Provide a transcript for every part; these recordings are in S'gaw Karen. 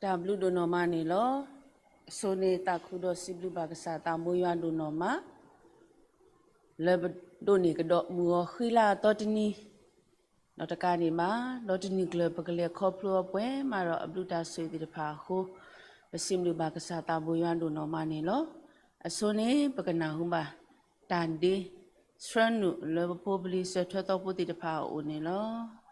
တၢ်ဘျုးဒိၣ်နီၢ်မးန့ၣ်လီၤ. အဆိန့ၣ်သးခုဒီးစံးဘျုးဘၣ်ကစၢ်သးဘိယွၤဒိၣ်နီၢ်မး လၢပဒိးန့ၢ်ကဒီးမုၢ်ဂီၤဃံလၤအသီတနံၤ ဒီးတကးန့ၣ်ဘၣ် ဒီးတနံၤကျၢၤပကလဲၤခီဖျိအီၤပှဲၤမးဒီးအဘျုးတၢ်ဆိၣ်ဂ့ၤသ့ၣ်တဖၣ်အဃိ ပစံးဘျုးဘၣ်ကစၢ်သးဘိယွၤဒိၣ်နီၢ်မးန့ၣ်လီၤ. အဆိန့ၣ် ပကနၢ်ဟူဘၣ်တၢ်ဒ့ ဆှၢနုာ်လၢပဖိပလံၤစၢၤထွဲသီဖိသ့ၣ်တဖၣ်အအိၣ်န့ၣ်လီၤ.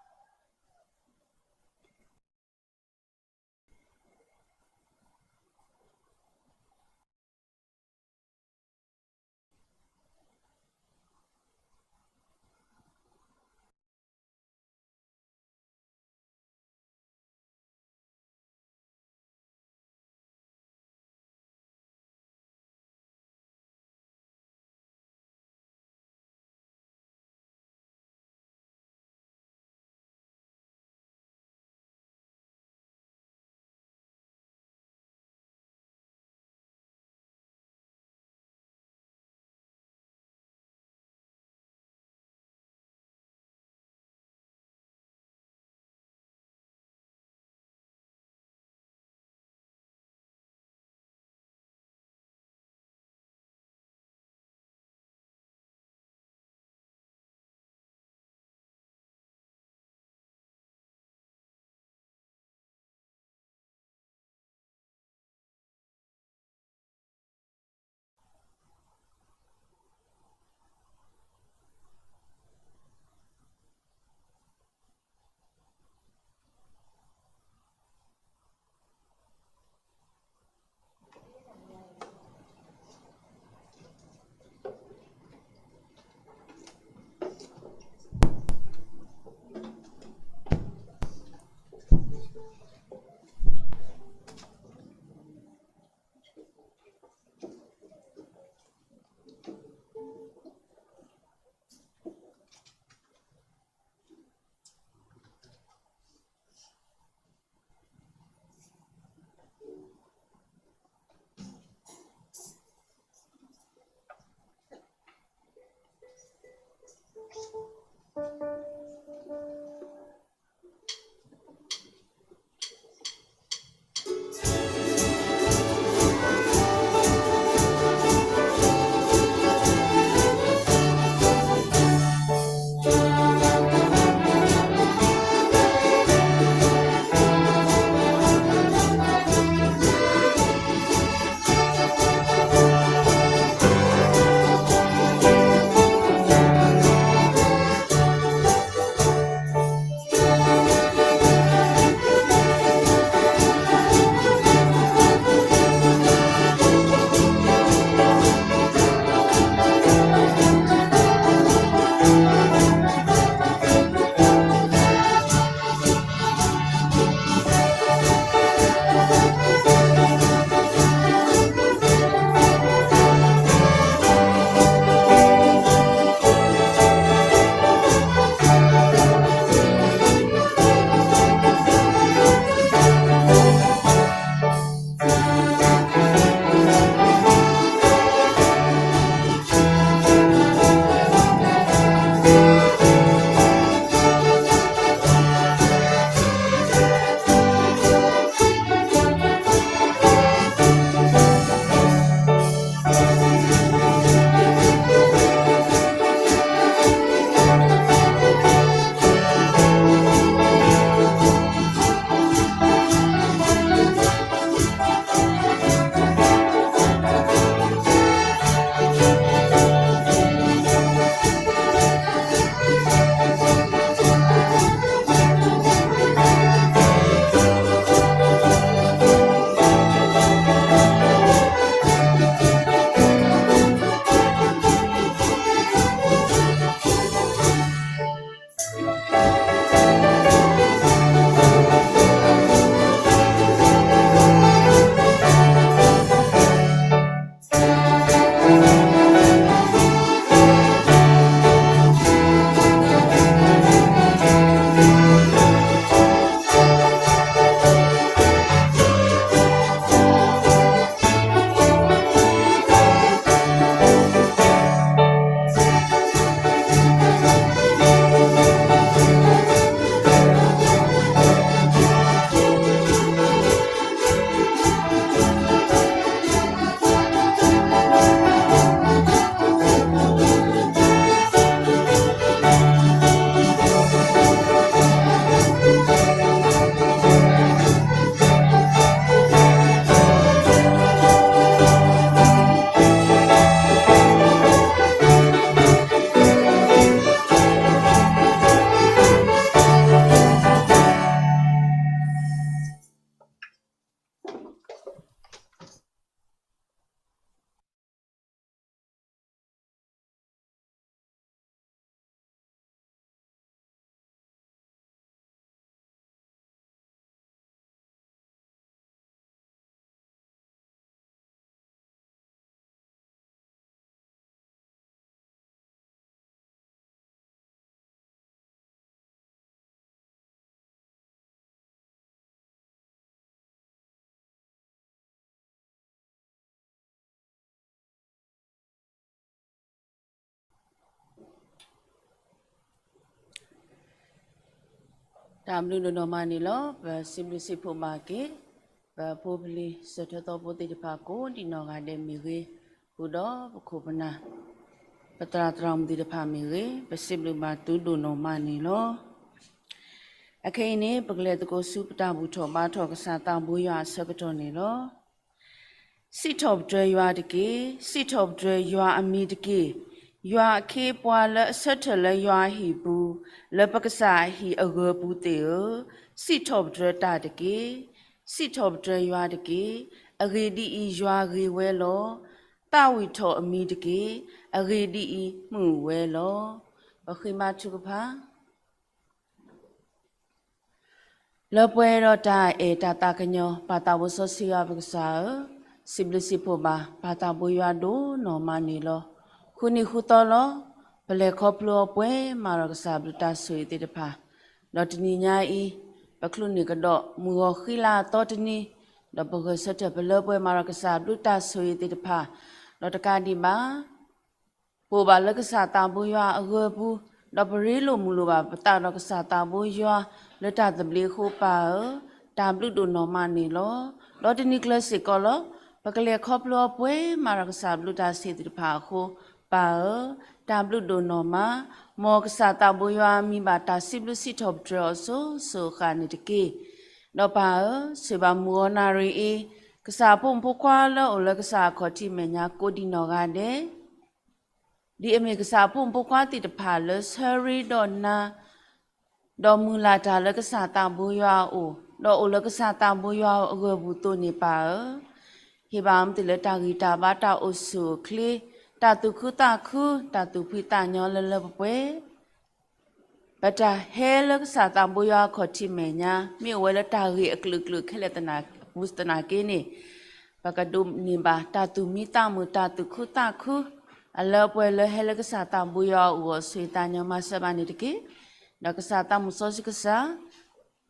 တၢ်ဘျုးဒိၣ်နီၢ်မးန့ၣ်လီၤ. ပစံးဘျုးစံးဖှိၣ်ဘၣ်က့ၤ ပဖိပလံၤစၢၤထၢၣ်သီဖိသ့ၣ်တဖၣ်ကိးဒံးနီၢ်ဂၤဒဲးမ့ၢ်ဂ့ၤ, ဃုာ်ဒီးပခိၣ်ပနၢ် ပသရၣ်သရၣ်မုၣ်သ့ၣ်တဖၣ်မ့ၢ်ဂ့ၤ, ပစံးဘျုးဘၣ်သုဒိၣ်နီၢ်မးန့ၣ်လီၤ. အခဲအံၤန့ၣ် ပကလဲၤသကိးဆူပတၢ်ဘူၣ်ထီၣ်ဘါထီၣ်ကစၢ်သးဘိယွၤအဆၢကတီၢ်န့ၣ်လီၤ. စံးထီၣ်ပတြၢၤယွၤတက့ၢ်. စံးထီၣ်ပတြၢၤယွၤအမံၤတက့ၢ်. ယွၤအခ့အပှၤလၢအဆၢထၢၣ်လၢယွၤအဟံၣ်ပူၤ, လၢပကစၢ်အဟံၣ်အဂၢၤပူၤသ့ၣ်ဧၢ, စံးထီၣ်ပတြၢၤတၢ်တက့ၢ်. စံးထီၣ်ပတြၢၤယွၤတက့ၢ်. အဂ့ၢ်ဒ်အံၤ, ယွၤဂ့ၤဝဲလီၤ. သးဝံၣ်ထီၣ်အမံၤတက့ၢ်. အဂ့ၢ်ဒ်အံၤ, မုာ်ဝဲလီၤ. ပဃ့ဘါထုကဖၣ်. လၢပှဲၤဒီးတၢ်အဲၣ်တၢ်သးကညီၤ ပၢ်သးဘိစီဆှံယွၤ ပကစၢ်ဧၢ, စံးဘျုးစံးဖှိၣ်ဘၣ် ပၢ်သးဘိယွၤဒိၣ်နီၢ်မးန့ၣ်လီၤ. ဃုနံၤဃုသီလီၤ. ပလဲၤခီဖျိအီၤပှဲၤမးဒီးကစၢ်ဘျုးတၢ်ဆိၣ်ဂ့ၤသ့ၣ်တဖၣ်, ဒီးတနံၤညါအံၤ ပချုးန့ၢ်ကဒီးမုၢ်ဂီၤဃံလၤအသီတနံၤ, ဒီးပဂဲၤဆၢထၢၣ်ပလၢပှဲၤမးဒီးကစၢ်ဘျုးတၢ်ဆိၣ်ဂ့ၤသ့ၣ်တဖၣ်, ဒီးတကးဒံးဘၣ် ပအိၣ်ဘၣ်လၢကစၢ်သးဘိယွၤအဂၢၤပူၤ, ဒီးပရ့လိာ်မုာ်လိာ်ဘၣ်ပသးဒီးကစၢ်သးဘိယွၤလၢတၢ်သဘျ့အဃိ ပၢ်ဧၢ, တၢ်ဘျုးဒိၣ်နီၢ်မးန့ၣ်လီၤ. ဒီးတနံၤကျၢၤစ့ၢ်ကီးလီၤ. ပကလဲၤခီဖျိအီၤပှဲၤမးဒီးကစၢ်ဘျုးတၢ်ဆိၣ်ဂ့ၤသ့ၣ်တဖၣ်အဃိ ပၢ်ဧၢ, တၢ်ဘျုးဒိၣ်နီၢ်မး, မ်ကစၢ်သးဘိယွၤအမံၤဘၣ်တၢ်စံးဘျုးစံးထီၣ်ပတြၢၤအီၤစိၤစိၤအဃၣ်န့ၣ်တက့ၢ်. ဒီးပၢ်ဧၢ, ဆိၣ်ဂ့ၤဘၣ်မုၢ်ဂီၤနၣ်ရံၣ်အံၤ ကစၢ်အဖိမုၣ်ဖိခွါလၢအအိၣ်လၢကစၢ်အခီၣ်ထံးမဲာ်ညါကိးဒံးနီၢ်ဂၤဒဲး ဒ်အမ့ၢ်ကစၢ်အဖိမုၣ်ဖိခွါသ့ၣ်တဖၣ်လၢဆၢရ့ဒီးနၤ, ဒီးမုၢ်လၢ်တၢ်လၢကစၢ်သးဘိယွၤအအိၣ်, ဒီးအိၣ်လၢကစၢ်သးဘိယွၤအဂၢၤပူၤအသိးန့ၣ် ပၢ်ဧၢ, ဟ့ၣ်ဘၣ်အီၤမ့ၢ်တုၤလၢတၢ်ဂံၢ်တၢ်ဘါတၢ်အိၣ်ဆူၣ်အိၣ်ချ့, တၢ်သူၣ်ခုသးခု, တၢ်သူၣ်ဖှံသးညီလၢလၢပှဲၤပှဲၤ ပတၢ်ဟဲလၢကစၢ်သးဘိယွၤအခီၣ်ထံးမဲာ်ညါ မ့ၢ်အိၣ်ဝဲလၢတၢ်ဂ့ၢ်အကလုာ်ကလုာ်ခဲလၢာ်သနာ်က့န့ၣ်, ပကဒိးန့ၢ်ဘၣ်တၢ်သူၣ်မံသးမုာ်တၢ်သူၣ်ခုသးခု, အလၢအပှဲၤလၢဟဲလၢကစၢ်သးဘိယွၤအအိၣ်အီၤဆိၣ်ဂ့ၤသးညီမၤစၢၤဘၣ်န့ၣ်တက့ၢ်. ဒီးကစၢ်သးမုၢ်စီဆှံကစၢ်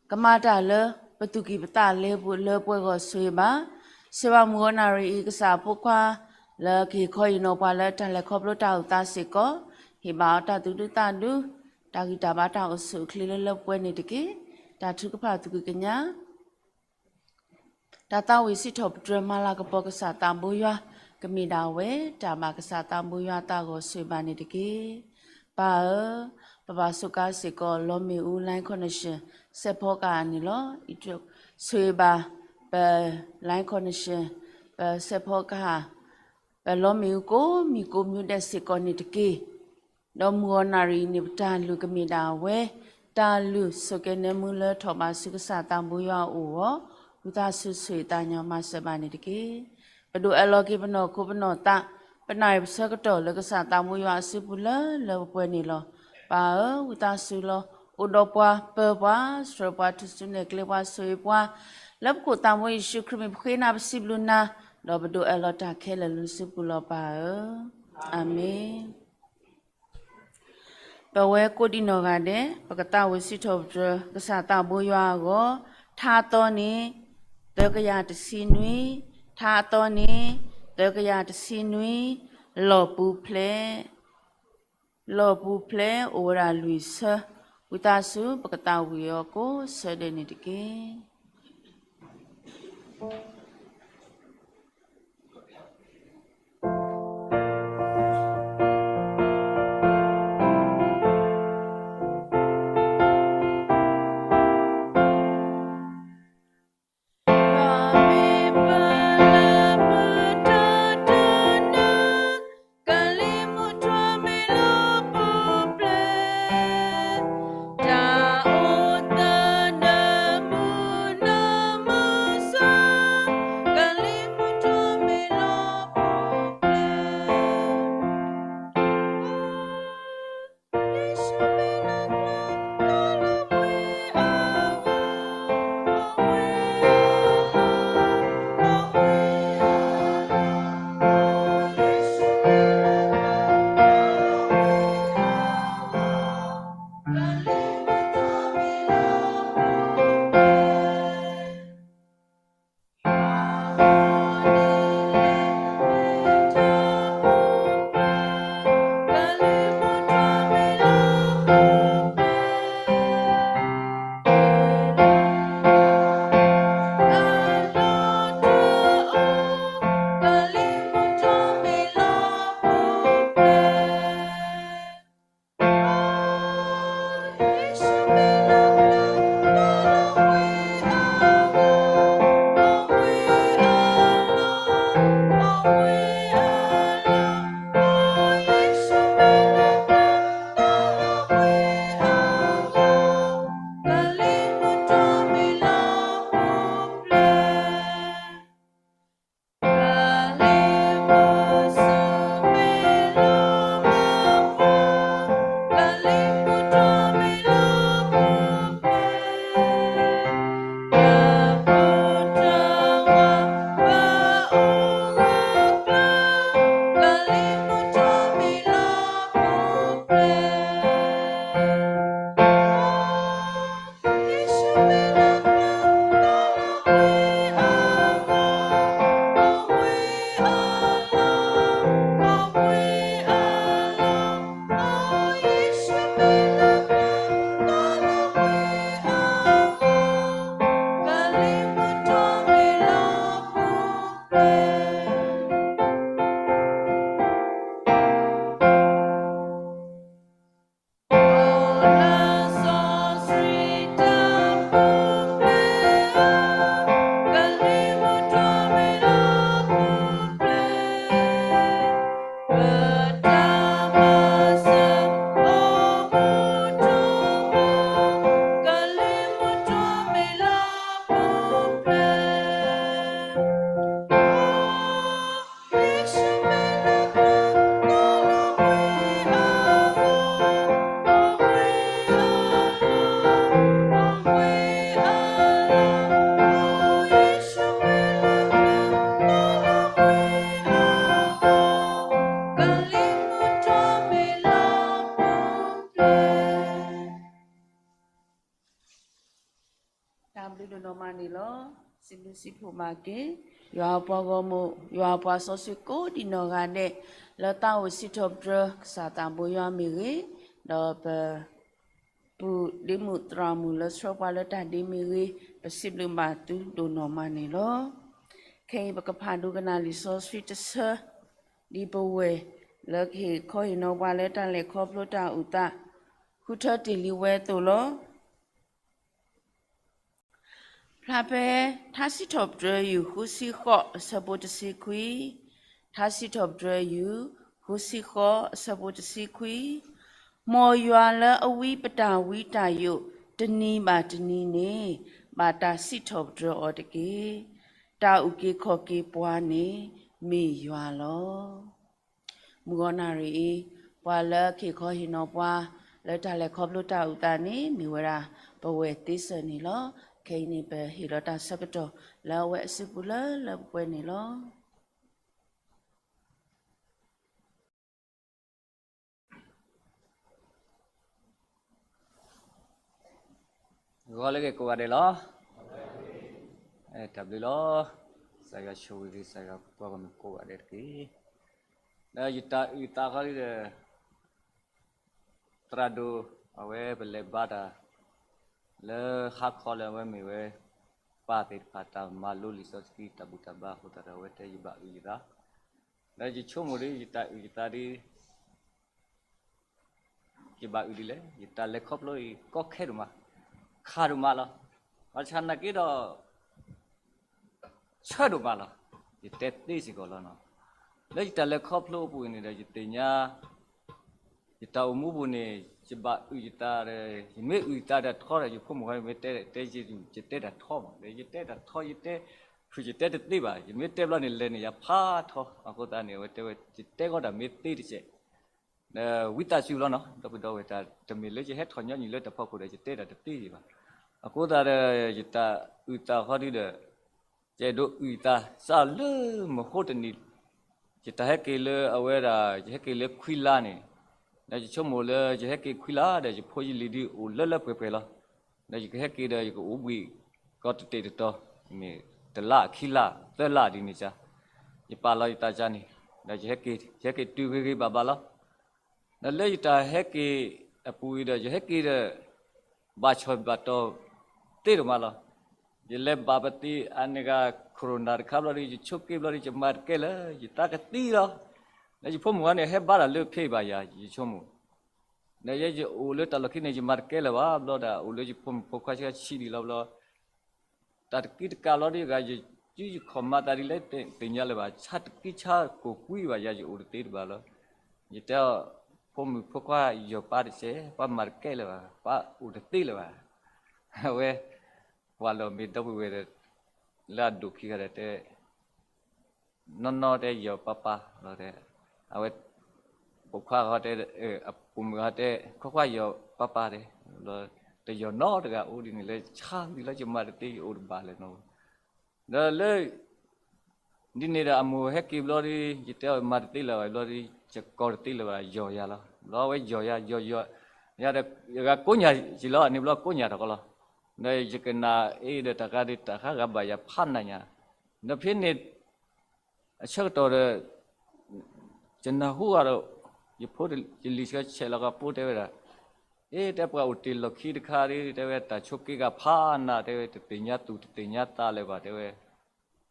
ကမၤတၢ်လၢပသူၣ်ကံၢ်ပသးလဲပူၤလၢပှဲၤဂီၢ်ဆိၣ်ဂ့ၤဘၣ်, ဆိၣ်ဂ့ၤဘၣ်မုၢ်ဂီၤနၣ်ရံၣ်အံၤ ကစၢ်အဖိခွါ လၢကဟ့ၣ်ခီဟ့ၣ်နီၤပှၤလၢတၢ်လဲၤခီဖျိတၢ်အိၣ်သးစ့ၢ်ကီး, ဟ့ၣ်ဘၣ်အီၤတၢ်သူၣ်ဒူသးဒူ, တၢ်ဂံၢ်တၢ်ဘါတၢ်အိၣ်ဆူၣ်အိၣ်ချ့လၢလၢပှဲၤပှဲၤန့ၣ်တက့ၢ်. တၢ်ထုကဖၣ်သူၣ်ကံၢ်ကညါ တၢ်သးဝံၣ်စံးထီၣ်ပတြၢၤမၤလၤကပီၤကစၢ်သးဘိယွၤ ကမ့ၢ်ဒၣ်ဝဲ တၢ်ဘၣ်ကစၢ်သးဘိယွၤသးဂီၤဆိၣ်ဂ့ၤဘၣ်န့ၣ်တက့ၢ်. ပၢ်ဧၢ, ပဘၣ်စူးကါစ့ၢ်ကီး လီမ့ၣ်အူ Line Connection စဲးဖီကဟၣ်န့ၣ်လီၤ. ဆိၣ်ဂ့ၤဘၣ် ပ Line Connection ပစဲးဖီကဟၣ် ပလီမ့ၣ်အူကိးမံၤကိးမံၤဒဲးစ့ၢ်ကီးန့ၣ်တက့ၢ်. ဒီးမုၢ်ဂီၤနၣ်ရံၣ်အံၤန့ၣ် ပတၢ်လုၢ်ကမ့ၢ်ဒၣ်ဝဲ တၢ်လုၢ်ဆိၣ်ကဲၤနၢမူလၢထီၣ်ဘးဆူကစၢ်သးဘိယွၤအအိၣ်အီၤ, ဝံသးစူၤဆိၣ်ဂ့ၤသးညီမၤစၢၤဘၣ်န့ၣ်တက့ၢ်. ပဒိးအၢၣ်လီၤက့ၤပနီၢ်ခိပနီၢ်သး, ပနၣ်ရံၣ်ပဆၢကတီၢ်လၢကစၢ်သးဘိယွၤအစုပူၤလၢလၢပှဲၤပှဲၤန့ၣ်လီၤ. ပၢ်ဧၢ, ဝံသးစူၤလီၤ. အိၣ်ဒီးပှၤ, ပၢၤပှၤ, ဆှၢပှၤ, ထူၣ်စုနဲၣ်ကျဲပှၤ, ဆိၣ်ဂ့ၤပှၤ, လၢပခိၣ်သးဘိယ့ၣ်ၡူးခရံာ်မံၤပဃ့နၤ ပစံးဘျုးနၤ, ဒီးပဒိးအၢၣ်လီၤတၢ်ခဲလၢာ်လၢနစုပူၤလီၤပၢ်ဧၢ. အၤမ့ၣ်. ပဝဲကိးဒံနီၢ်ဂၤဒဲး ပကသးဝံၣ်စံးထီၣ်ပတြၢၤ ကစၢ်သးဘိယွၤအဂီၢ်, ထါအသီန့ၣ် သၢကယၤတဆံနွံ, ထါအသီန့ၣ် သၢကယၤတဆံနွံ, လီၢ်ပူၤဖျဲး လီၢ်ပူၤဖျဲးအိၣ်ဝဲဒၣ်လွံၢ်ဆၢ, ဝံသးစူၤ ပကသးဝံၣ်အီၤကိးဆၢဒဲးန့ၣ်တက့ၢ်. ဒိၣ်နီၢ်မးန့ၣ်လီၤ. စံးဘျုးစံးဖှိၣ်မၤက့ၤ ယွၤအပှၤဂီၢ်မုၢ် ယွၤအပှၤစီဆှံကိးဒံးနီၢ်ဂၤဒဲး လၢသးအိၣ်စံးထီၣ်ပတြၢၤ ကစၢ်သးဘိယွၤမ့ၢ်ဂ့ၤ, ဒီးပ ပုၢ်ဒ့မုၣ်သရၣ်မုၣ်လၢဆှၢပှၤလၢတၢ်ဒ့မ့ၢ်ဂ့ၤ, ပစံးဘျုးဘၣ်သုဒိၣ်နီၢ်မးန့ၣ်လီၤ. ခဲအံၤပကဖးဒိကနၣ်လံာ်စီဆှံတဆၢ ဒ်ပဝဲၢ်လၢကဟ့ၣ်ခီဟ့ၣ်နီၤပှၤလၢတၢ်လဲၤခီဖျိတၢ်အုၣ်သး ဃုထၢတ့ၢ်လံဝဲအသိးလီၤ. ဖျါဖဲ ထါစံးထီၣ်ပတြၢၤယုၢ် ဃုဆံဃိး အဆၢဖိတဆံခွံ, ထါစံးထီၣ်ပတြၢၤယုၢ် ဃုဆံဃိး အဆၢဖိတဆံခွံ, မ်ယွၤလၢအဝံပတၢ်ဝံတၢ်ယိး တနံၤဘၣ်တနံၤန့ၣ် ဘၣ်တၢ်စံးထီၣ်ပတြၢၤအီၤတက့ၢ်. တၢ်အုၣ်က့ၤခီၣ်က့ၤပှၤန့ၣ် မ့ၢ်ယွၤလီၤ. မုၢ်ဂီၤနၣ်ရံၣ်အံၤ ပှၤလၢကဟ့ၣ်ခီဟ့ၣ်နီၤပှၤ လၢတၢ်လဲၤခီဖျိတၢ်အုၣ်သးန့ၣ် မ့ၢ်ဝဲဒၣ် ပဝဲၢ်သ့စၢၤန့ၣ်လီၤ. ခဲအံၤန့ၣ် ပဟ့ၣ်လီၤတၢ်ဆၢကတီၢ် လၢအဝဲအစုပူၤလၢလၢပှဲၤပှဲၤန့ၣ်လီၤ. ဂီၤလၢအဂ့ၤကိးဂၤဒဲးလီၤ. တၢ်ဘျုးလီၤ. ကစၢ်ယွၤဆိၣ်ဂ့ၤက့ၤ ကစၢ်ယွၤပှၤဂီၢ်မုၢ်ကိးဂၤဒဲးတက့ၢ်. ဒီးယတၢ်အုၣ်သးခီဒ်ဒီး သရၣ်ဒိၣ် အဝဲပလဲၤဘါတၢ် လၢဟါခီလၢ အဝဲမ့ၢ်ဝဲ ပၢ်သ့ၣ်တဖၣ်တၢ်မၤလိလံာ်စီဆှံတၢ်ဘူၣ်တၢ်ဘါအဃိသတးဒီး အဝဲတဲယဘၣ်အုၣ်ယသး, ဒီးယဆိကမိၣ်ဒီး ယတၢ်အုၣ်ယသးဒီး ယဘၣ်အုၣ်ဒ်လဲၣ်, ယတၢ်လဲၤခီဖျိအံၤ ကီခဲဒိၣ်မး, ခးဒိၣ်မးလီၤ. ဘၣ်ဆၣ်နာ်က့ဒီး ဆၢဒိၣ်မးလီၤ. ယတဲသ့စ့ၢ်ကီးလီၤနီၤ. လၢယတၢ်လဲၤခီဖျိအပူၤအံၤန့ၣ်ဒီး ယသ့ၣ်ညါ ယတၢ်အိၣ်မူပူၤန့ၣ် ယဘၣ်အုၣ်ယသးဒီး ယမ့ၢ်အုၣ်ယသးဒီးထီဒီး ယဖိမုၣ်ဃီမ့ၢ်တဲ တဲယ ယတဲတၢ်ထီမး, ဒီးယတဲတၢ်ထီ ယတဲ ဖုၣ်ယတဲတသ့ဘၣ်, ယမ့ၢ်တဲဘျီန့ၣ် လဲၤန့ၣ်ယၤဖးထီ, အဃိသတးန့ၣ် အဝဲတဲဝဲ ယတဲဂီၢ်တၢ်မ့ၢ်သ့တစဲး ဒီးဝံသးစူၤလီၤနီၤ, ဒီပုၢ်ဒီဝဲၢ်တၢ် တမ့ၢ်လၢယဟဲထီၣ်ညီနုၢ်လၢတၢ်ဖီခိၣ်ဒီး ယတဲတၢ်တသ့ဘၣ်. အဃိသတးဒီး ယတၢ်အုၣ်သးခီဒုဒီး ယအဲၣ်ဒိးအုၣ်ယသးစးလၢမဟိတနံၤ, ယတၢ်ဟဲက့ၤလၢအဝဲဒၣ် ယဟဲက့ၤလၢခွံလါန့ၣ်, ဒီးယဆိကမိၣ်လၢယဟဲက့ၤခွံလါဒီး ယဖိယလံၤဒုအိၣ်လၢလၢပှဲၤပှဲၤလီၤ. ဒီးယကဟဲက့ၤဒီး ယကအိၣ်ဘှံးကီးတတ့ၢ်တတီၤ, မ့ၢ်တလါခံလါသၢလါဒ်န့ၣ်စ့ၢ်, ယပာ်လီၤယသးစ့ၢ်န့ၣ်, ဒီးယဟဲက့ၤ ယဟဲက့ၤတုၤဂ့ၤဂ့ၤဘၣ်ဘၣ်လီၤ. ဒီးလၢယတၢ်ဟဲက့ၤအပူၤအံၤဒီး ယဟဲက့ၤဒီး ဘၣ်ဆီၣ်ဘၣ်တီၢ်သ့ဒိၣ်မးလီၤ. ယလဲၤဘၣ်ပသံးအန့ၣ်ဂၤ ခိၣ်ရိၣ်နၢ်တခါဘျီဒီး ယဆိးက့ဘျီဒီး ယမၤတကဲလၢၤ, ယသးကသံလီၤ. ဒီးယဖိမုၣ်ဝဲန့ၣ် ဟဲဘါတၢ်လၢခဲအံၤဘၣ်ယၤ ယဆိကမိၣ်, ဒီးယဲယအိၣ်လၢတၢ်လီၢ်ခံန့ၣ် ယမၤတကဲလၢၤဘၣ်ဘျီဒီး အိၣ်လၢယဖိမုၣ်ဖိခွါဆှၢဆံးဒံးလီၤဘျီ တၢ်တကံတကးလီၤဒီး ယဂၤယစုယခီၣ်မၤသးဒ်လဲၣ် သ့ၣ်ညါလၢၤဘၣ်, ဆါတကံဆါကိၢ်ကွံဘၣ်ယၤ ယအိၣ်တသ့တဘၣ်လီၤ. ယတဲအီၤ ဖိမုၣ်ဖိခွါယီၤပၢ်တစဲး ပှၤမၤတကဲလၢၤဘၣ်, ပှၤအိၣ်တသ့လၢၤဘၣ်. အဝဲ ပှၤလီၢ်မ့ၢ်ဒီပုၢ်ဝဲၢ်ဒီး လၢအဒိၣ်ခံဂၤဒီးတဲ နီၢ်နီၢ်တဲယီၤပၢ်ပၢ်လီၤတဲ, အဝဲ ပိာ်ခွါဂၤတဲ အပိာ်မုၣ်ဂၤတဲ ခွါခွါယီၤပၢ်ပၢ်တဲ, တယီၤနီတဂၤအိၣ်ဒ်န့ၣ်လၢ ဆါဒ်လၢ ယမၤတသ့ ယအိၣ်တဘၣ်လၢၤနီၤ. ဒီးလၢ ဒ်န့ၣ်ဒီးအမိၢ်ဟဲက့ၤဘျီဒီး ယတဲအီၤမၤတသ့လၢၤဘၣ်ဘျီဒီး ယကီတသ့လၢၤဘၣ် ယီၤယၤလီၤ. ဘျီအဝဲယီၤယၤ ယီၤယီၤ ယၤဒီး ယဂၤကိးညၣ်ယလီၤ န့ၣ်ဘျီကိးညၣ်ထီၣ်ကီလီၤ. ဒီးယကနၣ်အ့ဒီးတၢ်ဂၤဒီးတၢ်ဂၤဘၣ်ယၤဖးနးညါ, ဒီးဖဲန့ၣ် အဆၢကတီၢ်ဒီး ယနၢ်ဟူဂၤဒီး ယဖိယလံၤဆှၢဆဲးလီၤကပိတဲဝဲဒၣ်, အ့ တဲပှၤအိၣ်တ့ၢ်လီၢ်ခံတခါဒီး တဲဝဲတၢ်ဆိးက့ဂၤဖးနး တဲဝဲ တသ့ၣ်ညါသူၣ်တသ့ၣ်ညါသးလၢၤဘၣ် တဲဝဲ,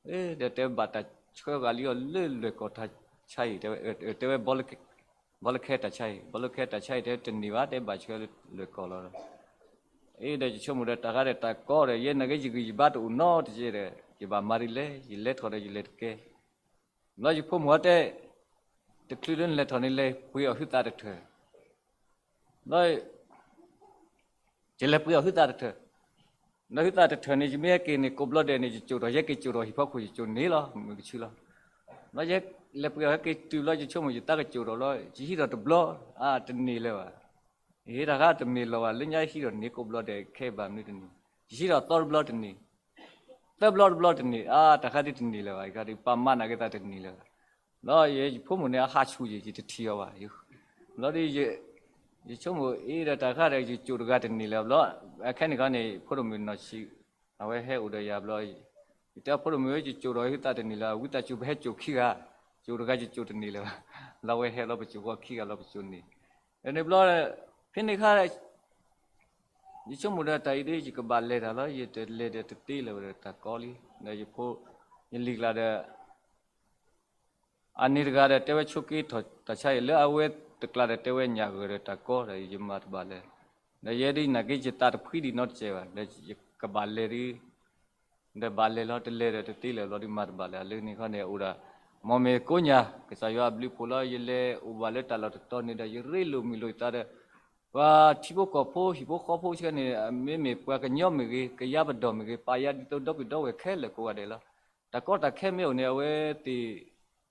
အ့ ဒီးတဲဘၣ်တၢ်ဆှၢဂၤလံအီၤလၢလွဲၢ်ကီၢ်တၢ်ဆါအံၤ တဲဝဲ တဲဝဲ ဘီလၢခဲတၢ်ဆါအံၤ ဘီလၢခဲတၢ်ဆါအံၤ တဲတန့ၢ်ဘၣ် တဲဘၣ်ဆှၢလၢလွဲၢ်ကီၢ်လီၤ. အ့ ဒီးယဆိကမိၣ်ဒီးတၢ်ဂၤဒီးတၢ်ကီဒီး ယဲနာ်က့ယဂံၢ်ယဘါတအိၣ်နီတကဲဒီး ယဘၣ်မၤဒ်လဲၣ် ယလဲၤထီၣ်ဒီးယလဲၤတကဲ ဘျီယဖိမုၣ်ဟီတဲ, တချုးလၢနလဲၤထီၣ်န့ၣ် လဲၤပှ့ၤအီၣ်ဟုသးတထၢၣ်, ဘျီ ယလဲၤပှ့ၤအီၣ်ဟုသးတထၢၣ်, ဒီးဟုသးတထၢၣ်န့ၣ် ယမ့ၢ်ဟဲက့ၤန့ၣ် ကိးဘျီဒဲးန့ၣ် ယကၠိာ်ထီၣ် ယဟဲက့ၤကၠိာ်ထီၣ်ဟံၣ်ဖီခိၣ် ယကၠိာ်န့ၢ်လီၤ မုၢ်ကဆူလီၤ. ဘျီယလဲၤပှ့ၤအီၣ်ဟဲက့ၤတုၤဘျီ ယဆိကမိၣ်ယသးကကၠိာ်ထီၣ်ဘျီ ယဟံးထီၣ်တဘျီ, အါ တန့ၢ်လၢၤဘၣ်. ယဟံးတၢ်ခါတန့ၢ်လၢၤဘၣ် လၢညါဟံးထီၣ်န့ၢ်ကိးဘျီဒဲးခဲဘၣ်မနုၤတန့ၢ်, ယဟံးထီၣ်သီတဘျီတန့ၢ် သၢဘျီတဘျီတန့ၢ် အါ တၢ်ခါဒ်တန့ၢ်လၢၤဘၣ် ယခါဒ်ပာ်မၤနာ်က့ၤသးတန့ၢ်လၢၤဘၣ်. ဘျီယဖိမုၣ်န့ၣ် အဟးဆူၣ်ယံၤ ယတထံၣ်အီၤဘၣ်. ဘျီဒီး ယဆိကမိၣ်အ့ဒီးတၢ်ခါဒီး ယကၠိာ်တဂၤတန့ၢ်လၢၤဘျီ, အခဲန့ၣ်ခီန့ၣ် ဖိဒိၣ်မုၣ်နီၢ်ဆံး အဝဲဟဲအိၣ်ဒီးယၤဘျီ, ယတဲအဖိဒိၣ်မုၣ်ဧၢ ယကိာ်ဒီးဝံသးတန့ၢ်လၢၤ, ဝံသးစူၤပဟဲကိာ်ခံဂၤ, ကိာ်တဂၤယကိာ်တန့ၢ်လၢၤဘၣ်, လၢအဝဲဟဲလီၤပကိာ်ဃီခံဂၤလီၤပကိာ်န့ၣ်, န့ၣ်ဘျီ, ဖဲန့ၣ်ခါ ယဆိကမိၣ်ဒီးတၢ်အံၤဒ် ယကဘၣ်လဲၤတၢ်လီၤ, ယတလဲၤဒီးတသ့လၢၤဘၣ်ဒီးတၢ်ကီလံ, ဒီးယဖိ, ယလံၤကျါဒီး အန့ၣ်တဂၤဒီးတဲဝဲဆိးက့ထီၣ်တၢ်ဆါအံၤ လၢအဝဲတကျါဒီးတဲဝဲညၣ်ဂၢၢ်ဒီးတၢ်ကီဒီးယမၤတဘၣ်လဲၣ်, ဒီးယဲဒ်နာ်က့ယသးတဖှံဒံးနီတစဲးဘၣ်, ဒီးယကဘၣ်လဲၤဒ် ဒီးဘၣ်လဲၤလီၤ တလဲၤဒီးတသ့လၢၤဘျီဒ်မၤတဘၣ်လဲၣ်, အလၢန့ၣ်ခီန့ၣ် အိၣ်ဒၣ် မ်မ့ၢ်ကိးညၣ် ကစၢ်ယွၤအဘျုးအဖှိၣ်လီၤ ယလဲၤအိၣ်ဘၣ်လၢတၢ်လီၢ်တတီၤန့ၣ်ဒီး ယရ့လိာ်မုာ်လိာ်ယသးဒီး ပှၤထံဖိကီၢ်ဖိ ဟံၣ်ဖိဃီဖိဆှၢန့ၣ် မ့မ့ၢ်ပှၤကညီမ့ၢ်ဂ့ၤ ကယၤပဒိၣ်မ့ၢ်ဂ့ၤ ပာ်ယၤဒ်သိးဒီပုၢ်ဒီဝဲၢ်ခဲလၢာ်ကိးဂၤဒဲးလီၤ. တၢ်ကီတၢ်ခဲမ့ၢ်အိၣ်န့ၣ် အဝဲသ့ၣ်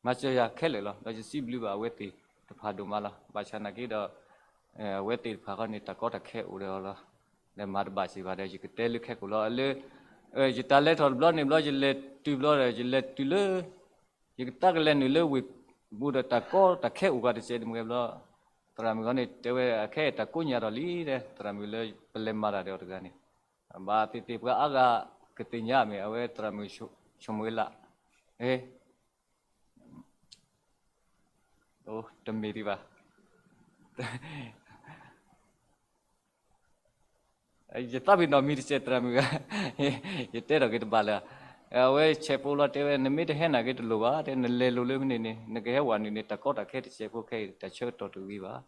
မၤစၢၤယၤခဲလၢာ်လီၤ. ဒီးယစံးဘျုးဘၣ်အဝဲသ့ၣ်တဖၣ်ဒိၣ်မးလီၤ. ဘၣ်ဆၣ်နာ်က့ဒီး အဝဲသ့ၣ်တဖၣ်ဃီန့ၣ် တၢ်ကီတၢ်ခဲအိၣ်ဒီးအီၤလီၤ. ဒီးမၤတဘၣ်စ့ၢ်ဘၣ်ဒီး ယကတဲလၢခဲကိာ်လီၤ. လၢ ယတၢ်လဲၤထီၣ်တဘျီန့ၣ်ဘျီ ယလဲၤတုၤဘျီဒီး ယလဲၤတုၤလၢ ယကတၢ်ကလဲၤနုာ်လၢဝ့ၢ်ပူၤဒီးတၢ်ကီတၢ်ခဲအိၣ်ဂၤတစဲးတမှဲဘျီ, သရၣ်မုၣ်ဂီၢ်န့ၣ်တဲဝဲ အခဲအံၤတၢ်ကိးညၣ်ထီၣ်လံဒီး သရၣ်မုၣ်လၢပလဲၤမၤတၢ်ဒီးအီၤတဂၤန့ၣ်, ဘၣ်သ့ၣ်သ့ၣ်ပှၤအါဂၤကသ့ၣ်ညါမ့ၢ် အဝဲသရၣ်မုၣ်ဆိမိၣ်ဝဲလၢ တမ့ၢ်ဒံးဘၣ် ယသးပ့ၤနီၣ်မံၤတစဲးသရၣ်မုၣ်ဂၤ, ယတဲထီၣ်က့ၤတဘၣ်လၢၤ, အဝဲဆဲးဖိလီၤတဲဝဲ နမ့ၢ်တဟဲနာ်က့တလိၣ်ဘၣ် တဲနလဲၤလိာ်လၢမနုၤန့ၣ် နကဟဲဝဲနုာ်န့ၣ် တၢ်ကီတၢ်ခဲတစဲးဖိခဲအံၤ တၢ်ဆၢကတီၢ်တဂ့ၤဘၣ်,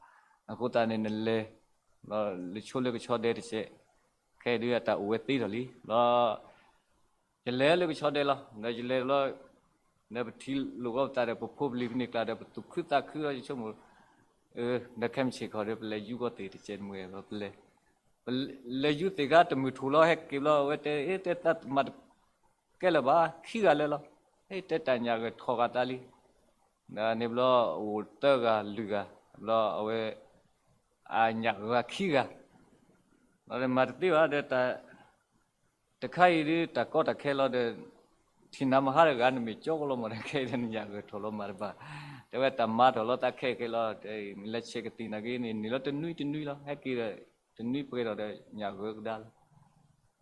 အဃိသတးန့ၣ်နလဲၤ လၢဆိလၢကဆီဒဲတစဲး, ခဲအံၤဒ်အတၢ်အိၣ်ဝဲသ့ထီၣ်လံလီၤ. ယလဲၤလၢကဆီဒဲလီၤ ဒီးယလဲၤလီၤ ဒီးပထံၣ်လိာ်ကီးပသးဒီး ပဖိပလံၤဖဲန့ၣ်ကျါဒီး ပသူၣ်ခုသးခုလီၤ ယဆိကမိၣ် ဒီးခဲမုၢ်ဆ့ၣ်ခီဒီး ပလဲၤယူၤကီးသ့ၣ်တစဲးတမှဲဘျီ ပလဲၤ ပလဲၤယူၤသ့ၣ်ခါတမုၢ်ထူၣ်လီၤ ဟဲက့ၤဘျီ အဝဲတဲ အ့ တဲသးမၤတကဲလၢၤဘၣ် ခံဂၤလၢာ်လီၤ, ဟဲတဲတၢ်ညၣ်ဂၢၢ်ထီၣ်ဂၤသးလံ, ဒီးန့ၣ်ဘျီအိၣ်သၢဂၤလွံၢ်ဂၤ, ဘျီအဝဲ အညၣ်ဂၢၢ်ခံဂၤ, လီၤဒီးမၤတသ့ဘၣ်ဒီး တၢ် တခါအံၤဒ်တၢ်ကီတၢ်ခဲလီၤဒီး ထံၣ်နၤမဟါတဂၤ နမ့ၢ်ကၠီကလီၤမးဒီး ခဲအံၤဒီးနညၣ်ဂၢၢ်ထီၣ်လီၤမၤတဘၣ်, တဲဝဲတၢ်မၤထီၣ်လီၤသးခဲခဲလီၤ, လဲၤဆဲးကသံၣ်နာ်က့န့ၣ် န့ၢ်လီၤတနွံတနွံလီၤ ဟဲက့ၤဒီး တနွံပှဲၤထီၣ်ဒီးညၣ်ဂၢၢ်ကဒါလီၤ,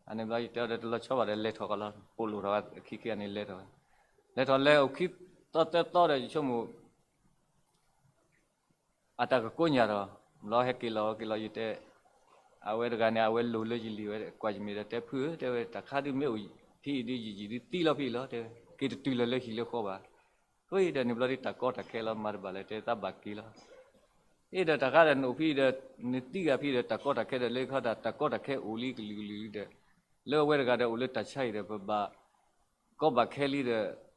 အန့ၣ်ဘျီယတဲအီၤဒီး တလီၤဆီဘၣ်ဒီး လဲၤထီၣ်ကလီၤ ပိာ်လိာ်ထီၣ်ဝဲခံခံန့ၣ် လဲၤထီၣ်ဝဲ, လဲၤထီၣ်လဲၤအိၣ်ခံသီသၢသီဒီး ယဆိကမိၣ် အတၢ်ကကိးညၣ်ထီၣ်, ဘျီဟဲက့ၤလီၤက့ၤလီၤယတဲ, အဝဲတဂၤန့ၣ် အဝဲလိၤလၢယလံၤဝဲ ကွၢ်ယမ့ၢ်ဒီးတဲဖုဧၢ တဲဝဲ တၢ်ခါဒုးမ့ၢ်အိၣ်ဖဲအံၤဒုး ယယံာ်ဒုးသံလီၤဖဲအံၤလီၤ တဲဝဲ က့ၤတတုၤလၢၤလၢဟံၣ်လၢဃီဘၣ်, အဃိအံၤဒီးန့ၣ်ဘျီဒ်တၢ်ကီတၢ်ခဲလီၤ မၤတဘၣ်လၢၤ တဲသးဘၣ်က့ၤလီၤ, အ့ဒီးတၢ်ခါဒီးနအိၣ်ဖဲအံၤဒီး နသံဂၤဖဲအံၤဒီး တၢ်ကီတၢ်ခဲဒီးလၢခီတၢ် တၢ်ကီတၢ်ခဲအိၣ်လံကလုာ်ကလုာ်လံဒီး, လၢအဝဲတဂၤဒီးအိၣ်လၢတၢ်ဆါအံၤဒီး ပဘၣ် ကီဘၣ်ခဲလံဒီး တၢ်လၢာ်တၢ်စ့ဖးဒိၣ်လံဒီး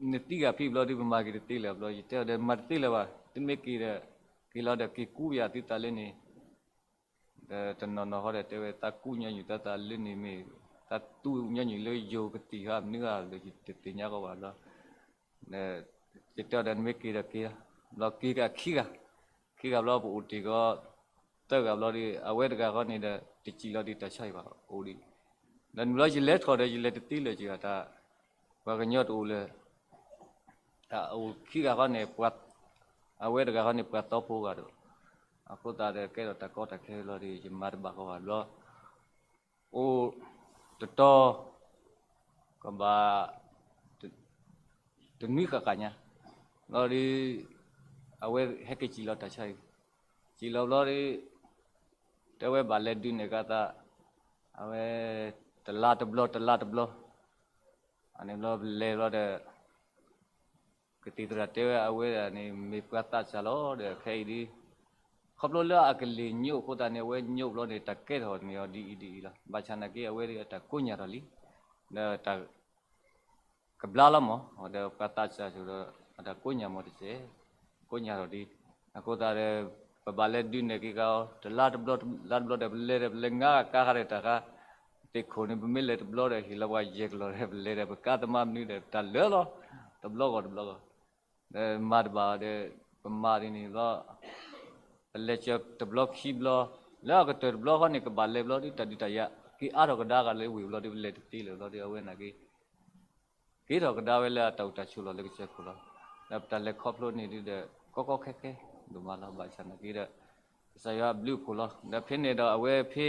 နသံဂၤဖဲအံၤဘျီဒုး ပမၤက့ၤတသ့လၢၤဘျီ ယတဲအီၤဒီး မၤတသ့လၢၤဘၣ် တမ့ၢ်က့ၤဒီး က့ၤလီၤဒီးက့ၤကူးယၤသုသးလၢန့ၣ်, ဒီးတနီၤနီၤဃီဒီးတဲဝဲ သးကူးညီနုၢ်သးသးလၢန့ၣ်မ့ၢ် သးသူညီနုၢ်လၢယိၤကသံၣ်ဃီမနုၤဧါဒီး ယတသ့ၣ်ညါကီးဘၣ်ဘျီ ယတဲအီၤဒီး နမ့ၢ်က့ၤဒီးက့ၤလီၤ, ဘျီက့ၤကခံဂၤ, ခံဂၤဘျီပအိၣ်တ့ၢ်ကီး သၢဂၤဘျီဒီး အဝဲတဂၤဃီန့ၣ်ဒီး တစံၣ်လီၤဒံးတၢ်ဆါအံၤဘၣ် အိၣ်ဒံး, ဒီးနုာ်လီၤယလဲၤထီၣ်ဒီး ယလဲၤတသ့လၢၤက့ၤဘၣ် တၢ် ပှၤကညီတအိၣ်လၢၤ တၢ်အိၣ်ခံဂၤဃီန့ၣ် အဝဲတဂၤဃီန့ၣ်ပှၤသီဖိဂၤဒီး အဃိသတးဒီးကဲထီၣ်တၢ်ကီတၢ်ခဲလီၤဒီး ယမၤတဘၣ်ဃီဘၣ်ဘျီ အိၣ်တတီၤ ကဘၣ် တနွံဃၣ်ဃၣ်ညါ ဘျီဒီး အဝဲဟဲက့ၤစံၣ်လီၤတၢ်ဆါအံၤ, စံၣ်လီၤဘျီဒီး တဲဝဲဘၣ်လဲၤဒုးနဲၣ်ကသး အဝဲ တလါတဘျီ တလါတဘျီ, အန့ၣ်ဘျီလဲၤဘျီဒီး ကသံၣ်သရၣ်တဲဝဲအဝဲဒၣ်န့ၣ် မ့ၢ်ပှၤသးစၢ်လီၤဒီး ခဲအံၤဒ် ခီဖျိလၢအကလ့ၢ်ညိၣ်အဃိသတးန့ၣ် အဝဲညိၣ်ဘျီန့ၣ် တၢ်ကဲထီၣ်န့ၢ်အီၤဒ်အံၤဒ်အံၤလီၤ. ဘၣ်ဆၣ်နာ်က့ အဝဲဒ်အတၢ်ကိးညၣ်ထီၣ်လံ, ဒီးတၢ် ကဘျါလီၤမး, ဒီးပှၤသးစၢ်ဆိဒီး အတၢ်ကိးညၣ်မးတစဲး, ကိးညၣ်ထီၣ်ဒ်, အဃိသတးဒီး ပဘၣ်လဲၤဒုးနဲၣ်က့ၤကဒီး တလါတဘျီ လါတဘျီဒီး ပလဲၤဒီးပလဲၤငါကါဃါဒီးတၢ်ဃါ, သ့ၣ်ခိၣ်န့ၣ် ပမ့ၢ်လဲၤတဘျီဒီး ဟ့ၣ်လီၤပှၤယဲၢ်ကလီၢ်ဒီး ပလဲၤဒီးပကါသမါမနုၤဒီး တၢ်လၢာ်လီၤ, တဘျီဂီၢ်တဘျီဂီၢ်, ဒီးမၤတဘၣ်ဒီး ပမၤဒ်န့ၣ်ဘျီ ပလဲၤစၢၤတဘျီခံဘျီ, လၢအကတၢၢ်တဘျီဃီန့ၣ် ကဘၣ်လဲၤဘျီဒ်တၢ်ဒုးတၢ်ယၤ က့ၤအါထီၣ်ကဒါဂၤလၢဝ့ၢ်ဘျီဒ် ပလဲၤတသ့လၢၤဘျီဒ် အဝဲနာ်က့ က့ၤထီၣ်ကဒါဝဲလၢအတၢ်အိၣ်တၢ်ဆိးလီၤလၢကစၢၢ်ခိၣ်လီၤ. ဒီးပတၢ်လဲၤခီဖျိန့ၣ်ဒ်ဒီး ကီကီခဲခဲဒိၣ်မးလီၤ. ဘၣ်ဆၣ်နာ်က့ဒီး ကစၢ်ယွၤအဘျုးအဖှိၣ်လီၤ. ဒီးဖဲန့ၣ်ဒီးအဝဲဖဲ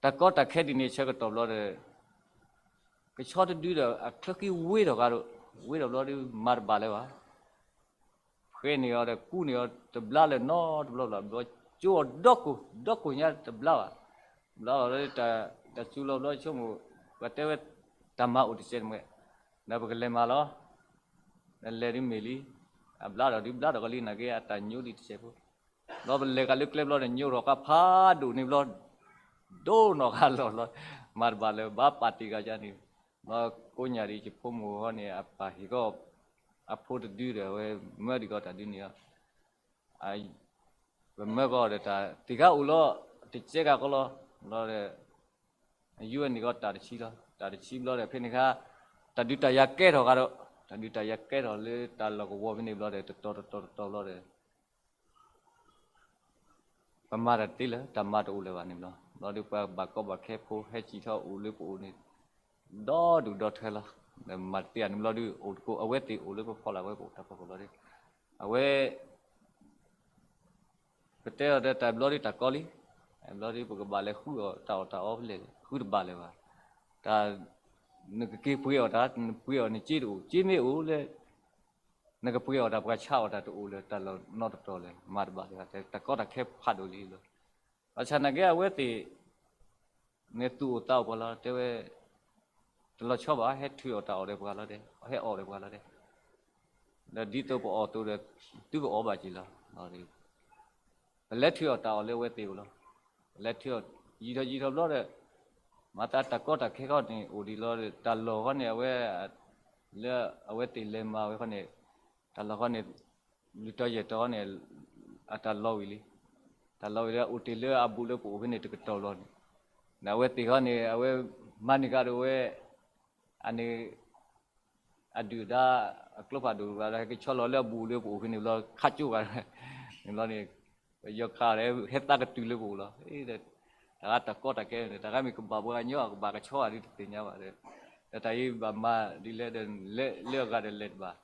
တၢ်ကီတၢ်ခဲဒ်န့ၣ်ဆၢကတီၢ်ဘျီဒီး ကဆီတဒုဒီးအချၢဃံဝ့ၢ်ထီၣ်ဂၤဒီး ဝ့ၢ်ထီၣ်ဘျီဒီးမၤတဘၣ်လၢၤဘၣ်. ဖှဲန့ၢ်အီၤဒီးကူန့ၢ်အီၤတဘျါလၢၤနီတဘျီဘျီ ဘျီကၠိအီၤဒီကိၢ် ဒီကိၢ်ညါတဘျါဘၣ်. ဘျါလီၤလၢတၢ်စူၤလီၤဘျီဆိကမိၣ် ပှၤတဲဝဲတၢ်မၤအိၣ်တစဲးတမှဲး ဒီးပကလဲၤမၤလီၤ. လဲၤဒုးမ့ၢ်လံ အဘျါထီၣ်ဒုးဘျါထီၣ်ကလံနာ်က့ အတၢ်ညိဒံးတစဲးဖိ ဘျီပလဲၤဃာ်လၢကျဲဘျီဒီးညိထီၣ်ဃာ်ဖးဒိၣ်န့ၣ်ဘျီ ဒိၣ်နီၢ်ဃာ်လီၤလီၤ မၤတဘၣ်လၢၤ ဘၣ်ပာ်တ့ၢ်ဃာ်ယါန့ၣ် ဘျီကိးညါဒံးယဖိမုၣ်ဃီန့ၣ် အပၢ်ဟ့ၣ်ကီး အဖိတဒုဒီး အဝဲမၢဒံးကီးတၢ်ဒုန့ၣ် ပမၢကီးဒီးတၢ်တံၢ်ဃာ်အိၣ်လီၤ တစဲးကၤကီးလီၤ ဘျီဒီး ယူၢ်ဝဲန့ၣ်ကီးတၢ်တဆံလီၤ တၢ်တဆံဘျီဒီး ဖဲန့ၣ်ခါ တၢ်ဒုးတၢ်ယၤကဲထီၣ်ဃာ်ဒီး တၢ်ဒုးတၢ်ယၤကဲထီၣ်လၢတၢ်လီၢ်ကဝီၤဖဲန့ၣ်ဘျီဒီး တတီၤတတီၤတတီၤဘျီဒီး ပမၤတၢ်တသ့လၢၤ တၢ်မၤတအိၣ်လၢၤဘၣ်န့ၣ်ဘျီ ဘျီဒီးပှၤဘၣ်ကီဘၣ်ခဲဖိဟဲစံၣ်ထီၣ်အိၣ်လၢပအိၣ်န့ၣ် ဒီဒူၣ်ဒီထၢလီၤ ဒီးမၤတသ့ဧါန့ၣ်ဘျီဒီး အိၣ်တကိး အဝဲသ့ၣ်အိၣ်လၢပဖီလာ်ဝဲပအိၣ်တၢ်ဖီခိၣ်ဘျီဒီး အဝဲ ပတဲအီၤဒီးတၢ်ဘျီဒီးတၢ်ကီလံ, ဘျီဒီးပကဘၣ်လဲၤဃုအီၣ်တၢ်အီၣ်တၢ်အီဖဲလဲၣ်, ဃုတဘၣ်လၢၤဘၣ်. တၢ် နကက့ၤပှ့ၤအီၣ်တၢ် နပှ့ၤအီၣ်နစ့တအိၣ်, စ့မ့ၢ်အိၣ်လၢ နကပှ့ၤအီၣ်တၢ် ပှၤဆါအီၣ်တၢ်တအိၣ်လၢၤ တၢ်လီၢ်နီတတီၤလၢၤ မၤတဘၣ်လၢၤဘၣ်. တၢ်ကီတၢ်ခဲဖးဒိၣ်လံလီၤ. ဘၣ်ဆၣ်နာ်က့အဝဲသ့ၣ် န့ၣ်သူၣ်အိၣ်သးအိၣ်ပှၤလီၤ တဲဝဲ တလီၤဆီဘၣ် ဟဲထုးအီၣ်တၢ်အီၣ်ဒီးပှၤလီၤဒဲး, ဟဲအီၣ်ဒီးပှၤလီၤဒဲး, ဒီးဒ်သိးပအီၣ်သိးဒီး သုကအီၣ်ဘၣ်က့ၤလီၤ. ပလဲၤထုးအီၣ်တၢ်အီၣ်လၢအဝဲသ့ၣ်အိၣ်လီၤ. ပလဲၤထုးအီၣ် ယံာ်ထီၣ်ယံာ်ထီၣ်ဘျီဒီး မၤသးတၢ်ကီတၢ်ခဲခီန့ၣ် အိၣ်ဒံးလီၤဒီး တၢ်လီၢ်ခီန့ၣ် အဝဲ လၢအဝဲသ့ၣ်လဲၤမၤဝဲခီန့ၣ် တၢ်လီၢ်ခီန့ၣ် လွံၢ်တီၤယဲၢ်တီၤန့ၣ် အတၢ်လီၤဝံၤလံ. တၢ်လီၤဝံၤလၢအအိၣ်တ့ၢ်လၢအဘူးလၢပအိၣ်ဖဲန့ၣ်တကတီၢ်လီၤန့ၣ်, ဒီးအဝဲသ့ၣ်ခီန့ၣ် အဝဲမၤန့ၢ်ဃာ်ဒီးဝဲ အန့ၣ် အဒုၣ်ဒါ အကျိဖးဒိၣ်ဂၤဒီး ဟဲက့ၤဆီလီၤလၢအဘူးလၢပအိၣ်ဖဲန့ၣ်ဘျီ ခးကၠိဂၤ န့ၣ်ဘျီန့ၣ် ပယီၤခးဒီး ဟဲသးကတုၤလၢပအိၣ်လီၤ. တၢ်ဂၤတၢ်ကီတၢ်ခဲန့ၣ် တၢ်ဂၤမ့ၢ်ကဘၣ်ပှၤကညီ ကဘၣ်ကဆီဂၤဒ်တသ့ၣ်ညါဘၣ်ဒီး ဒီးတၢ်အံၤဘၣ်မၤဒ်လဲၣ်ဒီး လၢအဂၤဒီးလဲၤတဘၣ်.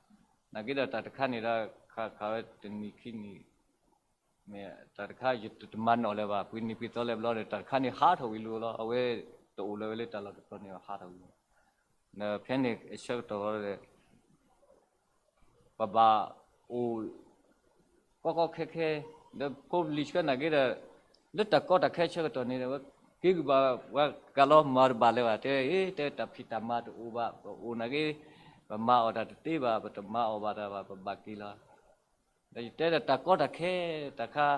နာ်က့ဒီးတၢ်တခါန့ၣ်ဒီး ခးခးဝဲတနံၤခံနံၤ မ့ၢ်တၢ်တခါယတမၤနီၣ်လၢၤဘၣ် ပှဲၤနံၤပှဲၤသီလၢၤဘျီဒီး တၢ်တခါန့ၣ်ဟးထီၣ်ဝံၤလီၤလီၤ အဝဲတအိၣ်လၢၤဝဲလၢတၢ်လီၢ်တတီၤန့ၣ်ဟးထီၣ်ဝံၤလီၤ. ဒီးဖဲန့ၣ်အဆၢကတီၢ်ဒီး ပဘၣ်အိၣ် ကီကီခဲခဲ ဒီးဖိပလံၤဆှၢနာ်က့ဒီး လၢတၢ်ကီတၢ်ခဲဆၢကတီၢ်န့ၣ် က့ၤကဘၣ်ပှၤကလီၤမၤတဘၣ်လၢၤဘၣ် တဲ တဲတၢ်ဖံးတၢ်မၤတအိၣ်ဘၣ် ပအိၣ်နာ်က့ ပမၤအီၣ်တၢ်တသ့ဘၣ် ပတမၤအီၣ်ဘၣ်တၢ်ဘၣ် ပဘၣ်က့ၤလီၤ. ဒီးယတဲဒီးတၢ်ကီတၢ်ခဲတၢ်ခါ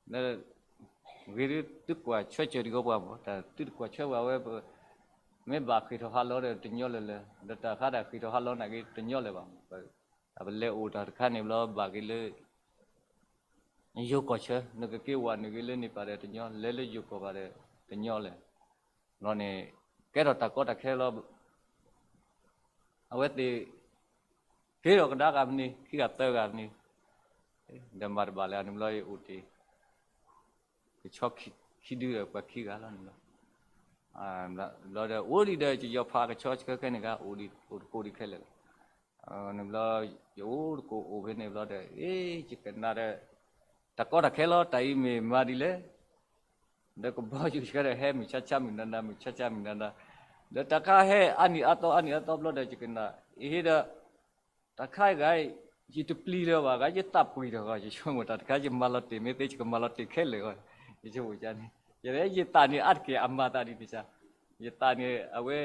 ဒီး ဂ့ၤဒုးသုကွၢ်ဆၢစၢၤဒံးဃီပှၤမး တၢ်သုတကွၢ်ဆၢပှၤဝဲ မ့ၢ်ဘၣ်ဃ့ၢ်ထီၣ်ဟးလီၤဒီးတညီလၢၤလၢၤ ဒီးတၢ်ခါတၢ်ဃ့ၢ်ထီၣ်ဟးလီၤနာ်က့တညီလၢၤဘၣ်မး ပလဲၤအိၣ်တၢ်တခါန့ၣ်ဘျီဘၣ်က့ၤလၢ ယိၤကီၢ်ဆၢ နကက့ၤဝဲနုာ်က့ၤလၢန့ၣ်ပၤဒီးတညီ လဲၤလၢယိၤကီၢ်ပၤဒီးတညီလၢၤ ဘျီန့ၣ် ကဲထီၣ်တၢ်ကီတၢ်ခဲလီၤ အဝဲသ့ၣ် က့ၤထီၣ်ကဒါဂၤမနုၤ ခံဂၤသၢဂၤမနုၤ ဒီးမၤတဘၣ်လၢၤန့ၣ်ဘျီယအိၣ်တ့ၢ် ကဆီခံဒုဒီးပှၤခံဂၤလီၤန့ၣ်လီၤ. ဘျီဒီးအိၣ်ဒံးဒီးယယီၤဖးကဆီဆှၢခဲန့ၣ်ဂၤ အိၣ်တကိးဒံးခဲလၢာ်လီၤ. န့ၣ်ဘျီ ယအိၣ်တကိးအိၣ်ဖဲန့ၣ်ဘျီဒီး အ့ ယကနၣ်ဒီး တၢ်ကီတၢ်ခဲလီၤ တၢ်အံၤမ့ၢ်မၤဒ်လဲၣ် ဒီးကဘီယူၤဆှၢဒီးဟဲမုၢ်ဆါဆါမုၢ်နၤနၤ မုၢ်ဆါဆါမုၢ်နၤနၤ ဒီးတၢ်ခါဟဲအါနံၣ်အါသီအါနံၣ်အါသီဘျီဒီး ယကနၣ် အဟ့ဒီး တၢ်ခါဂၤ ယတပျံၤလၢၤဘၣ်ဂၤ ယသးပှံၢ်ထီၣ်ဂီၢ် ယဆိကမိၣ်တၢ်တခါ ယမၤလီၤတ့ၢ်မ့ၢ်သ့ ယကမၤလီၤတ့ၢ်ခဲလၢာ်ဂီၢ် ယဆိကမိၣ်န့ၣ် ယသးန့ၣ်အါတက့ၢ်အမၤသးဒ်န့ၣ်စ့ၢ် ယသးန့ၣ်အဝဲ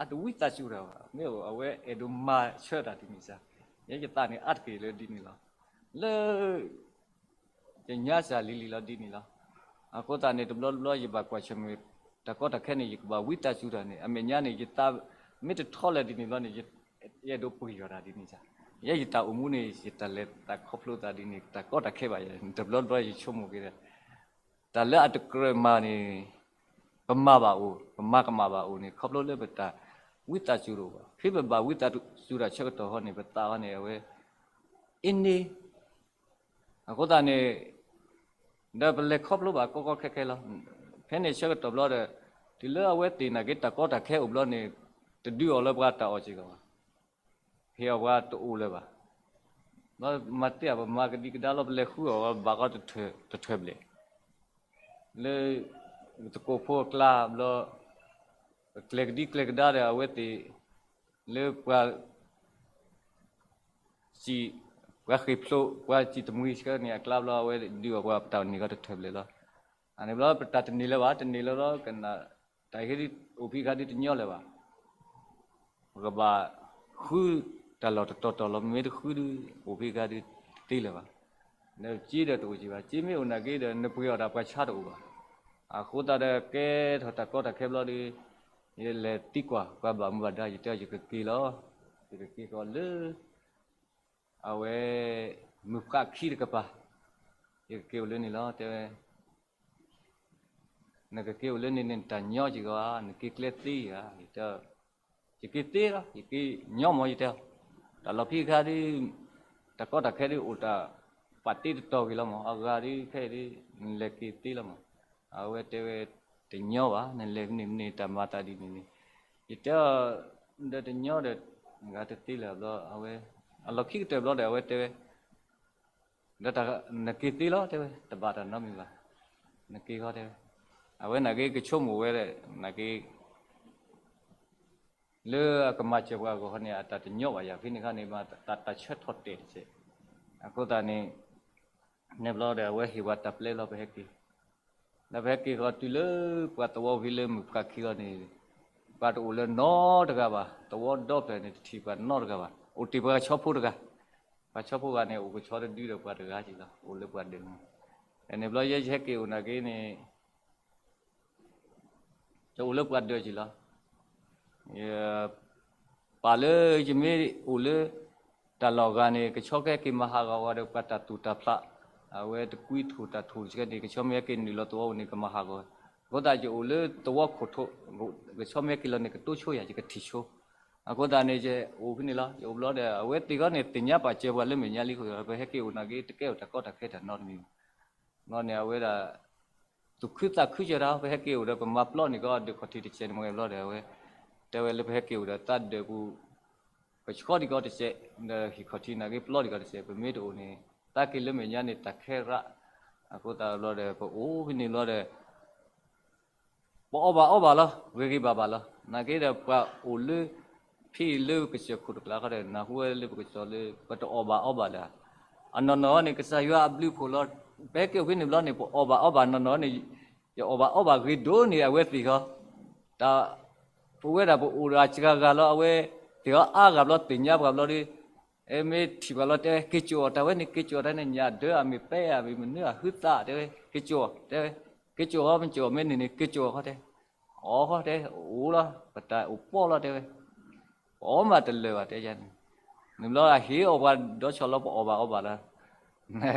အတဝံသးစူၤတၢ်ဘၣ် မ့ၢ်အဝဲအဲၣ်ဒိးမၤဆၢတၢ်ဒ်န့ၣ်စ့ၢ် ယဲယသးန့ၣ်အါတက့ၢ်လၢဒ်န့ၣ်လီၤ. လၢ ယညါစၢ်လံၤလံၤလီၤဒ်န့ၣ်လီၤ. အဃိသတးန့ၣ် တဘျီတဘျီယဘၣ်ကွၢ်ဆၢၣ်မဲာ် တၢ်ကီတၢ်ခဲန့ၣ် ယကဘၣ်ဝံသးစူၤတၢ်န့ၣ် အမဲာ်ညါန့ၣ် ယသးမ့ၢ်တထီလၢၤဒ်န့ၣ်ဘျီန့ၣ် ယအဲၣ်ဒိးပှံၢ်ထီၣ်တၢ်ဒ်န့ၣ်စ့ၢ် ယဲယတၢ်အိၣ်မူန့ၣ် ယတၢ်လဲၤသးခီဖျိသးဒ်န့ၣ် တၢ်ကီတၢ်ခဲဘၣ်ယဲ တဘျီတဘျီယဆိကမိၣ်က့ၤဒီး တၢ်လၢအတကြၢးမၤန့ၣ် ပမၤဘၣ်အိၣ် ပမၤကမၣ်ဘၣ်အိၣ်န့ၣ် ခီဖျိလၢပတၢ်ဝံသးစူၤတအိၣ်ဘၣ်. ဖဲပဘၣ်ဝံသးစူၤတၢ်ဆၢကတီၢ်ဃီန့ၣ် ပသးဃီန့ၣ် အဝဲ အ့န့ အဃိသတးန့ၣ် ဒီးပလဲၤခီဖျိဘၣ်ကီကီခဲခဲလီၤ. ဖဲန့ၣ်ဆၢကတီၢ်ဘျီဒီး တုၤလၢအဝဲသ့ၣ်နာ်က့ တၢ်ကီတၢ်ခဲအိၣ်ဘျီန့ၣ် တဒုးအီၤလၢပှၤတၢ်အီၣ်စ့ၢ်ကီးဘၣ်. ဟ့ၣ်အီၣ်ပှၤတအိၣ်လၢၤဘၣ်. ဘျီမၤတ့ၢ်အပမၤကဒံကဒါလီၤ ပလဲၤဃုအီၣ်ဘၣ်ကီတထၢၣ်ဘျဲၣ် လၢ သကိးဖိအကျါဘျီ, ကျဲကဒံကျဲကဒါဒီး အဝဲသ့ၣ်လၢပှၤ စံး, ပှၤဃ့ၢ်ဖျိး ပှၤစံးတမှံၤဆှၢန့ၣ် အကျါဘျီ အဝဲဒုးအီၣ်ပှၤ ပတၢ်န့ၢ်ကီတထၢၣ်ဘျဲၣ်လီၤ. အန့ၣ်ဘျီ ပတၢ်တန့ၢ်လၢၤဘၣ်, တန့ၢ်လၢၤလီၤ ကနၣ်, တၢ်ဟ့ၣ်ဒ်အိၣ်ဖဲခါဒ်တညီလၢၤဘၣ်. ပကဘၣ်ဃုတၢ်လီၢ်တတီၤတီၤလီၤ, မ့ၢ်တဃုဒ် အိၣ်ဖဲခါဒ်တသ့လၢၤဘၣ်. ဒီးစ့ဒီးတအိၣ်က့ၤဘၣ်, စ့မ့ၢ်အိၣ်နာ်က့ဒီး နပှ့ၤအီၣ်တၢ်ပှၤဆါတအိၣ်ဘၣ်. အဃိသတးဒီးကဲထီၣ်တၢ်ကီတၢ်ခဲဘျီဒီး ယလဲၤသံကွၢ်ပှၤဘၣ်မူဘၣ်ဒါ ယတဲအီၤ ယကက့ၤလီၤ. ယကက့ၤဃီလၢ အဝဲ မုၢ်ဖးခံတကပၤ, ယကက့ၤအိၣ်လၢန့ၣ်လီၤ တဲဝဲ. နကက့ၤအိၣ်လၢန့ၣ်န့ၣ် နတၢ်ညီက့ၤဂီၤဧါ, နက့ၤကျဲသ့ဧါ, ယတဲ, ယက့ၤသ့လီၤ, ယက့ၤညီမး ယတဲအီၤ. တၢ်လီၢ်ဖဲခါဒ် တၢ်ကီတၢ်ခဲဒ်အိၣ်တၢ်ပာ်တ့တတီၤဂ့ၤလီၤမး, အဂၤဒ်ခဲအံၤဒ် နလဲၤက့ၤသ့လီၤမး. အဝဲတဲဝဲ တညီဘၣ်, နလဲၤန့ၣ်မ့ၢ်တၢ်မၤသးဒ်န့ၣ်န့ၣ်, ယတဲအီၤ ဒီးတညီဒီး ဂၤတသ့လၢၤဘျီ အဝဲ အလီၢ်ခံကတၢၢ်ဘျီဒီး အဝဲတဲဝဲ ဒီးနက့ၤသ့လီၤ တဲဝဲ, တဘၣ်တၢ်နီတမံၤဘၣ်, နက့ၤဃီ တဲဝဲ. အဝဲနာ်က့ကဆိကမိၣ်ဝဲဒၣ် နာ်က့ လၢအကမၤစၢၤပှၤအဂီၢ်န့ၣ် အတၢ်တညီဘၣ်ယၤ ဖဲန့ၣ်ခါန့ၣ် မ့ၢ်တၢ်ဆၢထီၣ်တဲာ်တစဲး. အဃိသတးန့ၣ် န့ၣ်ဘျီဒီး အဝဲဟ့ၣ်ပှၤတၢ်ပျဲလီၤ ပဟဲက့ၤ. ဒီးပဟဲက့ၤဃီတုၤလၢပှၤသဝီဖဲလၢမုၢ်ဖးခံဂီၤန့ၣ် ပှၤတအိၣ်လၢနီတဂၤဘၣ်, သဝီဒီဖျၢၣ်န့ၣ် တထံၣ်ပှၤနီတဂၤဘၣ်, အိၣ်တ့ၢ်ပှၤကဆီဖိတဂၤ. ပှၤဆီဖိဂၤန့ၣ် အိၣ်ကဆီတဒုဒီးပှၤတဂၤက့ၤလီၤ, အိၣ်လၢပှၤဒၢးန့ၣ်. န့ၣ်ဘျီယဲယဟဲက့ၤအိၣ်နာ်က့န့ၣ် ယအိၣ်လၢပှၤဒၢးက့ၤလီၤ. ပာ်လၢယမ့ၢ်အိၣ်လၢ တၢ်လီၢ်ဂၤန့ၣ် ကဆီကဟဲက့ၤမၤဟးဂီၤဝဲဒီး ပှၤတၢ်သူၣ်တၢ်ဖျး, အဝဲတကွံထူၣ်တၢ်ထူၣ်တကဲန့ၣ် ကဆီမ့ၢ်ဟဲက့ၤနုာ်လီၤသဝီပူၤန့ၣ် ကမၤဟးဂီၤ. အဃိသတးယအိၣ်လၢသဝီခိၣ်ထိး, ကဆီမ့ၢ်ဟဲက့ၤလီၤန့ၣ် ကတိဆိယၤ ယကထံၣ်ဆိ. အဃိသတးန့ၣ် ယအိၣ်ဖဲန့ၣ်လီၤ. ယအိၣ်ဘျီဒီး အဝဲသ့ၣ်ဂီၢ်န့ၣ် သ့ၣ်ညါပာ်စၢၤပှၤလၢမဲာ်ညါလံအဃိ ပဟဲက့ၤအိၣ်နာ်က့ တကဲအိၣ်တၢ်ကီတၢ်ခဲတၢ်နီတမံၤဘၣ်. ဘျီန့ၣ် အဝဲဒၣ် သူၣ်ခုသးခုစၢၤတၢ် ပဟဲက့ၤအိၣ်ဒီး ပမၤပျီန့ၣ်ကီး ဒုးခီၣ်ထံးတစဲးန့ၣ် မ့ၢ်ဘျီဒီး အဝဲ တဲဝဲလၢပဟဲက့ၤအိၣ်ဒီး သးဒၢးပူၤ ကဆှီဒံးကီးတစဲး, ဒီးဟံၣ်ခီၣ်ထံးနာ်က့ ပျီဒံးကီးတစဲး, ပမ့ၢ်တအိၣ်န့ၣ် သးက့ၤလၢမဲာ်ညါန့ၣ် တၢ်ခဲရး. အဃိသတးဘျီဒီး ပအိၣ်ဖဲန့ၣ်ဘျီဒီး ပအီၣ်ဘၣ်အီဘၣ်လီၤ, ဂ့ၤဂ့ၤဘၣ်ဘၣ်လီၤ. နာ်က့ဒီး ပှၤအိၣ်လၢ ဖဲလၢကစၢၢ်ခိၣ်တကျါဃီဒီး နၢ်ဟူဝဲလၢပကစၢ်လၢ ပတအီၣ်ဘၣ်အီဘၣ်လၢၤ. အနီၢ်နီၢ်န့ၣ် ကစၢ်ယွၤအဘျုးအဖှိၣ်လီၤ. ပဟဲက့ၤအိၣ်ဖဲန့ၣ်ဘျီန့ၣ် ပအီၣ်ဘၣ်အီဘၣ်နီၢ်နီၢ်န့ၣ် ယအီၣ်ဘၣ်အီဘၣ်ဂ့ၤဒိၣ်န့ၢ်အဝဲသ့ၣ်ဃီ. တၢ် ပဝဲဒၣ်ပအိၣ်ဒီးအစှၤဂၤလီၤ အဝဲသ့ၣ်ဃီအါဂၤဘျီ သ့ၣ်ညါပှၤဘျီဒီး မ့ၢ်ထံၣ်ပှၤလီၤ တဲဝဲ က့ၤကၠိအီၤ တၢ်ဝဲန့ၣ် က့ၤကၠိအီၤ တၢ်န့ၣ် ညၣ်ဒၢအမ့ၢ်ပဲအမ့ၢ်မနုၤအဟုသး တဲဝဲ က့ၤကၠိအီၤ တဲဝဲ က့ၤကၠိအီၤ မ့ၢ်ကၠိအီၤ မ့ၢ်န့ၣ်န့ၣ် က့ၤကၠိအီၤဃီတဲ အီဃီတဲ အိၣ်လီၤ ပတၢ်အိၣ်ပီလီၤ တဲဝဲ ပအီမးတလၢာ်ဘၣ် တဲယၤန့ၣ် န့ၣ်ဘျီအဟ့ၣ်အီၣ်ပှၤဒီးဆီၣ်လီၤ ပအီၣ်ဘၣ်အီဘၣ်လီၤ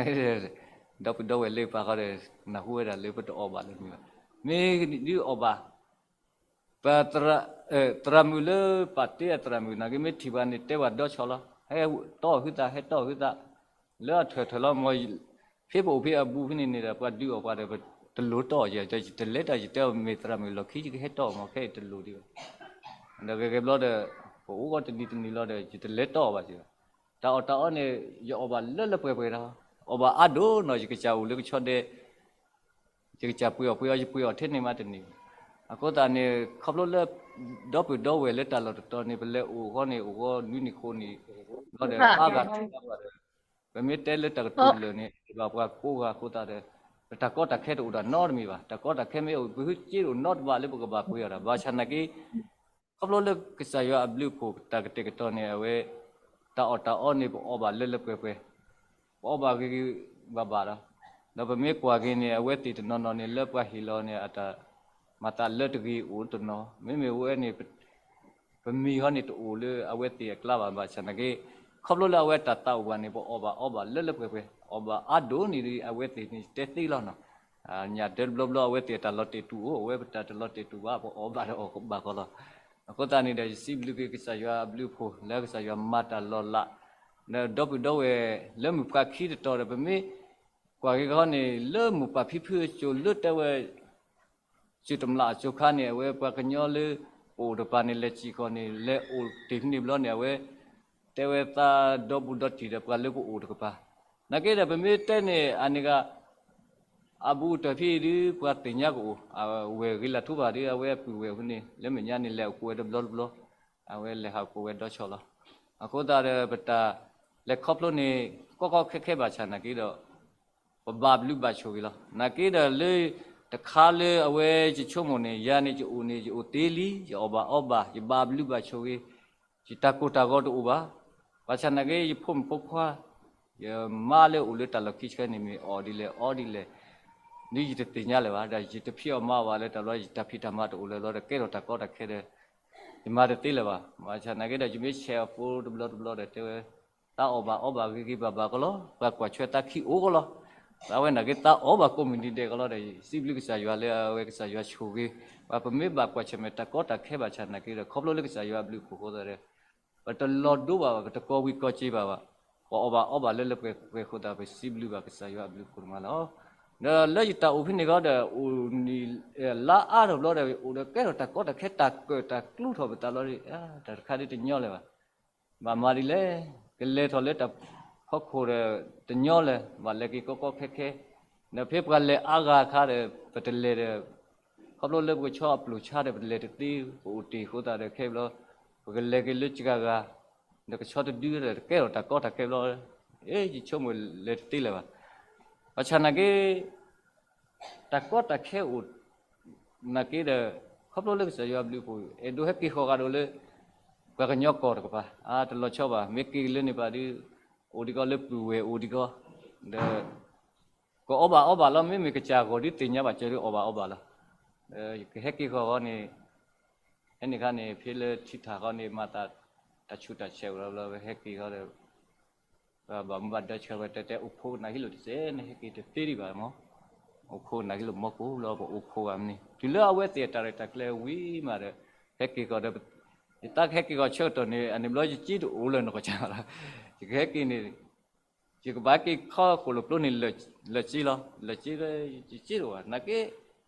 ဒီပုၢ်ဒီဝဲၢ်လၢပာ်ဃီဒီး နၢ်ဟူဝဲဒၣ်လၢပတအီၣ်ဘၣ်လၢၤမ့ၢ်ဘၣ် မ့ၢ်ဒုးအီၣ်ဘၣ် ပ သရၣ်မုၣ်လၢပာ်တ့အသရၣ်မုၣ် နာ်က့မ့ၢ်ထံၣ်ပှၤန့ၣ် တဲပှၤဒီးဆီၣ်လီၤ ဟဲတီၢ်ဟုသး ဟဲတီၢ်ဟုသး လၢအထွဲၣ်ထွဲၣ်လီၤ မ်ဖဲပအိၣ်ဖဲအဘူးဖဲန့ၣ်န့ၣ်ဒီး ပှၤဒုးအီၣ်ပှၤဒီး ပတလိၤတီၢ်အီၤ ယတလဲၤတီၢ် ယတဲအီၤ မ့ၢ်သရၣ်မုၣ်လီၢ်ခံ ယကဟဲတီၢ်အီၤ မ်ခဲအံၤတလိၤဒံးဘၣ် ဒီးဂ့ၤဂ့ၤဘျီဒီး ပအိၣ်ဂီၢ်တနံၤတနံၤလီၤဒီး ယတလဲၤတီၢ်အီၤဘၣ်စ့ၢ်ကီး တၢ်အီၣ်တၢ်အီန့ၣ် ယအီၣ်ဘၣ်လၢလၢပှဲၤပှဲၤလီၤ အီၣ်ဘၣ်အါဒိၣ်နီၤ ယကစၢ်အိၣ်လၢကဆီဒဲး ယကစၢ်ပှ့ၤအီၣ်ပှ့ၤအီၣ် ယပှ့ၤအီၣ်ထဲန့ၣ်မးတန့ၢ်ဘၣ်. အဃိသတးန့ၣ် ခီဖျိလၢ ဒီပုၢ်ဒီဝဲၢ်လၢတၢ်လီၢ်တတီၤန့ၣ် ပလဲၤအိၣ်ဃီန့ၣ် အိၣ်ဃီနွံနံၣ်ဃိးနံၣ် ဘျီဒီး အါဂၤထီၣ်ဘၣ်ဒီး ပမ့ၢ်တဲလၢတၢ်ကတိၤလၢာ်န့ၣ် ဘၣ်ပှၤကိးဂၤအဃိသတးဒီး ပတၢ်ကီတၢ်ခဲတအိၣ်ဒၣ်နီတမံၤဘၣ်. တၢ်ကီတၢ်ခဲမ့ၢ်အိၣ် ပဟုက့တအိၣ်နီတဘၣ်လၢပကဘၣ်ပှ့ၤအီၣ်တၢ် ဘၣ်ဆၣ်နာ်က့ ခီဖျိလၢကစၢ်ယွၤအဘျုးအဖှိၣ် တၢ်ကတဲာ်ကတီၤန့ၣ် အဝဲ တၢ်အီၣ်တၢ်အီန့ၣ် ပအီၣ်ဘၣ်လၢလၢပှဲၤပှဲၤ, ပအီၣ်ဘၣ်ဂ့ၤဂ့ၤဘၣ်ဘၣ်လီၤ. ဒီးပမ့ၢ်ကွၢ်က့ၤန့ၣ် အဝဲသ့ၣ်တနီၤနီၤန့ၣ် လၢပှၤဟ့ၣ်လီၤန့ၣ် အတၢ်မၤသးလၢတဂ့ၤအိၣ်တနီၤ, မ့မ့ၢ်ဝဲန့ၣ် ပမံၤဟီန့ၣ် တအိၣ်လၢအဝဲသ့ၣ်အကျါဘၣ် ဘၣ်ဆၣ်နာ်က့ ခီဖျိလၢအဝဲတၢ်သးအိၣ်ဘၣ်န့ၣ် ပအီၣ်ဘၣ်အီဘၣ်လၢလၢပှဲၤပှဲၤ, အီၣ်ဘၣ်အါဒိၣ်န့ၢ်ဒံးအဝဲသ့ၣ်န့ၣ် တဲသ့လီၤနီၤ. ညၣ်ဒၢတဘျီဘျီ အဝဲသ့ၣ်အတၢ်လီၤတဲာ်တူာ်အိၣ်, အဝဲပတၢ်တလီၤတဲာ်တူာ်ဘၣ် ပအီၣ်ဘၣ်ဒီးအီၣ်ဘၣ်ကီးလီၤ. အဃိသတးန့ၣ်ဒီး ယစံးဘျုးက့ၤကစၢ်ယွၤအဘျုးအဖှိၣ် လၢကစၢ်ယွၤမၤတၢ်လီၤလး, ဒီးဒီပုၢ်ဒီဝဲၢ်လၢမုၢ်ဖးခံတတီၤဒီး ပမ့ၢ်ကွၢ်က့ၤခီန့ၣ် လၢမိၢ်ပၢ်ဖံဖုအစိၤလၢတဲဝဲ စူၢ်တမျးအစိၤခါန့ၣ် အဝဲပှၤကညီလၢ ပအိၣ်တကပၤန့ၣ် လဲၤစံၣ်ဃီန့ၣ် လဲၤအိၣ်တ့ၢ်ဖဲန့ၣ်ဘျီန့ၣ် အဝဲ တဲဝဲသးဒီဘူးဒီတံၢ်ဒီးပှၤလၢပအိၣ်တကပၤ, နာ်က့ဒီးပမ့ၢ်တဲန့ၣ် အန့ၣ်ဂ့ၤ အဘူးအတၢၢ်ဖဲအံၤဒုး ပှၤသ့ၣ်ညါကအိၣ်, အဝဲၢ်ဂ့ၤလၢ်ထူဘၣ်ဒီး အဝဲပုၢ်ဝဲၢ်အဃိန့ၣ် လၢမဲာ်ညါန့ၣ် လဲၤအိၣ်ကိးဝဲတဘျီတဘျီ, အဝဲလဲၤဟးအိၣ်ကိးဝဲဒီဆၣ်လီၤ. အဃိသတးဒီး ပတၢ်လဲၤခီဖျိန့ၣ် ကီကီခဲခဲဘၣ်ဆၣ်နာ်က့ဒီး ပဘၣ်ဘျုးဘၣ်ဆိၣ်ဂ့ၤလီၤ. နာ်က့ဒီးလၢ တခါလၢအဝဲယဆိကမိၣ်န့ၣ် ယၤန့ၣ်ယအိၣ်န့ၣ် ယအိၣ်သ့လံ, ယအီၣ်ဘၣ်အီဘၣ်, ယဘၣ်ဘျုးဘၣ်ဆိၣ်ဂ့ၤ, ယတၢ်ကိၢ်တၢ်ဂီၤတအိၣ်ဘၣ်. ဘၣ်ဆၣ်နာ်က့ ယဖိမုၣ်ဖိခွါ ယမါလၢအိၣ်လၢတၢ်လီၢ်ခံဆၢန့ၣ် မ့ၢ်အီၣ်ဒ်လဲၣ်အီဒ်လဲၣ်, ဒ်ယတသ့ၣ်ညါလၢၤဘၣ်, ဒီးယတဖံးအီၣ်မၤအီၣ်ဘၣ်လၢတၢ်ဘျီ ယတၢ်ဖံးတၢ်မၤတအိၣ်လၢၤဘျီဒီး ကဲထီၣ်တၢ်ကီတၢ်ခဲဒီး ယမၤတသ့လၢၤဘၣ်. ဘၣ်ဆၣ်နာ်က့ဒီး ယမ့ၢ်ဆဲးအီၤဖိတဘျီတဘျီဒီးတဲဝဲ သးအီၣ်ဘၣ်အီဘၣ်ဂ့ၤဂ့ၤဘၣ်ဘၣ်ကီလီၤ, ပှၤကွၢ်ထွဲသးခံအိၣ်ကီလီၤ. သးဝဲနာ်က့သးအီၣ်ဘၣ်ကိးမုၢ်နံၤဒဲးကီလီၤဒီး စံးဘျုးကစၢ်ယွၤလၢအဝဲကစၢ်ယွၤဆိၣ်ဂ့ၤ, ပှၤပမ့ၢ်ဘၣ်ကွၢ်ဆၢၣ်မဲာ်တၢ်ကီတၢ်ခဲဘၣ်ဆၣ်နာ်က့ဒီး ခီဖျိလၢကစၢ်ယွၤအဘျုးအဖှိၣ်အဃိသတးဒီး ပတလီၤဒိဘၣ်ဘၣ်, ပတကီၤဝံၤကီၤစ့ၤဘၣ်ဘၣ်, ပအီၣ်ဘၣ်အီဘၣ်လၢလၢပှဲၤပှဲၤအဃိသတး ပစံးဘျုးဘၣ်ကစၢ်ယွၤအဘျုးအဖှိၣ်တမးလီၤ. ဒီးလၢယတၢ်အိၣ်ဖဲန့ၣ်ခီဒီး အိၣ်နံၣ်လါအါထီၣ်ဘျီဒီး အိၣ်ဒီးကဲထီၣ်တၢ်ကီတၢ်ခဲ တၢ်ကၢၣ်တၢ်ကျူထီၣ်ပသးလီၤဒီး တၢ်တခါဒ်တညီလၢၤဘၣ်. ဘၣ်မၤဒ်လဲၣ်, ကလဲၤထီၣ်လၢတၢ်ဖီခိၣ်ဒီးတညီလၢၤ, ဘၣ်လဲၤက့ၤကီကီခဲခဲ, ဒီးဖဲပှၤလဲၤအါဂၤအခါဒီး ပတလဲၤဒီး ခီဖျိလၢပကဆီအပျိၢ်ဆါဒီး ပတလဲၤတသ့, ပအိၣ်တ့ၢ်အဃိသတးဒီးခဲအံၤဘျီ ပကလဲၤက့ၤလၢစှၤဂၤ, ဒီးကဆီတဒုဒီး ကဲထီၣ်တၢ်ကီတၢ်ခဲဘျီ, ယဆိကမိၣ်လဲၤတသ့လၢၤဘၣ်. ဘၣ်ဆၣ်နာ်က့ တၢ်ကီတၢ်ခဲအိၣ်နာ်က့ဒီး ခီဖျိလၢကစၢ်ယွၤအဘျုးအဖှိၣ် အဲၣ်ဒိးဟဲက့ၤဃီၤဂၤဒိၣ်လၢ ပှၤကညီကီၢ်တကပၤ, အါ တလီၤဆီဘၣ်, မ့ၢ်က့ၤလၢန့ၣ်ပၤဒုး အိၣ်ဒံးကီလၢပုၢ်ဝဲၢ်အိၣ်ဒံးကီ, ဒီး ကအီၣ်ဘၣ်အီဘၣ်လီၤ, မ့မ့ၢ်ကစၢ်ဂီၤဒုးသ့ၣ်ညါဘၣ်စၢၤဒုးအီၣ်ဘၣ်အီဘၣ်လီၤ. ကဟဲက့ၤဃီၤဂီၤန့ၣ် ဖဲန့ၣ်ခါန့ၣ် ဖဲလၢထံထၣ်ဃီန့ၣ် မၤသးတၢ်ဆူးတၢ်ဆဲးအိၣ်လီၤဘျီ ဟဲက့ၤဃီၤဒီး ပဘၣ်မူဘၣ်ဒါဆှၢဝဲ တဲတဲအိၣ်ဖှိၣ်ကနၣ်ဟံးလိာ်တစဲး နဟဲက့ၤတသ့ဒံးဘၣ်မး, အိၣ်ဖှိၣ်ကနၣ်ဟံးလိာ်မီၢ်ကိၢ်လီၤ ပအိၣ်ဖှိၣ်ဂၤမနုၤ တုၤလၢအဝဲသ့ၣ်အတၢ်ရဲၣ်တၢ်ကျဲၤဝံၤမးဒီး ဟဲက့ၤဃီၤဒီး ယတၢ်ကဟဲက့ၤဃီၤဆၢကတီၢ်န့ၣ် အန့ၣ်ဘျီယစ့တအိၣ်လၢနကစၢ်ဘၣ်လီၤ. ယကဟဲက့ၤန့ၣ် ယကဘၣ်က့ၤခီဃိၣ်လိာ်ကျိန့ၣ်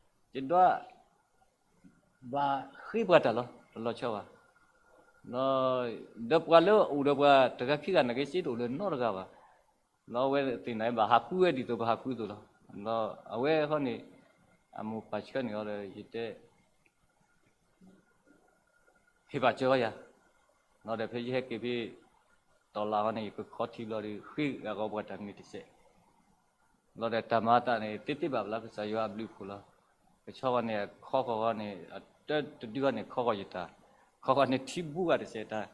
လၢာ်စ့လီၤ, လၢာ်စ့လၢ ယစ့တအိၣ်ဘၣ် နာ်က့ ယဒွး ဘၣ်ဃ့ပှၤတၢ်လီၤ တလီၤဆီဘၣ်. ဒီးပှၤလၢအိၣ်ဒီးပှၤတဂၤခံဂၤနာ်က့ စ့တအိၣ်လၢနီတဂၤဘၣ်. လီၤအဝဲသ့ၣ်န့ၣ် ဘၣ်ဟးဃုဝဲဒ်သိးပဟးဃုအသိးလီၤ. လီၤအဝဲဃီန့ၣ် အမိၢ်ပၢ်ဆှၢန့ၣ်ဃီဒီး ယတဲ ဟ့ၣ်ဘၣ်စၢၤဃီယၤ, လီၤဒီးဖဲယဟဲက့ၤဖဲ တီၢ်လၢ်ဃီန့ၣ် ယကခီထံဘျီဒီး ဃ့အဂီၢ်ပှၤတၢ်မံၤတစဲး လီၤဒီးတၢ်မၤအသးန့ၣ် သ့သ့ဘၣ်ဘၣ်လၢကစၢ်ယွၤအဘျုးအဖှိၣ်လီၤ. ကဆီဃီန့ၣ် ခီဃီၤဃီန့ၣ် အတၢတဒုဃီန့ၣ် ခီဃီၤယတၢ်, ခီဃီၤန့ၣ်ထံဘူဂၤတစဲးတၢ်,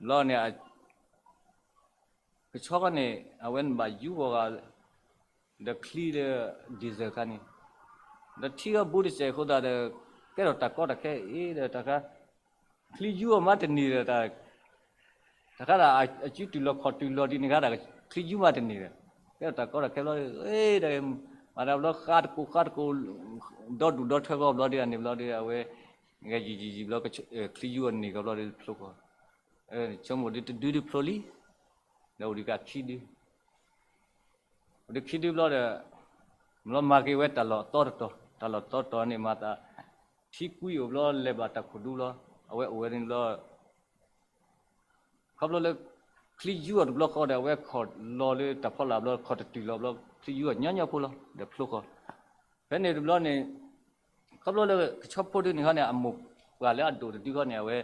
လီၤန့ၣ် ကဆီဃီန့ၣ် အဝဲန့ၣ်ဘၣ်ယူဂီၤဂၤ ဒီးချံဒီး diesel ခါန့ၣ်, ဒီးထံဂီၤဘူတစဲးအဃိသတးဒီး ကဲထီၣ်တၢ်ကီတၢ်ခဲအံၤဒီးတၢ်ခါ ချံယူအီၤမးတန့ၢ်ဒီး တၢ်ခါဒၣ် အစုတုၤလီၤခီၣ်တုၤလီၤဒ်န့ၣ်ခါဒၣ် ချံယူမးတန့ၢ်ဒီး ကဲထီၣ်တၢ်ကီတၢ်ခဲဘျီဒီး မၤတၢ်ဘျီဃးတကိးဃးတကိး ဒီဒူၣ်ဒီထၢဂီၤဘျီဒီး အန့ၣ်ဘျီဒီး အဝဲ ဂဲၤယံာ်ယံာ်ယံာ်ဘျီ ချံယူအန့ၢ်ဂီၤဘျီဒီးဖျိဃီၤ, ဆိကမိၣ်ဒ်တဒုဒုဖျိလံ, ဒီးအိၣ်ဒံးကခံဒု အိၣ်ဒံးခံဒုဘျီဒီး ဘျီမၤက့ၤဝဲတၢ်လီၢ်အသီတတီၤ, တၢ်လီၢ်သီတတီၤန့ၣ်မၤသး ထံကွံအိၣ်ဘျီလဲၤဘၣ်တၢ်ခိၣ်ဒူဘျီ, အဝဲအိၣ်ဝဲန့ၣ်ဘျီ ခီဖျိလၢ ချံယူအီၤတဘျီဃီဒီး အဝဲခီၣ်လီၤလၢတၢ်ဖီလာ်ဘျီ ခီၣ်တတုၤလီၤဘျီ ချံယူအီၤညီညီဖိလီၤ ဒီးဖျိဃီၤ, ဖဲန့ၣ်တဘျီန့ၣ် ခီဖျိလၢကဆီဖိဒုန့ၣ်ဃီန့ၣ် အမိၢ်ပှၢ်လၢအဒိၣ်တဒုဃီန့ၣ် အဝဲ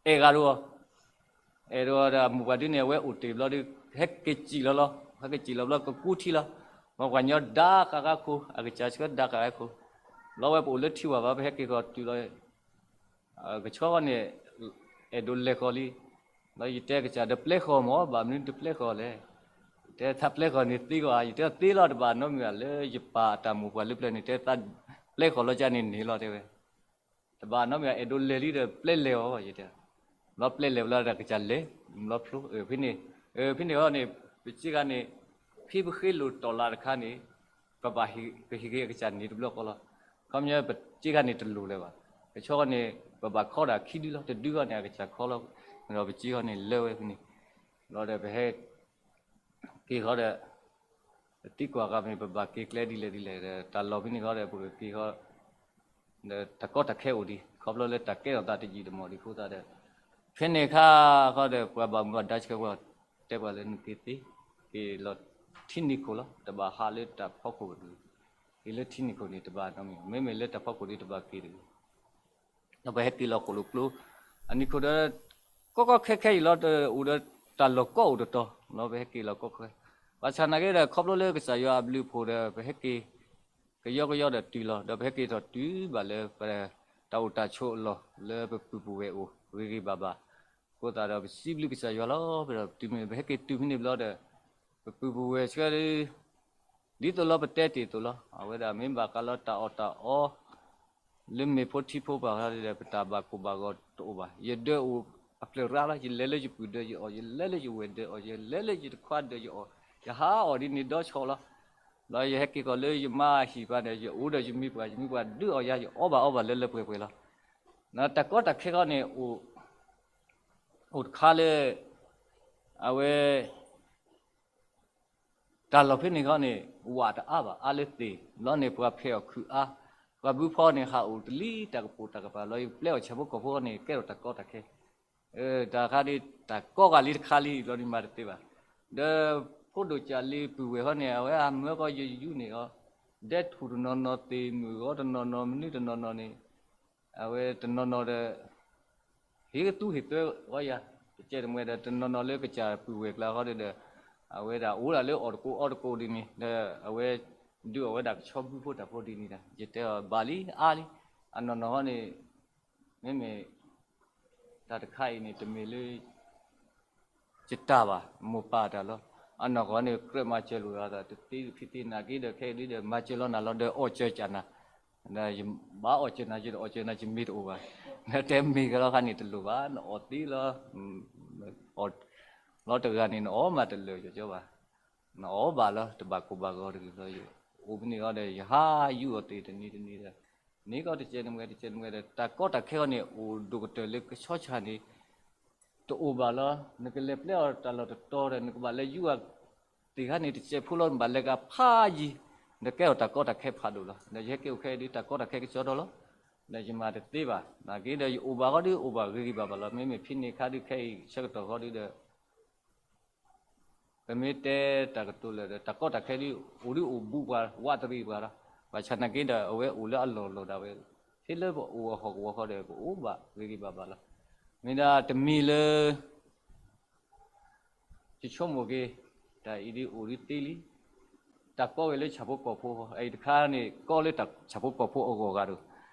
အဲၣ်ဂၤဒိၣ်အီၤ, အဲၣ်ဒိၣ်အီၤဒီးအမိၢ်ပှၢ်ဒုန့ၣ် အဝဲအိၣ်တ့ၢ်ဘျီဒီး ဟဲက့ၤစံၣ်လီၤလီၤ, ဟဲက့ၤစံၣ်လီၤဘျီကကူထံလီၤ, မ့ၢ်ပှၤကညီဒါဃာ်ဃာ်ခိၣ် အကစၢ်ဆှၢဒါဃာ်ဃာ်ခိၣ်, လီၤဝဲပအိၣ်လၢထံဝၢ်ဘၣ် ပဟဲက့ၤဃီၤတုၤလီၤ ကဆီဃီန့ၣ် အဲၣ်ဒိးလဲၤဃီၤလံ, ဒီးယတဲကစၢ်ဒီးပျဲဃီၤမၢ် ဘၣ်မနုၤတပျဲဃီၤလဲၣ်, တဲသးပျဲဃီၤန့ၣ်သ့ကီးဧါ, ယတဲသ့လီၤတဘၣ်နီတမံၤဘၣ် လၢယပၢ်အတၢ်မိၢ်ပှၢ်လၢပျၢၤန့ၣ် တဲသးပျဲဃီၤလီၤကန့ၣ်န့ၣ်လီၤတဲဝဲ တဘၣ်နီတမံၤဘၣ် အဲၣ်ဒိးလဲၤလံဒီးပျဲလဲၤအီၤယတဲ, ဘျီပျဲလဲၤဘျီဒီးကစၢ်လဲၤ, ဘျီဖျိ, ဖဲန့ၣ်, ဖဲန့ၣ်အီၤန့ၣ် ပစ့ကၤန့ၣ် ဖဲပဃ့လိာ်တီၢ်လၢ်တခါန့ၣ် ပဘၣ်ကဟ့ၣ်က့ၤအကစၢ်န့ၣ်တဘျီဃီလီၤ, ခီပညီပစ့ကၤန့ၣ်တလိၣ်လၢၤဘၣ်, ကဆီဃီန့ၣ် ပဘၣ်ခီဒၣ်ခံဒုလီၤ တဒုဃီန့ၣ် အကစၢ်ခီလီၤ, ဒီးပစ့ဃီန့ၣ်လၢဝဲဖဲန့ၣ်, ဘျီဒီးပဟဲ က့ၤဃီဒီး ပသံကွၢ်ဃီမ့ၢ် ပဘၣ်က့ၤကျဲဒ်လဲၣ်ဒ်လဲၣ်ဒီး တၢ်လီၢ်ဖဲန့ၣ်ဃီဒီး ပကက့ၤဃီ ဒီးတၢ်ကီတၢ်ခဲအိၣ်ဒံး ခီဖျိလၢတၢ်ကဲထီၣ်သးတယံာ်တမီၢ်ဒံးအဃိသတးဒီး ဖဲန့ၣ်အခါဃီဒီး ပှၤဘၣ်မူဘၣ်ဒါဆှၢပှၤ တဲပှၤလၢနက့ၤသ့, က့ၤလီၤထံ ထံနံၤခိၣ်လီၤ. တဘၣ်ဟးလၢတၢ်ဖီခိၣ်တဂ့ၤ, က့ၤလၢထံနံၤခိၣ်န့ၣ် တဘၣ်နီတမံၤ, မ့မ့ၢ်လၢတၢ်ဖီခိၣ်ဒီးတဘၣ်က့ၤတဂ့ၤ. ဒီးပဟဲက့ၤလီၤဃိာ်လိာ်ကျိ အနံၤခိၣ်ဒီး ကီကီခဲခဲအံၤလီၤ, အိၣ်ဒီးတၢ်လီၢ်ကီအိၣ်တတီၤလီၤ, ပဟဲက့ၤလီၤကီခဲ, ဘၣ်ဆၣ်နာ်က့ဒီး ခီဖျိလၢကစၢ်ယွၤအဘျုးအဖှိၣ်ဒီး ပဟဲက့ၤ ကယီကယီဒီးတုၤလီၤ, ဒီးပဟဲက့ၤထီၣ်တုၤဘၣ်လၢပတၢ်အိၣ်တၢ်ဆိးအလီၢ် လၢပပုၢ်ပဝဲၢ်အိၣ်ဂ့ၤဂ့ၤဘၣ်ဘၣ်, အဃိသတးဒီးပစံးဘျုးကစၢ်ယွၤလီၤ. ပဒီးတုၤမ့ၢ် ပဟဲက့ၤတုၤဖဲန့ၣ်ဘျီဒီး ပပုၢ်ပဝဲၢ်ဆှၢ ဒ်သိးလီၤပတဲတ့ၢ်အသိးလီၤ, အဝဲဒၣ်မ့ၢ်ဘၣ်ဃးလီၤတၢ်အီၣ်တၢ်အီ လၢမ့ၢ်ဖိထံဖိဘၣ်ဃးဒီး ပတၢ်ဘၣ်ကိၢ်ဘၣ်ဂီၤတအိၣ်ဘၣ်. ယဒၢးအိၣ်အဖျၢၣ်ရၣ်လီၤ, ယလဲၤလၢယပုၢ်ဒၢးယအီၣ်, ယလဲၤလၢယဝဲၢ်ဒၢးအီၣ်, ယလဲၤလၢယတခွါဒၢးယအီၣ်, ယဟးအီၣ်ဒ်န့ၣ်ဒီးဆီလီၤ. ဒီးယဟဲက့ၤကီၢ်လၢယမါဟံၣ်ပၤန့ၣ် ယအိၣ်ဒီးယမံၤပှၢ်, ယမံၤပှၢ်ဒုးအီၣ်ယၤ, ယအီၣ်ဘၣ်အီဘၣ်လၢလၢပှဲၤပှဲၤလီၤ. တၢ်ကီတၢ်ခဲခီန့ၣ် အိၣ်တခါလၢ အဝဲ တၢ်လီၢ်ဖဲန့ၣ်ခီန့ၣ် ဝးတအါဘၣ်, အါလၢသ့ၣ်လီၤန့ၣ် ပှၤဖဲးအီၣ်ခုးအါ, ပှၤဘုဖီန့ၣ် ဟးအိၣ်တလံတၢ်ကပိာ်တၢ်ကပၤလီၤ, ယပျဲအီၣ်ဆၣ်ဖိကီၢ်ဖိန့ၣ် ကဲထီၣ်တၢ်ကီတၢ်ခဲ, တၢ်ခါဒ်တၢ်ကီဂာ်လံတခါလံလီၤန့ၣ် မၤတသ့ဘၣ်. ဒီးဖိဒိၣ်ကၢ်လံပုၢ်ဝဲၢ်ခီန့ၣ် အဝဲအမၢကီယယူန့ၢ်အီၤ, ဒဲထူၣ်တနီၤနီၤ, သ့ၣ်မုၢ်ဂီၤတနီၤနီၤ, မနုၤတနီၤနီၤန့ၣ် အဝဲတနီၤနီၤဒီး ဟ့ၣ်သူဟ့ၣ်သွဲဝဲယၤ, တကဲတမှဲဒီး တနီၤနီၤလၢကစၢ်ပုၢ်ဝဲၢ်ကျါဃီဒီး အဝဲဒၣ်အိၣ်ဒၣ်လၢအီၣ်တကိးအီတကိးဒ်န့ၣ်ဒီး အဝဲဒုးအီၣ်ဝဲဒၣ်ကဆီဘုဖိတၢ်ဖိဒ်န့ၣ်ဒီး ယတဲအီၤဘၣ်လံအါလံ, အနီၢ်နီၢ်ဃီန့ၣ် မ့မ့ၢ် တၢ်တခါအံၤန့ၣ် တမ့ၢ်လၢ ယတၢ်ဘၣ်, မိၢ်ပၢ်တၢ်လီၤ. အနီၢ်ကီၢ်န့ၣ် ကြၢးမၤစၢၤလိာ်သး တသ့ဖံသ့နာ်က့ဒီး ခဲအံၤဒ်ဒီး မၤစၢၤလီၤနၤလီၤဒီး အီၣ်စၢၤကၢ်နၤ, ဒီးယဘၣ်အီၣ်စၢၤနၤ ယတအီၣ်စၢၤနၤ ယမ့ၢ်တအိၣ်ဘၣ်, နတဲမ့ၢ်ကလီၤခါန့ၣ် တလိၣ်ဘၣ်, နအီၣ်သ့လီၤ, အီၣ်လီၤတဂၤန့ၣ် နအီၣ်မးတလၢာ်ကီကီဘၣ်, နအီၣ်ဘၣ်လီၤ တဘၣ်ကိၢ်ဘၣ်ဂီၤတဂ့ၤလီၤ. ယအိၣ်ဖဲန့ၣ်ဃီဒီး ယဟးယူအီၤသ့ၣ်တနံၤတနံၤဒီး န့ၣ်ကီတကဲတမှဲ တကဲတမှဲဒီး တၢ်ကီတၢ်ခဲဃီန့ၣ် အိၣ်ဒိၣ်ကတၢၢ်လၢကဆီဆၣ်န့ၣ် တအိၣ်ဘၣ်လီၤ. နကလဲၤပျဲအီၤတၢ်လီၢ်တတီၤဒီး နကဘၣ်လဲၤယူအီၤသ့ၣ်ခါန့ၣ် တစဲးဖိလီၤ, နဘၣ်လဲၤကဖးယံၤ, ဒီးကဲထီၣ်တၢ်ကီတၢ်ခဲဖးဒိၣ်လီၤ. ဒီးယဟဲက့ၤအိၣ်ခဲအံၤဒ်တၢ်ကီတၢ်ခဲကစီဒီလီၤ. ဒီးယမၤတသ့ဘၣ်, နာ်က့ဒီးယအိၣ်ဘၣ်ဃီဒ်အိၣ်ဘၣ်ဂ့ၤဂ့ၤဘၣ်ဘၣ်လီၤ. မ့မ့ၢ်ဖဲန့ၣ်ခါဒ်ခဲအံၤဆၢကတီၢ်ဃီဒ်ဒီး ပမ့ၢ်တဲတၢ်ကတိၤလၢာ်ဒီး တၢ်ကီတၢ်ခဲဒ်အိၣ်ဒ်အိၣ်ဘူးပှၤ ဝးတရံးပှၤလီၤ. ဘၣ်ဆၣ်နာ်က့ဒီး အဝဲအိၣ်လၢအလီၢ်လီၢ်ဒၣ်ဝဲ, ဖဲလၢပအိၣ်အဟီၣ်ကဝီၤဃီဒီး ပအိၣ်ဘၣ်ဂ့ၤဂ့ၤဘၣ်ဘၣ်လီၤ. မ့ၢ်ဒၣ်တမံၤလၢ ယဆိကမိၣ်က့ၤ တၢ်အံၤဒ်အိၣ်ဒ်သ့လံ, တၢ်ကီဝဲလၢဆၣ်ဖိကီၢ်ဖိ, အအံၤတခါန့ၣ် ကီလၢတၢ်ဆၣ်ဖိကီၢ်ဖိအဂီၢ်ဂၤဒီး,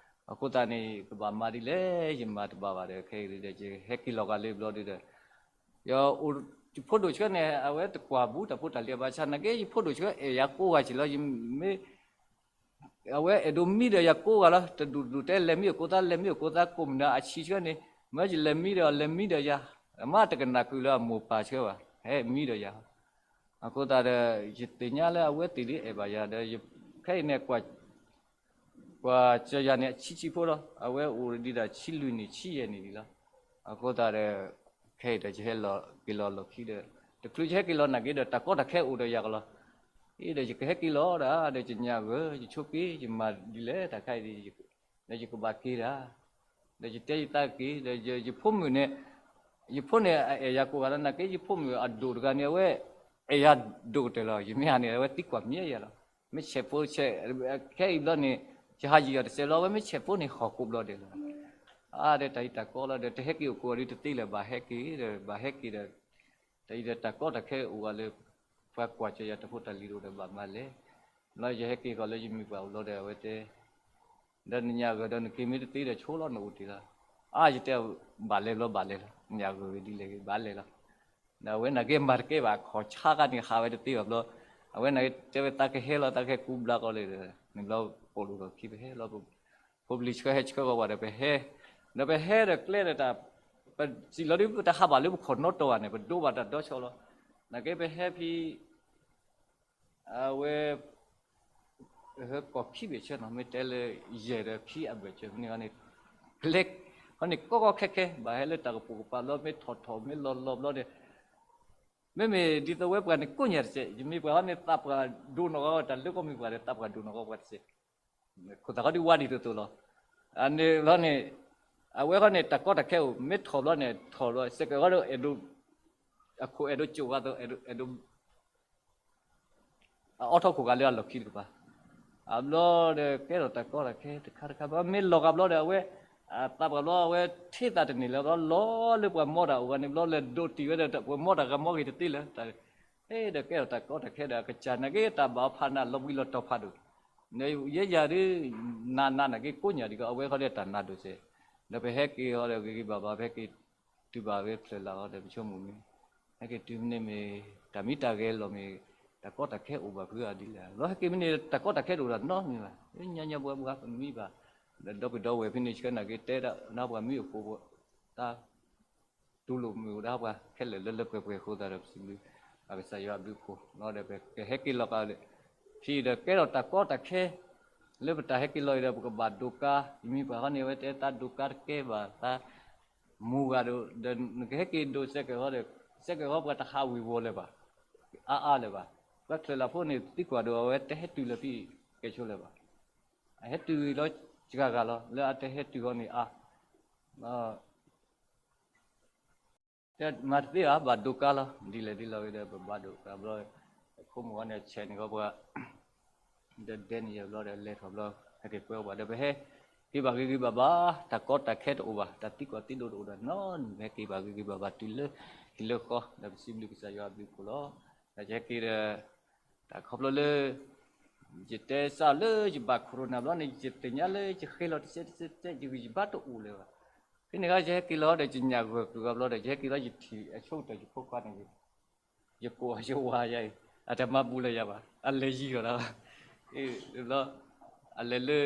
အဃိသတးန့ၣ် ကဘၣ်မၤဒ်လဲၣ် ယမၤတဘၣ်ဘၣ်ဒီး ခဲအံၤဒီး ယဟဲက့ၤလီၤဂာ်လၢဘျီဒ်ဒီး ယအိၣ် ယဖိဒိၣ်ဆှၢန့ၣ် အဝဲတကွၢ်ဘူးတၢ်ဖိတၢ်လံၤ ဘၣ်ဆၣ်နာ်က့ ယဖိဒိၣ်ဆှၢအဲၣ်ယၤကိးဂၤက့ၤလီၤ. ယမ့ၢ် အဝဲအဲၣ်ဒိးမံဒီးယၤကိးဂၤလီၤ. တဒူၣ်တဒူၣ်တဲလဲၤမံအကိးသး လဲၤမံအကိးသး ကိးမုၢ်နၤအဆံးဆှၢန့ၣ် မ့ၢ်ယလဲၤမံဒီးလဲၤမံဒီးယၤ, မ့ၢ်တကနၣ်ကုၢ်လၢအမိၢ်ပၢ်ဆှၢဘၣ် ဟဲမံဒီးယၤ. အဃိသတးဒီး ယသ့ၣ်ညါလၢအဝဲသ့ၣ်ဒ်အဲၣ်ဘၣ်ယၤဒီး ခဲအံၤန့ၣ် ကွၢ်စၢၤယၤန့ၣ် အဆံးဆံးဖိလီၤ. အဝဲအိၣ်ဒံးဒၣ်ဆံလွံၢ်နံၣ် ဆံယဲၢ်နံၣ်ဒံးလီၤ. အဃိသတးဒီး ခဲအံၤဒီး ယဟဲလီၤက့ၤလီၤလီၢ်ခံဒီး တချုးယဟဲက့ၤလီၤနာ်က့ဒီး တၢ်ကီတၢ်ခဲအိၣ်ဒီးယၤကလီၤ. အံၤဒီး ယကဟဲက့ၤလီၤဒၣ် ဒီးယညၣ်ဂၢၢ် ယဆိက့ၤ ယမၤဒ်လဲၣ်တၢ်ခါအံၤဒီး ဒီးယကဘၣ်က့ၤဒၣ် ဒီးယတဲယသးက့ၤ ဒီးယဖိမုၣ်န့ၣ် ယဖိန့ၣ် အအဲၣ်ယၤကိးဂၤလီၤ. နာ်က့ ယဖိမုၣ်အဒိၣ်တဂၤန့ၣ် အဝဲအဲၣ်ယၤဒိၣ်ကတၢၢ်လီၤ. ယမ့ၢ်ဟးန့ၣ် အဝဲသံကွၢ်မ့ၢ်ယၤလီၤ. မ့ၢ်ဆဲးဖိဆဲး ခဲအံၤဘျီန့ၣ် ယဟးယံာ်ယီၤတစဲးလီၤ. အဝဲမ့ၢ်ဆဲးဖိန့ၣ် ဟီၣ်ခိးဘျီဒဲးလီၤ. အါဒီးတၢ်အံၤတၢ်ကီလီၤဒီး တဟဲက့ၤအိၣ်ကိးဂၤဒ်တသ့လၢၤ ဘၣ်ဟဲက့ၤဒီး ဘၣ်ဟဲက့ၤဒီး တၢ်အံၤဒီးတၢ်ကီတၢ်ခဲအိၣ်ဂၤလၢ ပှၤကွၢ်စၢၤယၤတၢ်ဖိတၢ်လံၤတအိၣ်ဒီး ဘၣ်မၤလဲၣ်. ဘျီယဟဲက့ၤဃီၤလၢယမံၤပှၢ်အိၣ်လီၤဒီး အဝဲတဲ ဒီးနညၣ်ဂၢၢ်ဒီးနက့ၤမ့ၢ်တသ့ဒီး ဆိလီၤနအိၣ်တ့ၢ်လီၤ. အါ ယတဲ ဘၣ်လဲၤဘျီဘၣ်လဲၤလီၤ နညၣ်ဂၢၢ်ဝဲဒ်လဲၣ်ဂ့ၤ ဘၣ်လဲၤလီၤ. ဒီးအဝဲနာ်က့မၤတကဲဘၣ် ခီၣ်ဆါခါန့ၣ် ဟးဝဲတသ့ဘၣ်ဘျီ အဝဲနာ်က့တဲဝဲသးကဟဲလီၤ သးကဟဲကူဘျါကီးလၢ န့ၣ်ဘျီ ပိာ်လိာ်ဒီးခံပဟဲလီၤ ဖိပလံၤဆှၢဟဲဆှၢဃီၤဝဲဒီးပဟဲ ဒီးပဟဲဒီးကျဲဒီးတၢ် ပစံးလီၤဒ်ပတဟးဘၣ်လၢပခီၣ်နီတီၢ်ဘၣ်န့ၣ် ပဒိးဘၣ်တၢ်ဒီဆီလီၤ. နာ်က့ပဟဲဖဲ အဝဲ ဟဲကီၢ်ခံဘ့ၣ်ဆၢနီၤ မ့ၢ်တဲလၢ ယဲၢ်ဒီးခံအဘၢၣ်စၢၤမ့ၢ်န့ၣ် ကလဲၤ ဃီန့ၣ်ကီကီခဲခဲ ဘၣ်ဟဲလၢတၢ်ကပိာ်ကပၤဘျီ မ့ၢ်ထီၣ်ထီၣ်မ့ၢ်လီၤလီၤဘျီဒီး မ့မ့ၢ်ဒ်သိးဝဲပှၤန့ၣ်ကိးညါတစဲး ယမ့ၢ်ပှၤဃီန့ၣ် သးပှၢ်ဒိၣ်နီၢ်ဂီၢ် တၢ်လၢကီၢ်မ့ၢ်ပှၤဒီး သးပှၢ်ဒိၣ်နီၢ်ဂီၢ်ပှၤတစဲး ခိၣ်သးဃီဒုးဝါဒံးတိၢ်တိၢ်လီၤ. အန့ၣ်ဘျီန့ၣ် အဝဲဃီန့ၣ် တၢ်ကီတၢ်ခဲအိၣ် မ့ၢ်ထီၣ်ဘျီန့ၣ် ထီၣ်ဘျီ စဲးကဲးဃီဒီးအဲၣ်ဒိး အခိၣ်အဲၣ်ဒိးကၠိၣ်ဃီသိး အဲၣ်ဒိး အဲၣ်ဒိး အအိးထီၣ်ခိၣ်ဃာ်လၢအလီၢ်ခံတကပၤ, အဘျီဒီးကဲထီၣ်တၢ်ကီတၢ်ခဲတခါတခါ, မ့ၢ်လီၤဂာ်ဘျီဒီး အဝဲ သးပှၢ်ဘျီ အဝဲထံၣ်သးတန့ၢ်လၢၤဘျီ လီၤလၢပှၤမီတၢ်အိၣ်ဂၤန့ၣ်ဘျီ လဲၤဒိးတံၢ်ဝဲဒီး ပှၤမီတၢ်ဂၤမီဂ့ၤတသ့လၢၤ ဒီးကဲထီၣ်တၢ်ကီတၢ်ခဲဒီး အကစၢ်နာ်က့ တၢ်ဘၣ်အီၤဖးနးလီၤဘှံးလီၤတီၤဖးဒိၣ်, ယဲယၤဒုး နးနးနာ်က့ ကိးညါဒ်ကီး အဝဲဃီဒီးတၢ်နးဒိၣ်စဲး, ဒီးပဟဲက့ၤဃီဒီး ဂ့ၤဂ့ၤဘၣ်ဘၣ် ပဟဲက့ၤတုၤဘၣ်ဝဲဖျၢၣ်လၢ်ဃီဒီး ပဆိကမိၣ်မ့ၢ် ဟဲက့ၤတုၤမ့ၢ်န့ၣ်မ့ၢ် တၢ်မံတၢ်ဂဲၤလီၤမ့ၢ် တၢ်ကီတၢ်ခဲအိၣ်ဘၣ်ဖုအါဒ်လဲၣ်, လီၤဟဲက့ၤမ့ၢ်န့ၣ် တၢ်ကီတၢ်ခဲတအိၣ်ဒၣ်နီတမံၤဘၣ်, ညါညါဘှဲဘှဲပမံဘၣ်, ဒီးဒီပုၢ်ဒီဝဲၢ်ဖဲန့ၣ်ဆှၢနာ်က့ တဲဒၣ်ပှၤမံအိၣ်ဃိ တၢ် တူၢ်လိာ်မုာ်အိၣ်ဒၣ်ပှၤခဲလၢာ်လၢလၢပှဲၤပှဲၤအဃိသတးဒီး ပစံးဘျုး ကစၢ်ယွၤအဘျုးအဖှိၣ်လီၤဒီး ပကဟဲက့ၤလီၤကဒီး ဖဲဒီးကဲထီၣ်တၢ်ကီတၢ်ခဲ လၢပတၢ်ဟဲက့ၤလီၤအံၤဒီး ပကဘၣ်ဒိးကါ, ယမံၤပှၤဃီန့ၣ် အဝဲတဲသးဒိးကါတကဲဘၣ် သးမူဂၤဒီး ဒီးနကဟဲက့ၤဒိးစဲးကဲၤဃီဒီး စဲးကဲၤဃီပှၤတဟးဝံၤဝီၤလၢၤဘၣ်, အါအါလၢၤဘၣ်, ပှၤချၢၣ်လၢ်ဖိန့ၣ် သံကွၢ်ဒီး အဝဲတဟဲတုၤလၢၤဖဲကဲဆိလၢၤဘၣ်, အဟဲတုၤလီၤစှၤဂၤလီၤ လၢအတဟဲတုၤဃီန့ၣ်အါ တဲမၤတသ့ဘၣ် ဘၣ်ဒိးကါလီၤ ဒ်လဲၣ်ဒ်လဲၣ်ဝဲဒီး ပဘၣ်ဒိးကါဘျီ, အဖိမုၣ်ဃီန့ၣ် ဆဲးန့ၢ်ဃီပှၤ ဒီးဒဲန့ၢ်ယၤဘျီဒီး လဲၤထီၣ်ဘျီ ဟဲက့ၤကွဲးအီၤဘၣ်ဒီး ပဟဲက့ၤဘၣ်ဂ့ၤဂ့ၤဘၣ်ဘၣ်, တၢ်ကီတၢ်ခဲတအိၣ်ဘၣ်, တၢ်သံကွၢ်သံဒိးတအိၣ်ဒီးနီတမံၤ, ပဟဲက့ၤဘၣ်ဂ့ၤဂ့ၤဘၣ်ဘၣ်တုၤလၢဟံၣ်လၢဃီ, ဒီးပစံးဘျုးကစၢ်ယွၤအဘျုးအဖှိၣ်လီၤ. ဒီးယဟဲက့ၤဒီး တၢ်ခီဖျိလၢ ယတဲစးလၢယဘၣ် corona ဘျီန့ၣ် ယသ့ၣ်ညါလၢယဃ့လီၤတစဲးတစဲးတစဲး ယဂံၢ်ယဘါတအိၣ်လၢၤဘၣ်. ဖဲန့ၣ်အခါ ယဟဲက့ၤလီၤဒီး ယညၣ်ဂိၢ်ကျိၤဂၤဘျီဒီး ယဟဲက့ၤလီၤ ယထံၣ်အဆိကတၢၢ်ယဖိခွါန့ၣ် ယကိးယဝၤယၤအံၤ အတမၤဘူးလၢၤယၤဘၣ် အလဲၤယံၤထီၣ်တၢ်ဘၣ်. အ့ၣ် ဘျီ အလဲၤလၢ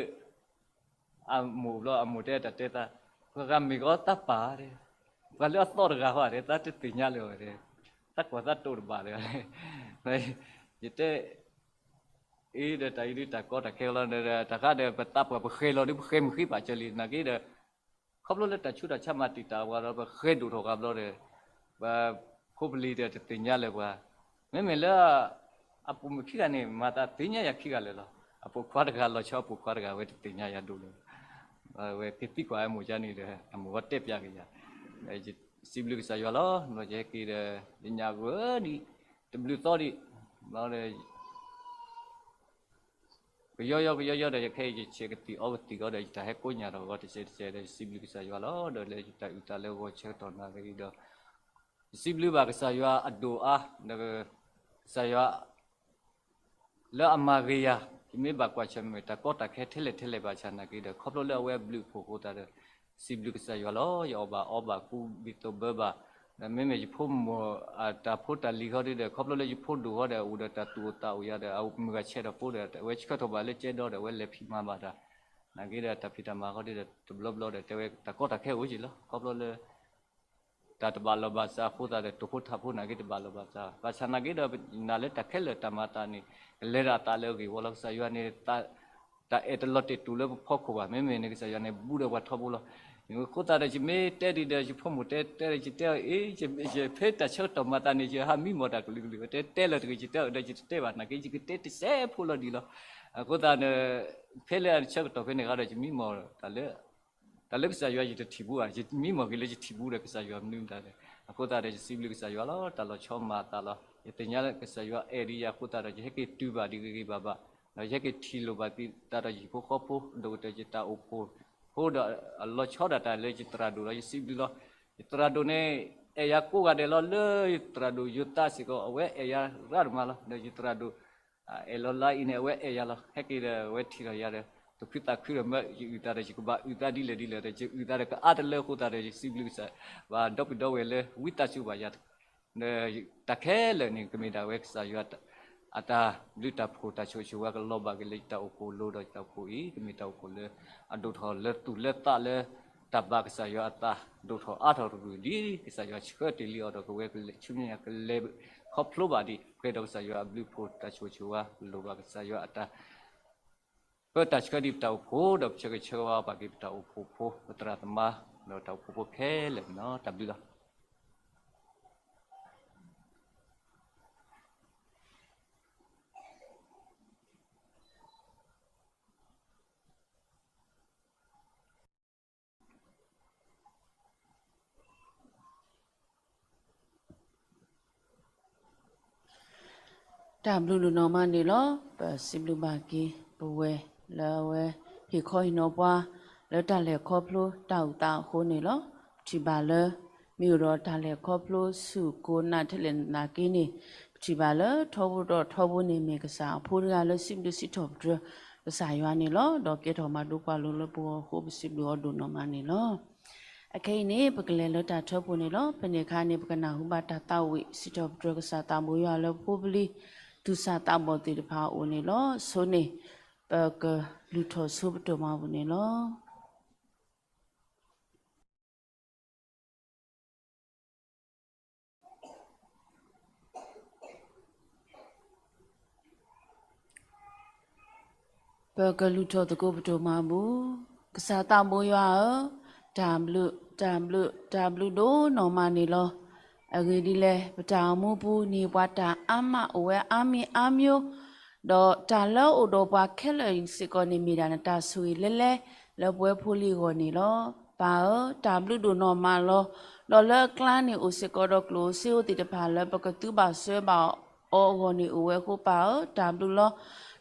အမိၢ်ဘျီ အမိၢ်တဲတၢ်တဲသး ပှၤဂၤမ့ၢ်ဂီၤသးပၢ်တဲ ပှၤလၢအသီတဂၤဃီတဲ သးတသ့ၣ်ညါလၢၤဘၣ်တဲ သးကွၢ်သးတိာ်တဘၣ်လၢၤဘၣ်. ယတဲ အ့ၣ် ဒီးတၢ်အံၤဒုးတၢ်ကီတၢ်ခဲလီၤ တၢ်ဃါဒီး ပသးပှၢ်ပဃဲၤလီၤဒုး ပဃဲၤမုၢ်ဃ့ဘၣ်ကၢလံ နာ်က့ဒီး ခီဖျိလၢတၢ်ဆူးတၢ်ဆါမၤတံာ်တာ်ပှၤဒီး ပဃဲၤဒိၣ်ထီၣ်ဃာ်ဘျီဒီး ပဖိပလံၤဒီးတသ့ၣ်ညါလၢၤပှၤ မ့မ့ၢ်လၢ အပိာ်မုၣ်ခံဂၤန့ၣ် မၤသးသ့ၣ်ညါယၤခံဂၤလၢာ်လီၤ. အပိာ်ခွါတဂၤလီၤဆီ အပိာ်ခွါတဂၤဝဲတသ့ၣ်ညါယၤဒိၣ်လၢၤ. ဝဲကသံကွၢ်အမိၢ်ယၤန့ၣ်ဒီး အမိၢ်ဝဲတဲပျးက့ၤယၤ စံးဘျုးကစၢ်ယွၤလီၤ. ဘျီယဟဲက့ၤဒီး ယညၣ်ဂိၢ်ဒံး တဘျုးသီဒံး ဘျီဒီး ကယီယီကယီယီဒီး ယခဲအံၤယဆဲးကသံၣ်အီကသံၣ်အီဒီး ယတၢ်ဟဲကိးညၣ်ထီၣ်ဂီၤတစဲးတစဲးဒီး ယစံးဘျုးကစၢ်ယွၤလီၤ. ဒီးလၢယတၢ်အုၣ်သးလၢဂီၤဆၢကတီၢ်နၣ်ရံၣ်ဒီး ယစံးဘျုးဘၣ်ကစၢ်ယွၤအဒိၣ်အါ ဒီးကစၢ်ယွၤ လၢအမၤဂ့ၤယၤ ယမ့ၢ်ဘၣ်ကွၢ်ဆၢၣ်မဲာ်တၢ်ကီတၢ်ခဲထဲလဲၣ်ထဲလဲၣ်ဘၣ်ဆၣ်နာ်က့ဒီး ခီဖျိလၢအဝဲအဘျုးအဖှိၣ်အဃိသတးဒီး စံးဘျုးကစၢ်ယွၤလီၤ. ယအီၣ်ဘၣ်အီဘၣ်ကူဘံၣ်သိးဘၢဘၣ် ဒီးမ့မ့ၢ်ယဖိမုၣ်အတၢ်ဖိတၢ်လံၤဃီဒုဒီး ခီဖျိလၢယဖိဒိၣ်ဃီဒီး အိၣ်ဒီးတၢ်သူၣ်အိၣ်သးအိၣ်ယၤဒီး အမုၢ်ဂၤဆဲးထီၣ်ဖိဒီး အဝဲဆှၢထီၣ်ဘၣ်လၢကဲဒီဒီး အဝဲလဲၤဖံးမၤဘၣ်တၢ် နာ်က့ဒီးတၢ်ဖံးတၢ်မၤဃီဒုဒီး တဘျီဘျီဒီး တဲဝဲတၢ်ကီတၢ်ခဲအိၣ်က့ၤလီၤ. ခီဖျိလၢ တၢ်တဘၣ်လီၢ်ဘၣ်စးအဃိသတးဒီး တိာ်ဖိထးဖိနာ်က့တဘၣ်လီၢ်ဘၣ်စး ဘၣ်ဆၣ်နာ်က့ဒီး ပနာ်လၢတၢ်ခဲလၢာ်တၢ်မၤသးန့ၣ် ကလဲၤဒၣ်အသးလၢအဂ့ၢ်ဝီလီၤ. ကစၢ်ယွၤန့ၣ် တၢ်အဲၣ်တလီၤတဲာ်တူာ်လၢပဖီခိၣ်ဘၣ်. မ့မ့ၢ်န့ၣ် ကစၢ်ယွၤန့ၣ် ဘူးဒီးပှၤထီဘိလီၤ. အဃိသတးဒီး ယမ့ၢ်တဲဒံးဒီး ယဖိမုၣ်တဲတဲဒီး ယတဲအီၤ အ့ ယဖဲတၢ်ဆၢကတီၢ်မၤသးန့ၣ် ယဟးမံမီၢ်တၢ်ကလုာ်ကလုာ် တဲတဲလၢၤတဂ့ၤ ယတဲအီၤဒီး ယတတဲဘၣ် နာ်က့ ယကတဲတစဲးဖိလီၤဒံးလီၤ. အဃိသတးဒီး ဖဲလၢအဆၢကတီၢ်ဖဲန့ၣ်ဃီဒီး ယမံမီၢ်တၢ်လၢ တၢ်လၢကစၢ်ယွၤယတထံၣ်ဘူးဘၣ်, ယမံမီၢ်က့ၤလၢယထံၣ်ဘူးဒီးကစၢ်ယွၤမနုၤမတၤလဲၣ်. အဃိသတးဒီး ယစံးဘျုးကစၢ်ယွၤလီၤ. တၢ်လီၤဆီမၤအသးလီၤ. ယသ့ၣ်ညါလၢကစၢ်ယွၤအဲၣ်ဒံးယၤအဃိသတးဒီး ယဟဲက့ၤတုၤဘၣ်ဒံးဂ့ၤဂ့ၤဘၣ်ဘၣ်, ဒီးယဟဲက့ၤထံၣ်လိာ်ဘၣ်သးဒီးယဟံၣ်ဖိဃီဖိ ဒီးကတၢၢ်ယတၢ်အိၣ်ဖှိၣ်ဖိဒီး အလီၤဆီဒၣ်တၢ်လၢယသရၣ်ဒိၣ်လီၤ. ယစံးဘျုးလီၤ. ယသရၣ်ဒိၣ်န့ၣ် အဲၣ်ယၤကိးဂၤဒဲးလီၤ. လၢယသရၣ်ဒိၣ်ယိၤသးစ့ၢ်ကီး အဝဲအဲၣ်ယၤရၣ်ဒိၣ်မးလီၤ. ဒီးယသရၣ်ဒိၣ် အဲၣ်လီၤလါအံၤန့ၣ် အဝဲအဲၣ်ယၤလီၤ. ဟဲက့ၤဒီး အဝဲထံၣ်ထီၣ်ယၤဒီး သူၣ်ခုသးခုဒီး မၢယအုၣ်သးဒီး ယကဘၣ်အုၣ်သးဒ်လဲၣ်ဒ်လဲၣ်ဒီး ယအုၣ်သးဒီးကအါတလၢအဃိသတးဒီး ယစံးဘျုးကစၢ် ဘၣ်ဒီပုၢ်ဒီဝဲၢ်လၢဝံသးစူၤဘၣ်ယၤ တၢ်ခဲလၢာ်န့ၣ် ကမ့ၢ်ဒၣ်ဝဲကစၢ်ယွၤ အတၢ်ဘျုးတၢ်ဖှိၣ်တၢ်ဆိၣ်ဂ့ၤဆိၣ်ဝါကလီၤဘၣ်က့ၤလၢယတၢ်အိၣ်ဖှိၣ်လိၤဒီးယတၢ်အိၣ်ဖှိၣ်အံၤ ကမ့ၢ်တၢ်အိၣ်ဖှိၣ်လၢအဒိၣ်ထီၣ်လၢသူၣ်လၢသးလၢ တၢ်ဘၣ်ကစၢ်ယွၤအသးဒိၣ်ထီၣ်အါထီၣ်တကလုာ်ဒ်ကစၢ်ယွၤဆှၢတ့ၢ်လံအီၤဒီး ကဝဲဆူမဲာ်ညါကလဲၤခီဖျိဘၣ်ဒံး ပှဲၤဒီးကစၢ်ယွၤအဘျုးအဖှိၣ်တၢ်ဆိၣ်ဂ့ၤဆိၣ်ဝါလိၤဘၣ်ကစၢ်ယွၤအတၢ် ပၢတၢ်ဆှၢဒံးပတၢ်အိၣ်ဖှိၣ် ဒီးပဆၢဂ့ၤဆၢဝါဘၣ်က့ၤပတၢ်အိၣ်ဖှိၣ်ဖိ ပသရၣ်သမါ ဒီးတၢ်အိၣ်ဖှိၣ်ဖိခဲလၢာ်န့ၣ်လီၤ. တၢ်ဘျုးလီၤ. တၢ်ဘျုးဒိၣ်နီၢ်မးန့ၣ်လီၤ. ပစံးဘျုးဘၣ်က့ၤပဝဲလၢအဝဲဟ့ၣ်ခီဟ့ၣ်နီၤပှၤ လၢတၢ်လဲၤခီဖျိတၢ်အုၣ်သးအဃိန့ၣ်လီၤ. ပထံၣ်ဘၣ်လၢ မ့ၢ်အိၣ်ဒီးတၢ်လဲၤခီဖျိဆူၣ်ကိးနးထဲလဲၣ်နးက့န့ၣ်, ပထံၣ်ဘၣ်လၢထီဘိဒီးထီဘိန့ၣ် မ့ၢ်ကစၢ်အဖိတဂၤလၢစံးဘျုးစံးထီၣ်ပတြၢၤကစၢ်ယွၤန့ၣ်လီၤ. ဒီးကဲထီၣ်မၤဒိးကွၢ်လိလၢပဂီၢ်အဃိ ပစံးဘျုးအီၤဒိၣ်နီၢ်မးန့ၣ်လီၤ. အခဲအံၤန့ၣ် ပကလဲၤလၢတၢ်ထၢပူၤန့ၣ်လီၤ. ဖဲန့ၣ်အခါန့ၣ် ပကနၢ်ဟူဘၣ်တၢ်သးဝံၣ် စံးထီၣ်ပတြၢၤကစၢ်သးဘိယွၤလၢဖိပလံၤ သူၣ်စၢ်သးဘီၣ်သ့ၣ်တဖၣ်အအိၣ်န့ၣ်လီၤ. ဆိန့ၣ် ပကလုၢ်ထီၣ်ဆိပတိၢ်မၤပူၤန့ၣ်လီၤ. ပကလုၢ်ထီၣ်သကိးပတိၢ်မၤပူၤ, ကစၢ်သးဘိယွၤဧၢ, တၢ်ဘျုး, တၢ်ဘျုး, တၢ်ဘျုးဒိၣ်နီၢ်မးန့ၣ်လီၤ. အဂ့ၢ်ဒ်လဲၣ်, ပတၢ်အိၣ်မူပူၤန့ၣ် ပှၤတၢ်အါမးအိၣ်ဝဲအါမံၤအါမံၤ, ဒီးတၢ်လၢအအိၣ်ဒီးပှၤခဲလၢာ်စ့ၢ်ကီးန့ၣ် မ့ၢ်ဒၣ်နတၢ်ဆိၣ်ဂ့ၤလဲၤလဲၤ လၢပဝဲဖိလံၤအဂီၢ်န့ၣ်လီၤ. ပၢ်ဧၢ, တၢ်ဘျုးဒိၣ်နီၢ်မးလီၤ. ဒီးလၢအကျါန့ၣ်အိၣ်စ့ၢ်ကီးဒီးကျိၣ်ဧိၤစ့ဧိၤသ့ၣ်တဖၣ်လၢပကသူဘၣ်စၢၤဘၣ်အီၤအဂီၢ်န့ၣ်အိၣ်ဝဲအဃိ ပၢ်ဧၢ, တၢ်ဘျုးလီၤ.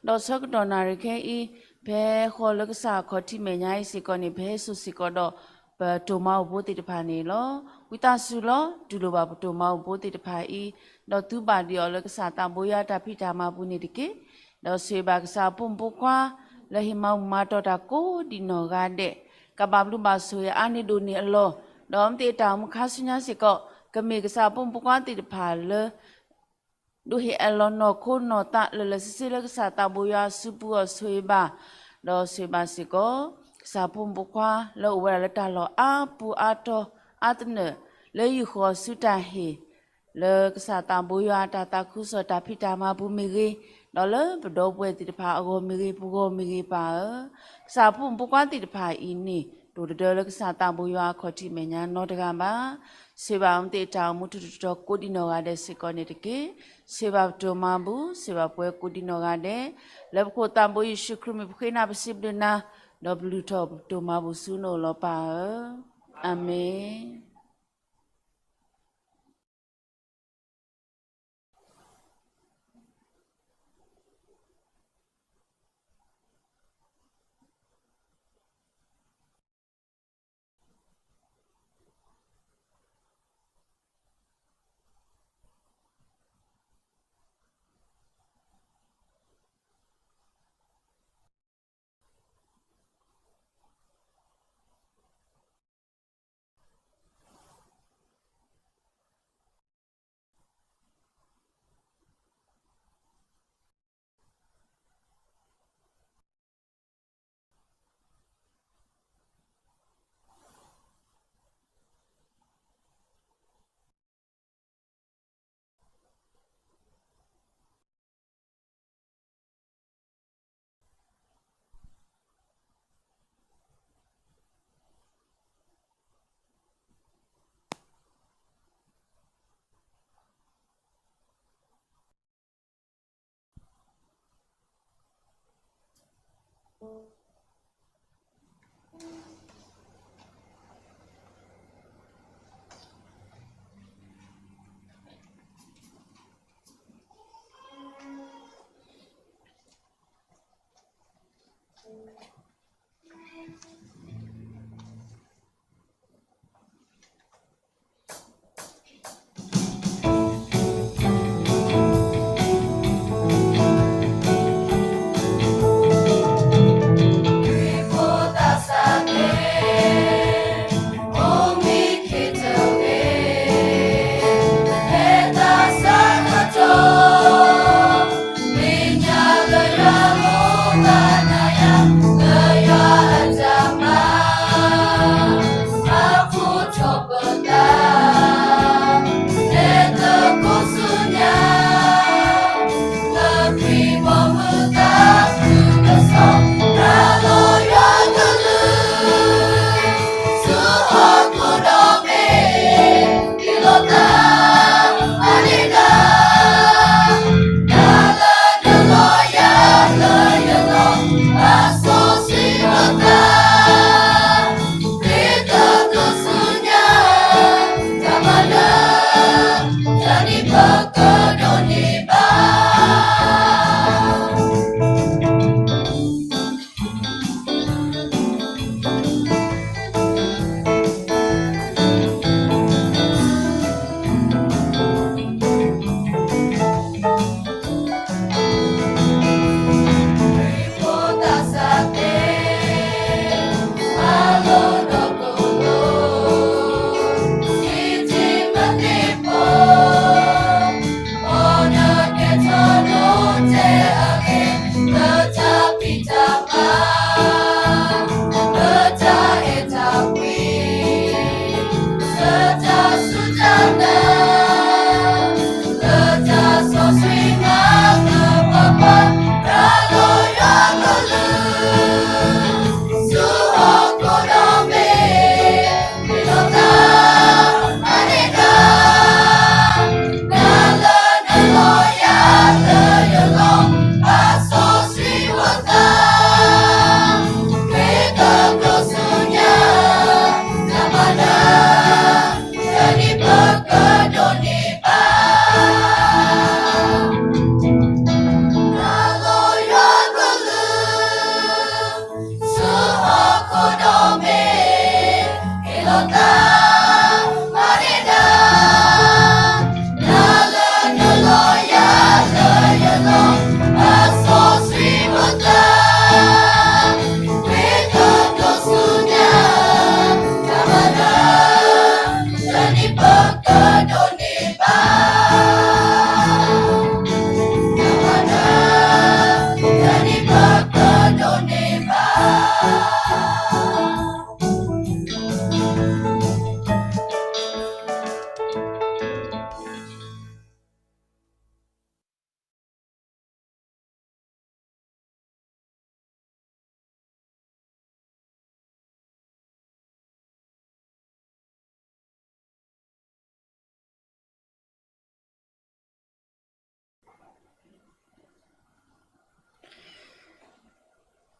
ဒီးဆၢကတီၢ်နၣ်ရံၣ်ခဲအံၤ, ဖဲဃီလၢကစၢ်ခီၣ်ထံးမဲာ်ညါအံၤစ့ၢ်ကီးန့ၣ် ပဟဲစိာ်စ့ၢ်ကီးဒီး ပတိၢ်မၤအိၣ်ဖိသ့ၣ်တဖၣ်န့ၣ်လီၤ. ဝံသးစူၤလီၤ, တူၢ်လိာ်ဘၣ်ပတိၢ်မၤအိၣ်ဖိသ့ၣ်တဖၣ်အံၤ, ဒီးသုဘၣ်ဒံးအီၤလၢကစၢ်သးဘိယွၤတၢ်ဖံးတၢ်မၤပူၤန့ၣ်တက့ၢ်. ဒီးဆိၣ်ဂ့ၤဘၣ်ကစၢ်အဖိမုၣ်ဖိခွါ လၢဟ့ၣ်မၤဘူၣ်မၤတီၢ်တၢ်ကိးဒံးနီၢ်ဂၤဒဲး, ကဘၣ်ဘျုးဘၣ်ဆိၣ်ဂ့ၤအါန့ၢ်ဒိၣ်န့ၢ်အလီၢ်, ဒီးမ့ၢ်တ့ၢ်တၢ်အိၣ်မူခါဆူညါစ့ၢ်ကီး, ကမ့ၢ်ကစၢ်အဖိမုၣ်ဖိခွါသ့ၣ်တဖၣ်လၢ ဒိးဟ့ၣ်အလီၤနီၢ်ခိနီၢ်သးလၢာ်လၢာ်ဆ့ဆ့လၢကစၢ်သးဘိယွၤအစုပူၤအီၤဆိၣ်ဂ့ၤဘၣ်, ဒီးဆိၣ်ဂ့ၤဘၣ်စ့ၢ်ကီး ကစၢ်ဖိမုၣ်ဖိခွါလၢအိၣ်ဝဲဒၣ်လၢတၢ်လီၢ်အါပူၤအါတီၤအါသနၢၣ်, လၢယုၢ်ဃီၤဆူတၢ်ဟ့ၣ် လၢကစၢ်သးဘိယွၤအတၢ်သးခုကစီၣ်တၢ်ဖံးတၢ်မၤပူၤမ့ၢ်ဂ့ၤ, ဒီးလၢပဒီပုၢ်ဝဲၢ်သ့ၣ်တဖၣ်အဂီၢ်မ့ၢ်ဂ့ၤ, ပဂီၢ်မ့ၢ်ဂ့ၤပၢ်ဧၢ, ကစၢ်ဖိမုၣ်ဖိခွါသ့ၣ်တဖၣ်အံၤန့ၣ် တအိၣ်တဒၢလၢကစၢ်သးဘိယွၤအခီၣ်ထံးမဲာ်ညါနီတဂၤဘၣ်. ဆိၣ်ဂ့ၤဘၣ်မ့ၢ်တ့ၢ်တၢ်အိၣ်မူထူးထူးတီၤတီၤကိးဒံးနီၢ်ဂၤဒဲးစ့ၢ်ကီးန့ၣ်တက့ၢ်. ဆိၣ်ဂ့ၤဘၣ်ပတိၢ်မၤဘူၣ်, ဆိၣ်ဂ့ၤဘၣ်ပှၤကိးဒံးနီၢ်ဂၤဒဲး, လၢပခိၣ်သးဘိယ့ၣ်ၡူးခရံာ်မံၤပဃ့နၤပစံးဘျုးနၤ, ဒီးပလုၢ်ထီၣ်ပတိၢ်မၤဘူၣ်ဆူနအိၣ်လီၤပၢ်ဧၢ. အၤမ့ၣ်.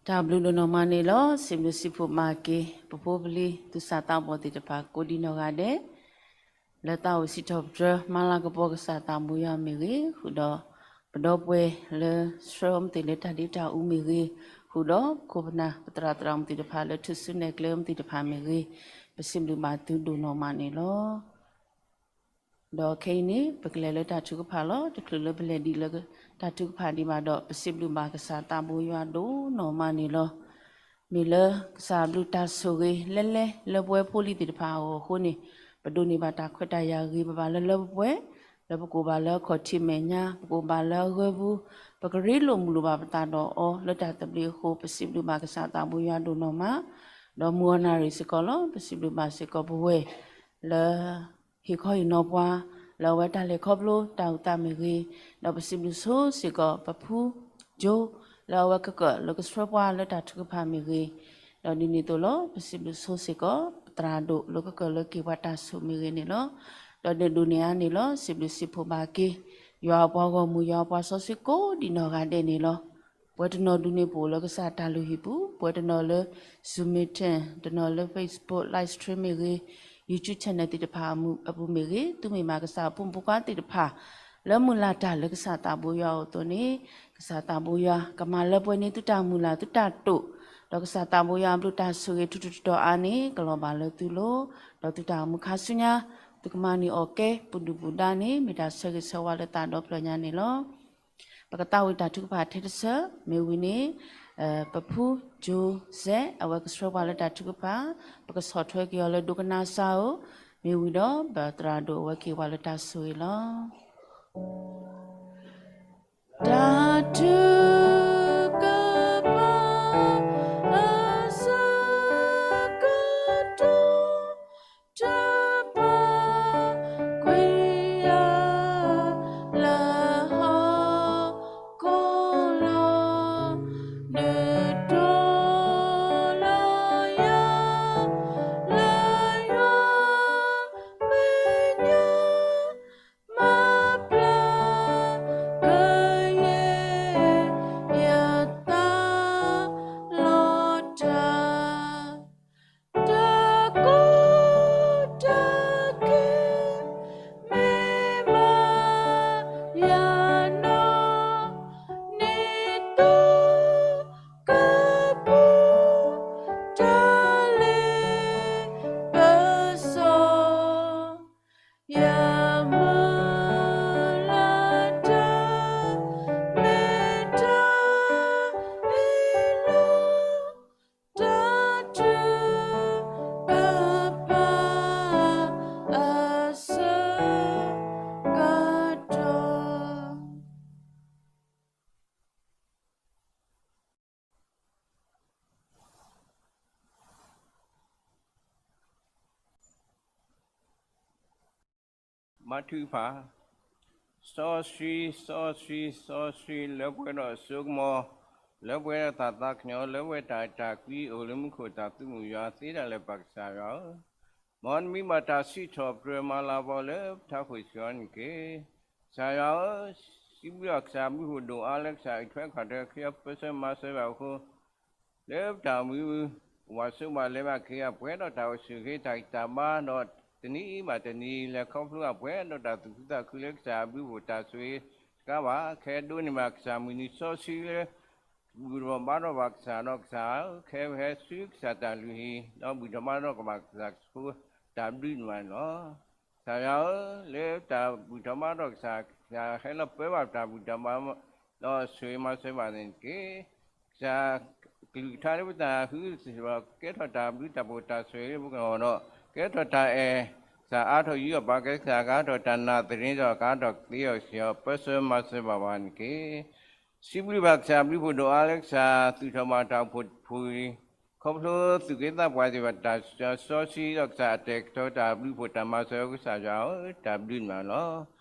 တၢ်ဘျုးဒိၣ်နီၢ်မးန့ၣ်လီၤ. စံးဘျုးစံးဖှိၣ်ဘၣ်က့ၤ ပဖိပလံၤ သူၣ်စၢ်သးဘီၣ်သ့ၣ်တဖၣ် ကိးဒံးနီၢ်ဂၤဒဲး လၢသးအိၣ်စံးထီၣ်ပတြၢၤ မၤလၤကပီၤကစၢ်သးဘိယွၤမ့ၢ်ဂ့ၤ, ဃုာ်ဒီး ပဒီပုၢ်ဝဲၢ်လၢဆှၢမသ့ၣ်လၢတၢ်ဒ့တၢ်အူမ့ၢ်ဂ့ၤ, ဃုာ်ဒီးပခိၣ်ပနၢ် ပသရၣ်သရၣ်မုၣ်သ့ၣ်တဖၣ်လၢထူၣ်စုနဲၣ်ကျဲမသ့ၣ်တဖၣ်မ့ၢ်ဂ့ၤ, ပစံးဘျုးဘၣ်သုဒိၣ်နီၢ်မးန့ၣ်လီၤ. ဒီးခဲအံၤန့ၣ် ပကလဲၤလၢတၢ်ထုကဖၣ်လီၤ. တချုးလၢပလဲၤဒံးလၢတၢ်ထုကဖၣ်ဒံးဘၣ်ဒီး ပစံးဘျုးဘၣ်ကစၢ်သးဘိယွၤဒိၣ်နီၢ်မးန့ၣ်လီၤ. မ့ၢ်လၢကစၢ်ဘျုးတၢ်ဆိၣ်ဂ့ၤလဲၢ်လဲၢ်လၢပဝဲဖိလံၤသ့ၣ်တဖၣ်အဂီၢ်အဃိန့ၣ်, ပဒိးန့ၢ်ဘၣ်တၢ်ခွဲးတၢ်ယာ်ဂ့ၤ ပဘၣ်လၢလၢပှဲၤပှဲၤ, လၢပကအိၣ်ဘၣ်လၢအခီၣ်ထံးမဲာ်ညါ, ပကအိၣ်ဘၣ်လၢအဂၢၢ်ပူၤ, ပကရ့လိာ်မုာ်လိာ်ဘၣ်ပသးဒီးအီၤလၢတၢ်သဘျ့အဃိ, ပစံးဘျုးဘၣ်ကစၢ်သးဘိယွၤဒိၣ်နီၢ်မး, ဒီးမုၢ်အီၣ်နၣ်ရံၣ်စ့ၢ်ကီးလီၤ. ပစံးဘျုးဘၣ်စ့ၢ်ကီးပဝဲၢ်လၢ ဟ့ၣ်ခီဟ့ၣ်နီၤပှၤ လၢအဝဲတၢ်လဲၤခီဖျိတၢ်အုၣ်သးမ့ၢ်ဂ့ၤ, ဒီးပစံးဘျုးဆိစ့ၢ်ကီး ပဖုကၠိ လၢအဝဲကကၢၣ်လၢကဆှၢပှၤလၢတၢ်ထုကဖၣ်မ့ၢ်ဂ့ၤ, ဒီးဒ်န့ၣ်အသိးလီၤ. ပစံးဘျုးဆိစ့ၢ်ကီး ပသရၣ်ဒိၣ်လၢကကၢၣ်လၢက့ၤပှၤတၢ်ဆိၣ်မ့ၢ်ဂ့ၤန့ၣ်လီၤ. ဒီးဒိၣ်ဒိၣ်န့ၣ်အါန့ၣ်လီၤ. စံးဘျုးစံးဖှိၣ်ဘၣ်က့ၤ ယွၤအပှၤဂီၢ်မုၢ် ယွၤအပှၤစီဆှံကိးဒံးနီၢ်ဂၤဒဲးန့ၣ်လီၤ. ပဝဲတနီၤဒုန့ၣ် ပအိၣ်လၢကစၢ်တၢ်လုၢ်ဟံၣ်ပူၤ, ပဝဲတနီၤလၢ Zoom meeting, တနီၤလၢ Facebook live stream မ့ၢ်ဂ့ၤ, YouTube channel သ့ၣ်တဖၣ်အပူၤမ့ၢ်ဂ့ၤ, သုမ့ၢ်မးကစၢ်အဖိမုၣ်ဖိခွါသ့ၣ်တဖၣ် လၢမုၢ်လၢ်တၢ်လၢကစၢ်သးဘိယွၤအအိၣ်အသိးန့ၣ်, ကစၢ်သးဘိယွၤ ကမၤလၢပှဲၤန့ၢ်သုတၢ်မုၢ်လၢ်သုတၢ်တိာ်, ဒီးကစၢ်သးဘိယွၤအဘျုးတၢ်ဆိၣ်ဂ့ၤထူးထူးတီၤတီၤအါန့ၣ် ကလီၤဘၣ်လၢသုလိၤ, ဒီးသုတၢ်အိၣ်မူခါဆူညါ သုကမၤန့ၢ်အီၣ်ကဲ ပဒုၣ်ပဒါန့ၣ် မ့ၢ်တၢ်ဆၢဂ့ၤဆၢဝါလၢသးဒီဖျၢၣ်ညါန့ၣ်လီၤ. ပကသးဝံၣ်တၢ်ထုကဖၣ်ထဲတဆၢ, မ့ၢ်ဝံၤန့ၣ် ပဖုကၠိစဲး အဝဲကဆှၢပှၤလၢတၢ်ထုကဖၣ်, ပကဆီၣ်ထွဲက့ၤအီၤလၢဒိကနၣ်စၢ်ဧိၤ, မ့ၢ်ဝံၤဒီး ပသရၣ်ဒိၣ်အဝဲက့ၤပှၤလၢတၢ်ဆိၣ်ဂ့ၤလီၤ. တၢ်ထုကဖၣ်အဆၢကတီၢ် တပာ်ကွံာ်ယၤ လၢဟီၣ်ခိၣ်လီၤ, နုာ်တိၢ်လီၤယၤ လၢယွၤမဲာ်ညါ, မၤပျၢ်ကယဲၢ်ယသး လီၤတၢ် တၢ်ကီတၢ်ခဲ မ့ၢ်မၤယၤနီၢ်, နံၤသီကပူၤ တၢ်လ့ပစီ ယမုၢ်လၢ်တၢ် မ့ၢ်တၢ်ဟ့ၣ်လီၤ တၢ်ထုကဖၣ်အဆၢကတီၢ်. မၤထုကဖၣ်, စီဆှံ, စီဆှံ, စီဆှံ လၢပှဲၤဒီးအစိကမီၤ, လၢပှဲၤဒီးတၢ်သးကညီၤ, လၢပှဲၤတၢ်အဲၣ်တၢ်ကွံ အိၣ်လၢမူခိၣ်တၢ်သူၣ်မုာ်ယွၤသ့ဒၣ်လဲာ် ပၢ်ကစၢ်ယွၤဧၢ, မ်နမံၤဘၣ်တၢ်စံးထီၣ်ပတြၢၤမၤလၤကပီၤလၢပထးခိၣ်စ့ၢ်ကီးန့ၣ်တက့ၢ်. ကစၢ်ယွၤဧၢ, စံးဘျုးဘၣ်ကစၢ်ဘျုးဖှိၣ်ဒိၣ်အါလၢကစၢ်အံးထွဲကွၢ်ထွဲ ခ့အီၤပၢဆှၢမၤစၢၤဘၣ်အဃိ လၢပတၢ်အိၣ်မူ ပှၤဆိးဘၣ်လဲၤဘၣ်က့ၤ အပှဲၤဒီးတၢ်အိၣ်ဆူၣ်အိၣ်ချ့တၢ်ဂံၢ်တၢ်ဘါဒီး တနံၤဘၣ်တနံၤ လဲၤခီဖျိအပှဲၤဒီးတၢ်သူၣ်ခုသးခုလၢကစၢ်အဘျုးဖှိၣ်တၢ်ဆိၣ်ဂ့ၤတကးဘၣ် ခဲဒိးန့ၢ်ဘၣ်ကစၢ်မုၢ်နံၤစီဆှံလၢ ဘူၣ်ထီၣ်ဘါထီၣ်ဘၣ်ကစၢ်ဒီးကစၢ် ခဲဝဲဟဲဆူကစၢ်တၢ်လုၢ်ဟံၣ် ဒီးဘူၣ်ထီၣ်ဘါထီၣ်ကဘၣ်ကစၢ်ကဖိတၢ်ဘျုးန့ၣ်လီၤ. ကစၢ်ယွၤဧၢ, လၢတၢ်ဘူၣ်ထီၣ်ဘါထီၣ်ကစၢ် ကစၢ်ဟဲလီၤပၢဘၣ်တၢ်ဘူၣ်တၢ်ဘါ ဒီးဆိၣ်ဂ့ၤမၤစၢၤဘၣ်န့ၣ်တက့ၢ်. ကစၢ်ကလုၢ်ကထါလၢပတၢ်ဟးဃုစ့ၢ်ကီး ကဲထီၣ်တၢ်ဘျုးတၢ်ဖှိၣ်တၢ်ဆိၣ်ဂ့ၤလၢပဂီၢ်ဒီး ကဲထီၣ်တၢ်အဲၣ် ကစၢ်အါထီၣ်ယူးယီၣ်ပှၤ ကဲကစၢ်ကဟးထီၣ်တၢ်နာ်သရ့ဒီး ကဟးထီၣ်ကသ့အီၤစ့ၢ်ကီး ပၢဆှၢမၤစၢၤဘၣ်ပှၤန့ၣ်တက့ၢ်. စံးဘျုးဘၣ်ကစၢ်ဘျုးဖှိၣ်ဒိၣ်အါလၢကစၢ် သူၣ်ထီၣ်ဘၣ်တၢ်အိၣ်ဖှိၣ်တဖုအံၤ ခီဖျိသူၣ်က့သးပှၢ်သ့ၣ်တဖၣ် တၢ်စီဆှံဒီးကစၢ်အတဲာ်ကတီၤတၢ်ဘျုးဖှိၣ်တၢ်မၤစၢၤ ကစၢ်ယွၤဧၢ, တၢ်ဘျုးန့ၣ်လီၤ.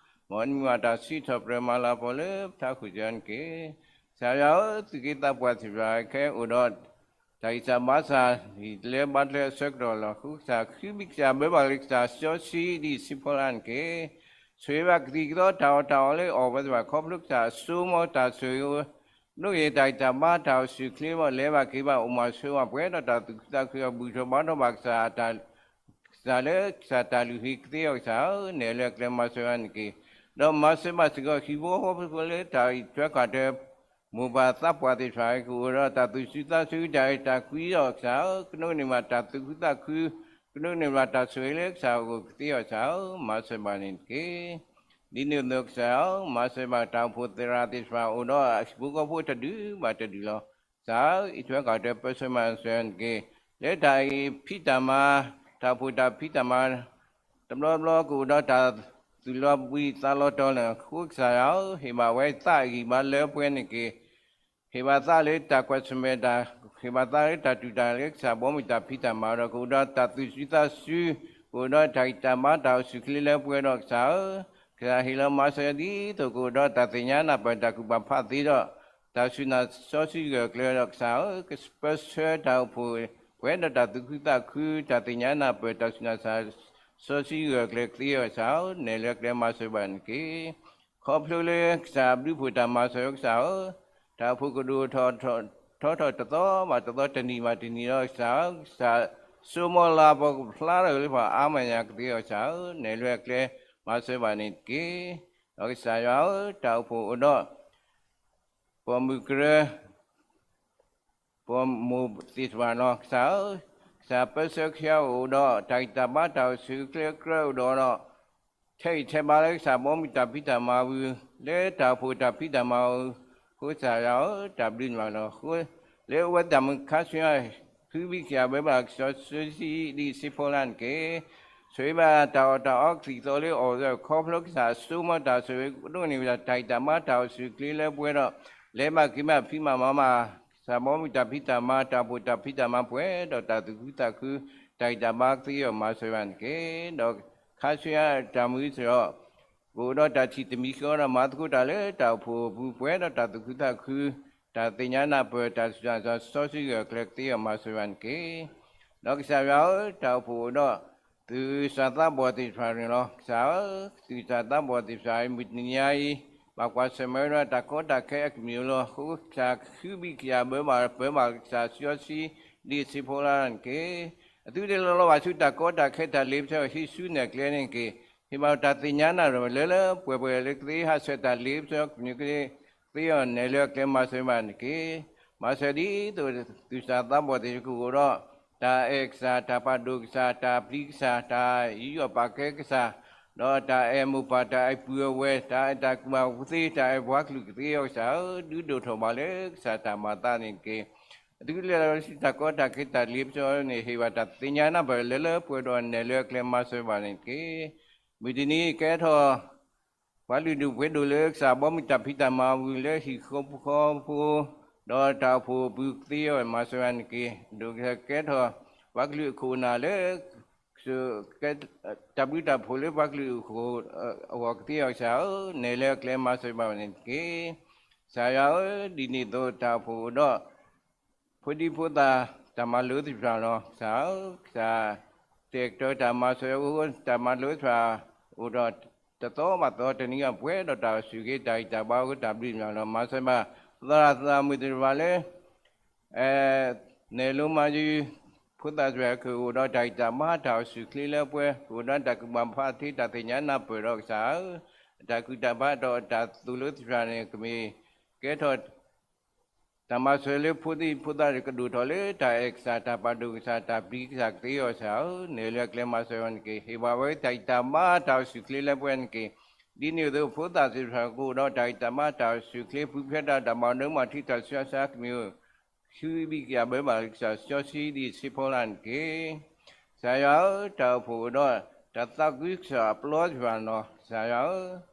မ်နမံၤဘၣ်တၢ်စံးထီၣ်ပတြၢၤမၤလၤကပီၤလၢပထးခိၣ်စ့ၢ်ကီးန့ၣ်တက့ၢ်. ကစၢ်ယွၤဧၢ, သူၣ်က့သးပှၢ်သ့ၣ်တဖၣ် ခဲအိၣ်ဒီး တၢ်ဂံၢ်စၢ်ဘါစၢ် လၢဘါတလၢအဆၢကတီၢ်လီၤ. အဃိကစၢ်ဃုဘံၣ်ကစၢ်ဘၢဘၣ်လၢကစၢ်စီဆှံဒ်စံးဖီလာ်န့ၣ်တက့ၢ်. ဆိၣ်ဂ့ၤဘၣ်ကသံၣ်ကသီတၢ်အီၣ်တၢ်အီလၢအီၣ်ဝဲသ့ၣ်တဖၣ် ခီဖျိကစၢ်အစိကမီၤတၢ်ဆိၣ်ဂ့ၤ ဒိးက့ၤတၢ်ဂံၢ်တၢ်ဘါတၢ်အိၣ်ဆူၣ်အိၣ်ချ့ဘၣ် လဲၤဘၣ်က့ၤဘၣ် အိၣ်မၤစၢၤဘၣ်ပှဲၤဒီးတၢ်သူၣ်ခုသးခု အဘူၣ်ထီၣ်ဘါထီၣ်ဘၣ်ကစၢ် ကစၢ်လၢကစၢ်တၢ်လုၢ်ဟံၣ်ကသ့အီၤကစၢ်ဧၢ, နဲၣ်လၢအကျဲမၤစၢၤဘၣ်န့ၣ်တက့ၢ်. ဒီးမၤစၢၤဘၣ်စ့ၢ်ကီးဟံၣ်ဖိဃီဖိလၢတၢ်အံးထွဲကွၢ်ထွဲ မိၢ်ပၢ်သးပှၢ်သ့ၣ်တဖၣ် ကအိၣ်ဒီးတၢ်သူၣ်စူၤသးစူၤ တၢ်အဲၣ်တၢ်ကွံဒီးကစၢ်ဧၢ, ကနုးန့ၢ်ဘၣ်တၢ်သူၣ်ခုသးခု, ကနုးန့ၢ်ဘၣ်တၢ်ဆိၣ်ဂ့ၤလၢကစၢ်အအိၣ်ကသ့အီၤကစၢ်ဧၢ, မၤစၢၤဘၣ်န့ၣ်တက့ၢ်. ဒ်န့ၣ်အသိးကစၢ်ဧၢ, မၤစၢၤဘၣ်တၢ်အိၣ်ဖှိၣ်သရၣ်သ့ၣ်တဖၣ် အိၣ်ဒီးအဟံၣ်ဖိဃီဖိတဒူၣ်ဘၣ်တဒူၣ်လီၤ. ကစၢ်ဧၢ, အံးထွဲကွၢ်ထွဲပၢဆှၢမၤစၢၤန့ၣ်တက့ၢ်. လၢတၢ်အံးဖံးတၢ်မၤ, တၢ်အိၣ်ဖှိၣ်တၢ်ဖံးတၢ်မၤ တဘျီဘျီကအိၣ်ဒီးတၢ်သူၣ်လီၤဘှံးသးလီၤတီၤလၢာ်အဃိကစၢ်ယွၤဧၢ, ဟ့ၣ်ဘၣ်ဝဲသးဂံၢ်ဘါလၢပှဲၤန့ၣ်တက့ၢ်. ဟ့ၣ်ဘၣ်သးလၢတၢ်ကွၢ်ဆၢၣ်မဲာ်တၢ်, ဟ့ၣ်ဘၣ်သးလၢတၢ်တူၢ်တၢ်လၢကစၢ်ဘီမုၢ်တၢ်ဖံးတၢ်မၤဒီး ကအိၣ်ဒီးတၢ်သူၣ်စူၤသးစူၤ, ကအိၣ်ဒီးတၢ်ဂံၢ်တၢ်ဘါတၢ်အိၣ်ဆူၣ်အိၣ်ချ့လၢပှဲၤဒီးကစၢ်ဧၢ, ကစၢ်ဟ့ၣ်လီၤမၤစၢၤဒ်သိးကအိၣ်ဒီးတၢ်သ့ၣ်ညါနၢ်ပၢၢ်တၢ်ကူၣ်ဘၣ်ဖးသ့ဒီး တၢ်စူၢ်နာ်စီဆှံဂၢၢ်ကျၢၤဒီးကစၢ်ဧၢ, ကပၢဆှၢတၢ်အိၣ်ဖှိၣ်ပှဲၤဒီးတၢ်သူၣ်ခုသးခု, တၢ်သ့ၣ်ညါနၢ်ပၢၢ်တၢ်စူၢ်နာ်စီဆှံဂၢၢ်ကျၢၤကသ့အီၤကစၢ်ဧၢ, နဲၣ်လၢအကျဲမၤစၢၤဘၣ်န့ၣ်တက့ၢ်. ခီဖျိလၢကစၢ်ဘျုးဖှိၣ်တၢ်မၤစၢၤကစၢ်ဧၢ, တၢ်အိၣ်ဖှိၣ်ကဒိၣ်ထီၣ်ထီထီၣ်တသီဘၣ်တသီ တနံၣ်ဘၣ်တနံၣ်ဒီးကစၢ်ဧၢ, ကစၢ်စိမိၤလၤပှၤကဖျါထီၣ်လၢပှၤအါမးညါကသ့အီၤကစၢ်ဧၢ, နဲၣ်လၢအကျဲမၤစၢၤဘၣ်န့ၣ်တက့ၢ်. ဒီးကစၢ်ယွၤဧၢ, တၢ်အိၣ်ဖှိၣ်အိၣ်ဒီး ပိာ်မုၣ်ကရၢ ပိာ်မိၢ်သ့ၣ်တဖၣ်လီၤ. ကစၢ်ဧၢ, ကစၢ်ပၢဆှၢကစၢ်အိၣ်ဒီး တၢ်ဂံၢ်တၢ်ဘါတၢ်အိၣ်ဆူၣ်အိၣ်ချ့ကြၢးအိၣ်ဒီးဒီး ထဲအံၤထဲဘၣ်လၢကစၢ်ဘီမုၢ်တၢ်ဖံးတၢ်မၤဝံၤ လၢတၢ်အိၣ်ဖှိၣ်တၢ်ဖံးတၢ်မၤဝံၤ ဃိကစၢ်ယွၤဧၢ, တၢ်ဘျုးန့ၢ်ဘၣ်လီၤ. ဃိလၢအဝဲတၢ်မုၢ်ခါဆူညါ ဃုဘံၣ်ကယၤဘၢဘၣ်ကစၢ်စီဆှံဒ်အစ့ဖိလၢ်န့ၣ်တက့ၢ်. ဆိၣ်ဂ့ၤဘၣ်တၢ်အီၣ်တၢ်အီကသံၣ်ကသီလၢအီၣ်ဝဲ ခီဖျိကစၢ်အစိကမီၤတၢ်ဆိၣ်ဂ့ၤ ဒိးန့ၢ်ဝဲဒၣ်တၢ်ဂံၢ်တၢ်ဘါတၢ်အိၣ်ဆူၣ်အိၣ်ချ့လၢပှဲၤဒီး လဲၤဘၣ်က့ၤဘၣ်ဖံးမၤမၤမၤ ကစၢ်ဘီမုၢ်တၢ်ဖံးတၢ်မၤ တၢ်အိၣ်ဖှိၣ်တၢ်ဖံးတၢ်မၤပှဲၤဒီးတၢ်သူၣ်ခုသးခု တၢ်ဂံၢ်တၢ်ဘါကသ့အီၤမၤစၢၤဘၣ်န့ၣ်တက့ၢ်. ဒီးခါဆူညါတၢ်မုၢ်စရီ ကအိၣ်ဒီးတၢ်ထံၣ်တမံၤဃီဒီး မၤသကိးတၢ်လၢတၢ်အိၣ်ဖှိၣ်အပူၤပှဲၤဒီးတၢ်သူၣ်ခုသးခု တၢ်သ့ၣ်ညါနၢ်ပၢၢ် တၢ်စူၢ်တၢ်စီဆှံဂၢၢ်ကျၢၤကသ့အီၤမၤစၢၤဘၣ်န့ၣ်တက့ၢ်. ဒီးကစၢ်ယွၤဧၢ, တၢ်အိၣ်ဖှိၣ်အိၣ်ဒီး သူၣ်စၢ်သးဘီၣ်သ့ၣ်တဖၣ်န့ၣ်လီၤ. ကစၢ်ဧၢ, သူၣ်စၢ်သးဘီၣ်သ့ၣ်တဖၣ်အံၤ မုၢ်တနံၤညါအံၤ ဘၣ်ကွၢ်ဆၢၣ်မဲာ်ဒီးတၢ်ကီတၢ်ခဲအကမံၤလီၤ. ဃိကစၢ်ဃုဘံၣ်ကယၤဘၢဘၣ်ပၢဘၣ်ကစၢ်စီဆှံဒ်အစ့ဖိလၢ်န့ၣ်တက့ၢ်. အသုတလဲၤလီၤဘၣ်ဆူတၢ်ကီတၢ်ခဲတၢ်လ့ပစီ ဟံးဆူနဲၣ်ကျဲန့ၣ်တက့ၢ်. ဟ့ၣ်ဘၣ်တၢ်သ့ၣ်ညါနၢ်ပၢၢ်လၢလၢပှဲၤပှဲၤလၢကသ့ဟးဆှဲးတၢ်လ့ပစီကမျၢၢ်ကသ့အီၤ နဲၣ်လၢအကျဲမၤစၢၤဘၣ်န့ၣ်တက့ၢ်. မၤစၢၤဒ်သိး သူၣ်စၢ်သးဘီၣ်သ့ၣ်တဖၣ်ကအိၣ်ဒီး တၢ်အဲၣ်ကစၢ် တၢ်ပာ်ဒိၣ်ကစၢ် တၢ်ပျံၤကစၢ် တၢ်ယူးယီၣ်ပာ်ကဲကစၢ် ဒီးတၢ်အဲၣ်မိၢ်ပၢ် တၢ်အဲၣ်ပုၢ်အဲၣ်ဝဲၢ် တၢ်အဲၣ်တၢ်ကူၣ်ဘၣ်ကူၣ်သ့ တၢ်အဲၣ်ပှၤကလုာ်ကသ့အီၤကစၢ်ဧၢ, ဒုးဒိၣ်ထီၣ်ဘၣ်လၢကစၢ်တၢ်မၤသးန့ၣ်တက့ၢ်. အသုတလဲၤလီၤဆူတၢ်ကီတၢ်ခဲတၢ်လ့ပစီန့ၣ် ဟ့ၣ်ဘၣ်တၢ်သ့ၣ်ညါနၢ်ပၢၢ်လၢလၢပှဲၤပှဲၤဒီး နဲၣ်လၢအကျဲမၤစၢၤဘၣ်န့ၣ်တက့ၢ်. မုၢ်တနံၤကဲထီၣ် ပှၤလုၢ်ဒိၣ်ပှ့ၤဒိၣ်လၢကစၢ်ဘီမုၢ်တၢ်ဖံးတၢ်မၤဝံၤလၢဟံၣ်ဃီဖိဃီဖိ ဒီးတၢ်အိၣ်ဖှိၣ်အပူၤကသ့အီၤမၤစၢၤဘၣ်န့ၣ်တက့ၢ်. ဒိၣ်ကစၢ်ကဲထီၣ် ပှၤကလုာ်အခိၣ်အနၢ်လၢ တၢ်ဘျုးတၢ်ဖှိၣ်လၢပှၤကလုာ်အခိၣ်အဂီၢ်ကသ့အီၤကစၢ်ဧၢ, နဲၣ်လၢအကျဲမၤစၢၤဘၣ်န့ၣ်တက့ၢ်. ကစၢ်ယွၤဧၢ, ဒ်န့ၣ်အသိးတၢ်အိၣ်ဖှိၣ်အိၣ်ဒီး ဖိဒံဖိသၣ်တၢ်မၤလိသ့ၣ်တဖၣ်လီၤ. ကစၢ်ဧၢ, ကစၢ်တဲာ်ကတီၤတၢ်မၤစၢၤအဃိ တၢ်မၤလိသ့ၣ်တဖၣ် အိၣ်ဒီးတသီဘၣ်သီ တနံၤအံၤပှဲၤဒီးတၢ်အိၣ်ဆူၣ်ဂ့ၤ တၢ်ဂံၢ်တၢ်ဘါအဃိ တၢ်ဘျုးန့ၢ်လီၤ. မၤစၢၤဘၣ် သရၣ်သရၣ်မုၣ်သ့ၣ်တဖၣ်လၢ နဲၣ်လိမၤယုၤ ဖိသၣ်သ့ၣ်တဖၣ် ကအိၣ်ဒီးတၢ်ဂံၢ်တၢ်ဘါ တၢ်အိၣ်ဆူၣ်ချ့လၢပှဲၤ ကအိၣ်ဒီးတၢ်ကူၣ်ဘၣ်ဖးသ့ တၢ်သ့ၣ်ညါနၢ်ပၢၢ်ဒီးကစၢ်ဧၢ, တၢ်ကူၣ်တၢ်ဘါဒီးတၢ်သိၣ်လိသ့ၣ်တဖၣ်န့ၣ် ကမ့ၢ်ကဲထီၣ် တၢ်မၤစၢၤလၢဖိသၣ်ဖိသၣ်ကဒိၣ်ထီၣ်လၢတၢ်အဲၣ်ကစၢ် တၢ်ပာ်ဒိၣ်ကစၢ် တၢ်ပျံၤကစၢ်ကသ့အီၤကစၢ်ဧၢ, နဲၣ်လၢအကျဲမၤစၢၤဘၣ်န့ၣ်တက့ၢ်. ဟ့ၣ်ဘၣ်ဝဲတၢ်ဂံၢ်တၢ်ဘါ တၢ်အိၣ်ဆူၣ်ချ့လၢပှဲၤန့ၣ်တက့ၢ်. ဒ်န့ၣ်အသိးဖိသၣ်သ့ၣ်တဖၣ်ကအိၣ်ဒီးတၢ်ဂံၢ်တၢ်ဘါ တၢ်အိၣ်ဆူၣ်ချ့ ပူၤဖျဲးတၢ် တၢ်မၤဒိမၤထံ တၢ်ဆူးတၢ်ဆါကမ့ၢ် ဃုဘံၣ်ကယၤဘၢဘၣ်လၢကစၢ်စီဆှံဒ်အစ့ဖိလၢ်န့ၣ်တက့ၢ်. ကစၢ်ယွၤဧၢ, တၢ်အိၣ်ဖှိၣ်အိၣ်ဒီး တၢ်သးခုကစီၣ်အပျီသ့ၣ်တဖၣ်န့ၣ်လီၤ. ကစၢ်ယွၤဧၢ,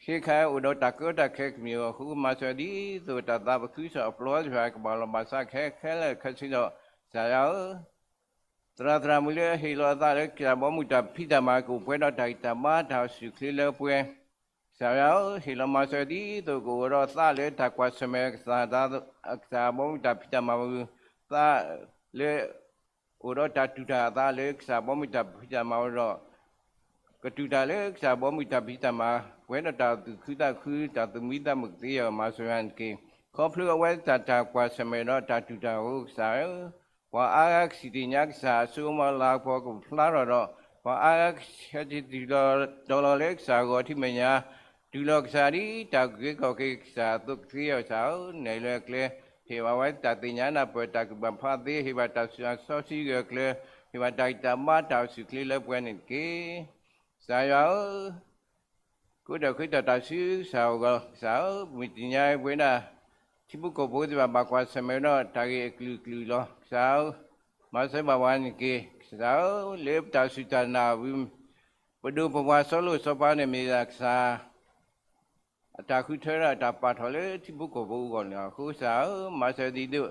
ခဲခါအိၣ်ဒီးတၢ်ကီတၢ်ခဲကမ့ၢ်အဃိ မၤစၢၤဒ်သိးတၢ်သးခုကစီၣ်အပျီသ့ၣ်တဖၣ် ကဘၣ်လီၤဘၣ်စးခဲခဲလၢာ်ခဲဆ့ဒီး ကစၢ်ယွၤဧၢ, သရၣ်သရၣ်မုၣ်လၢအဟ့ၣ်လီၤအသးလၢကစၢ်ဘီမုၢ်တၢ်ဖံးတၢ်မၤ ကအိၣ်ပှဲၤဒီးတၢ်ဂံၢ်တၢ်ဘါ တၢ်အိၣ်ဆူၣ်ချ့လၢပှဲၤ ကစၢ်ယွၤဧၢ, ဟ့ၣ်လီၤမၤစၢၤဒ်သိးကအိၣ်ဒီးသးလၢတၢ်ကွၢ်ဆၢၣ်မဲာ်ကစၢ် ကစၢ်ဘီမုၢ်တၢ်ဖံးတၢ်မၤဝံၤ သးလၢ အိၣ်ဒီးတၢ်တူၢ်တၢ်အသးလၢကစၢ်ဘီမုၢ်တၢ်ဖံးတၢ်မၤဝံၤဒီး ကတူၢ်တၢ်လၢကစၢ်ဘီမုၢ်တၢ်ဖံးတၢ်မၤ ပှဲၤဒီးတၢ်သူၣ်ခုသးခု တၢ်သူၣ်မံသးမုာ်ကသ့အီၤ မၤစၢၤယၤန့ၣ်တက့ၢ်. ခီဖျိအဝဲသ့ၣ်တၢ်ကွၢ်ဆၢၣ်မဲာ်ဒီးတၢ်တူၢ်တၢ်ဃိကစၢ်ဧၢ, ပှၤအါဂၤကစံၣ်သ့ၣ်ညါကစၢ်အစိကမီၤလၤကပီၤကဖျါထီၣ်ဒီး, ပှၤအါဂၤကဆဲးတံၢ်တုၤလီၤဒီးလီၤလၢကစၢ်ဂီၤထံမဲာ်ညါ, တုၤလီၤကစၢ်ဒ်တၢ်အုၣ်က့ၤခီၣ်က့ၤကစၢ်အသိးကသ့အီၤကစၢ်ဧၢ, နဲၣ်လွဲအကျဲ, ဟ့ၣ်ဘၣ်ဝဲတၢ်သ့ၣ်ညါနၢ်ပၢၢ်တၢ်ကူၣ်ဘၣ်ဖးသ့, ဟ့ၣ်ဘၣ်တၢ်စူၢ်တၢ်စီဆှံဂၢၢ်ကျၢၤ, ဟ့ၣ်ဘၣ်တၢ်ဂံၢ်တၢ်ဘါတၢ်အိၣ်ဆူၣ်အိၣ်ချ့လၢပှဲၤန့ၣ်တက့ၢ်. ကစၢ်ယွၤဧၢ, ကိးထီၣ်ခ့ထီၣ်တၢ်ဆူကစၢ်အဂီၢ်ကစၢ်ဧၢ, မုၢ်တနံၤညါအံၤပဝဲဒၣ် ထံဖိကီၢ်ဖိသ့ၣ်တဖၣ်ဘၣ်ကွၢ်ဆၢၣ်မဲာ်ဒီးတၢ်ဂ့ၢ်အကလုာ်ကလုာ်လီၤ. ကစၢ်ဧၢ, မၤစၢၤဘၣ်ပှၤန့ၣ်တက့ၢ်. ကစၢ်ဧၢ, လၢပတၢ်စူၢ်တၢ်နာ်ဝံၤ ပဒိၣ်ပပှၢ်စီၤလိၣ်စီၤပၤန့ၣ်မ့ၢ်ဒၣ်ကစၢ် အတၢ်ဃုထၢဒီးတၢ်ပာ်ထီၣ်လၢထံဖိကီၢ်ဖိအဂီၢ်န့ၣ်လီၤ. အဃိကစၢ်ဧၢ, မၤစၢၤဒ်သိး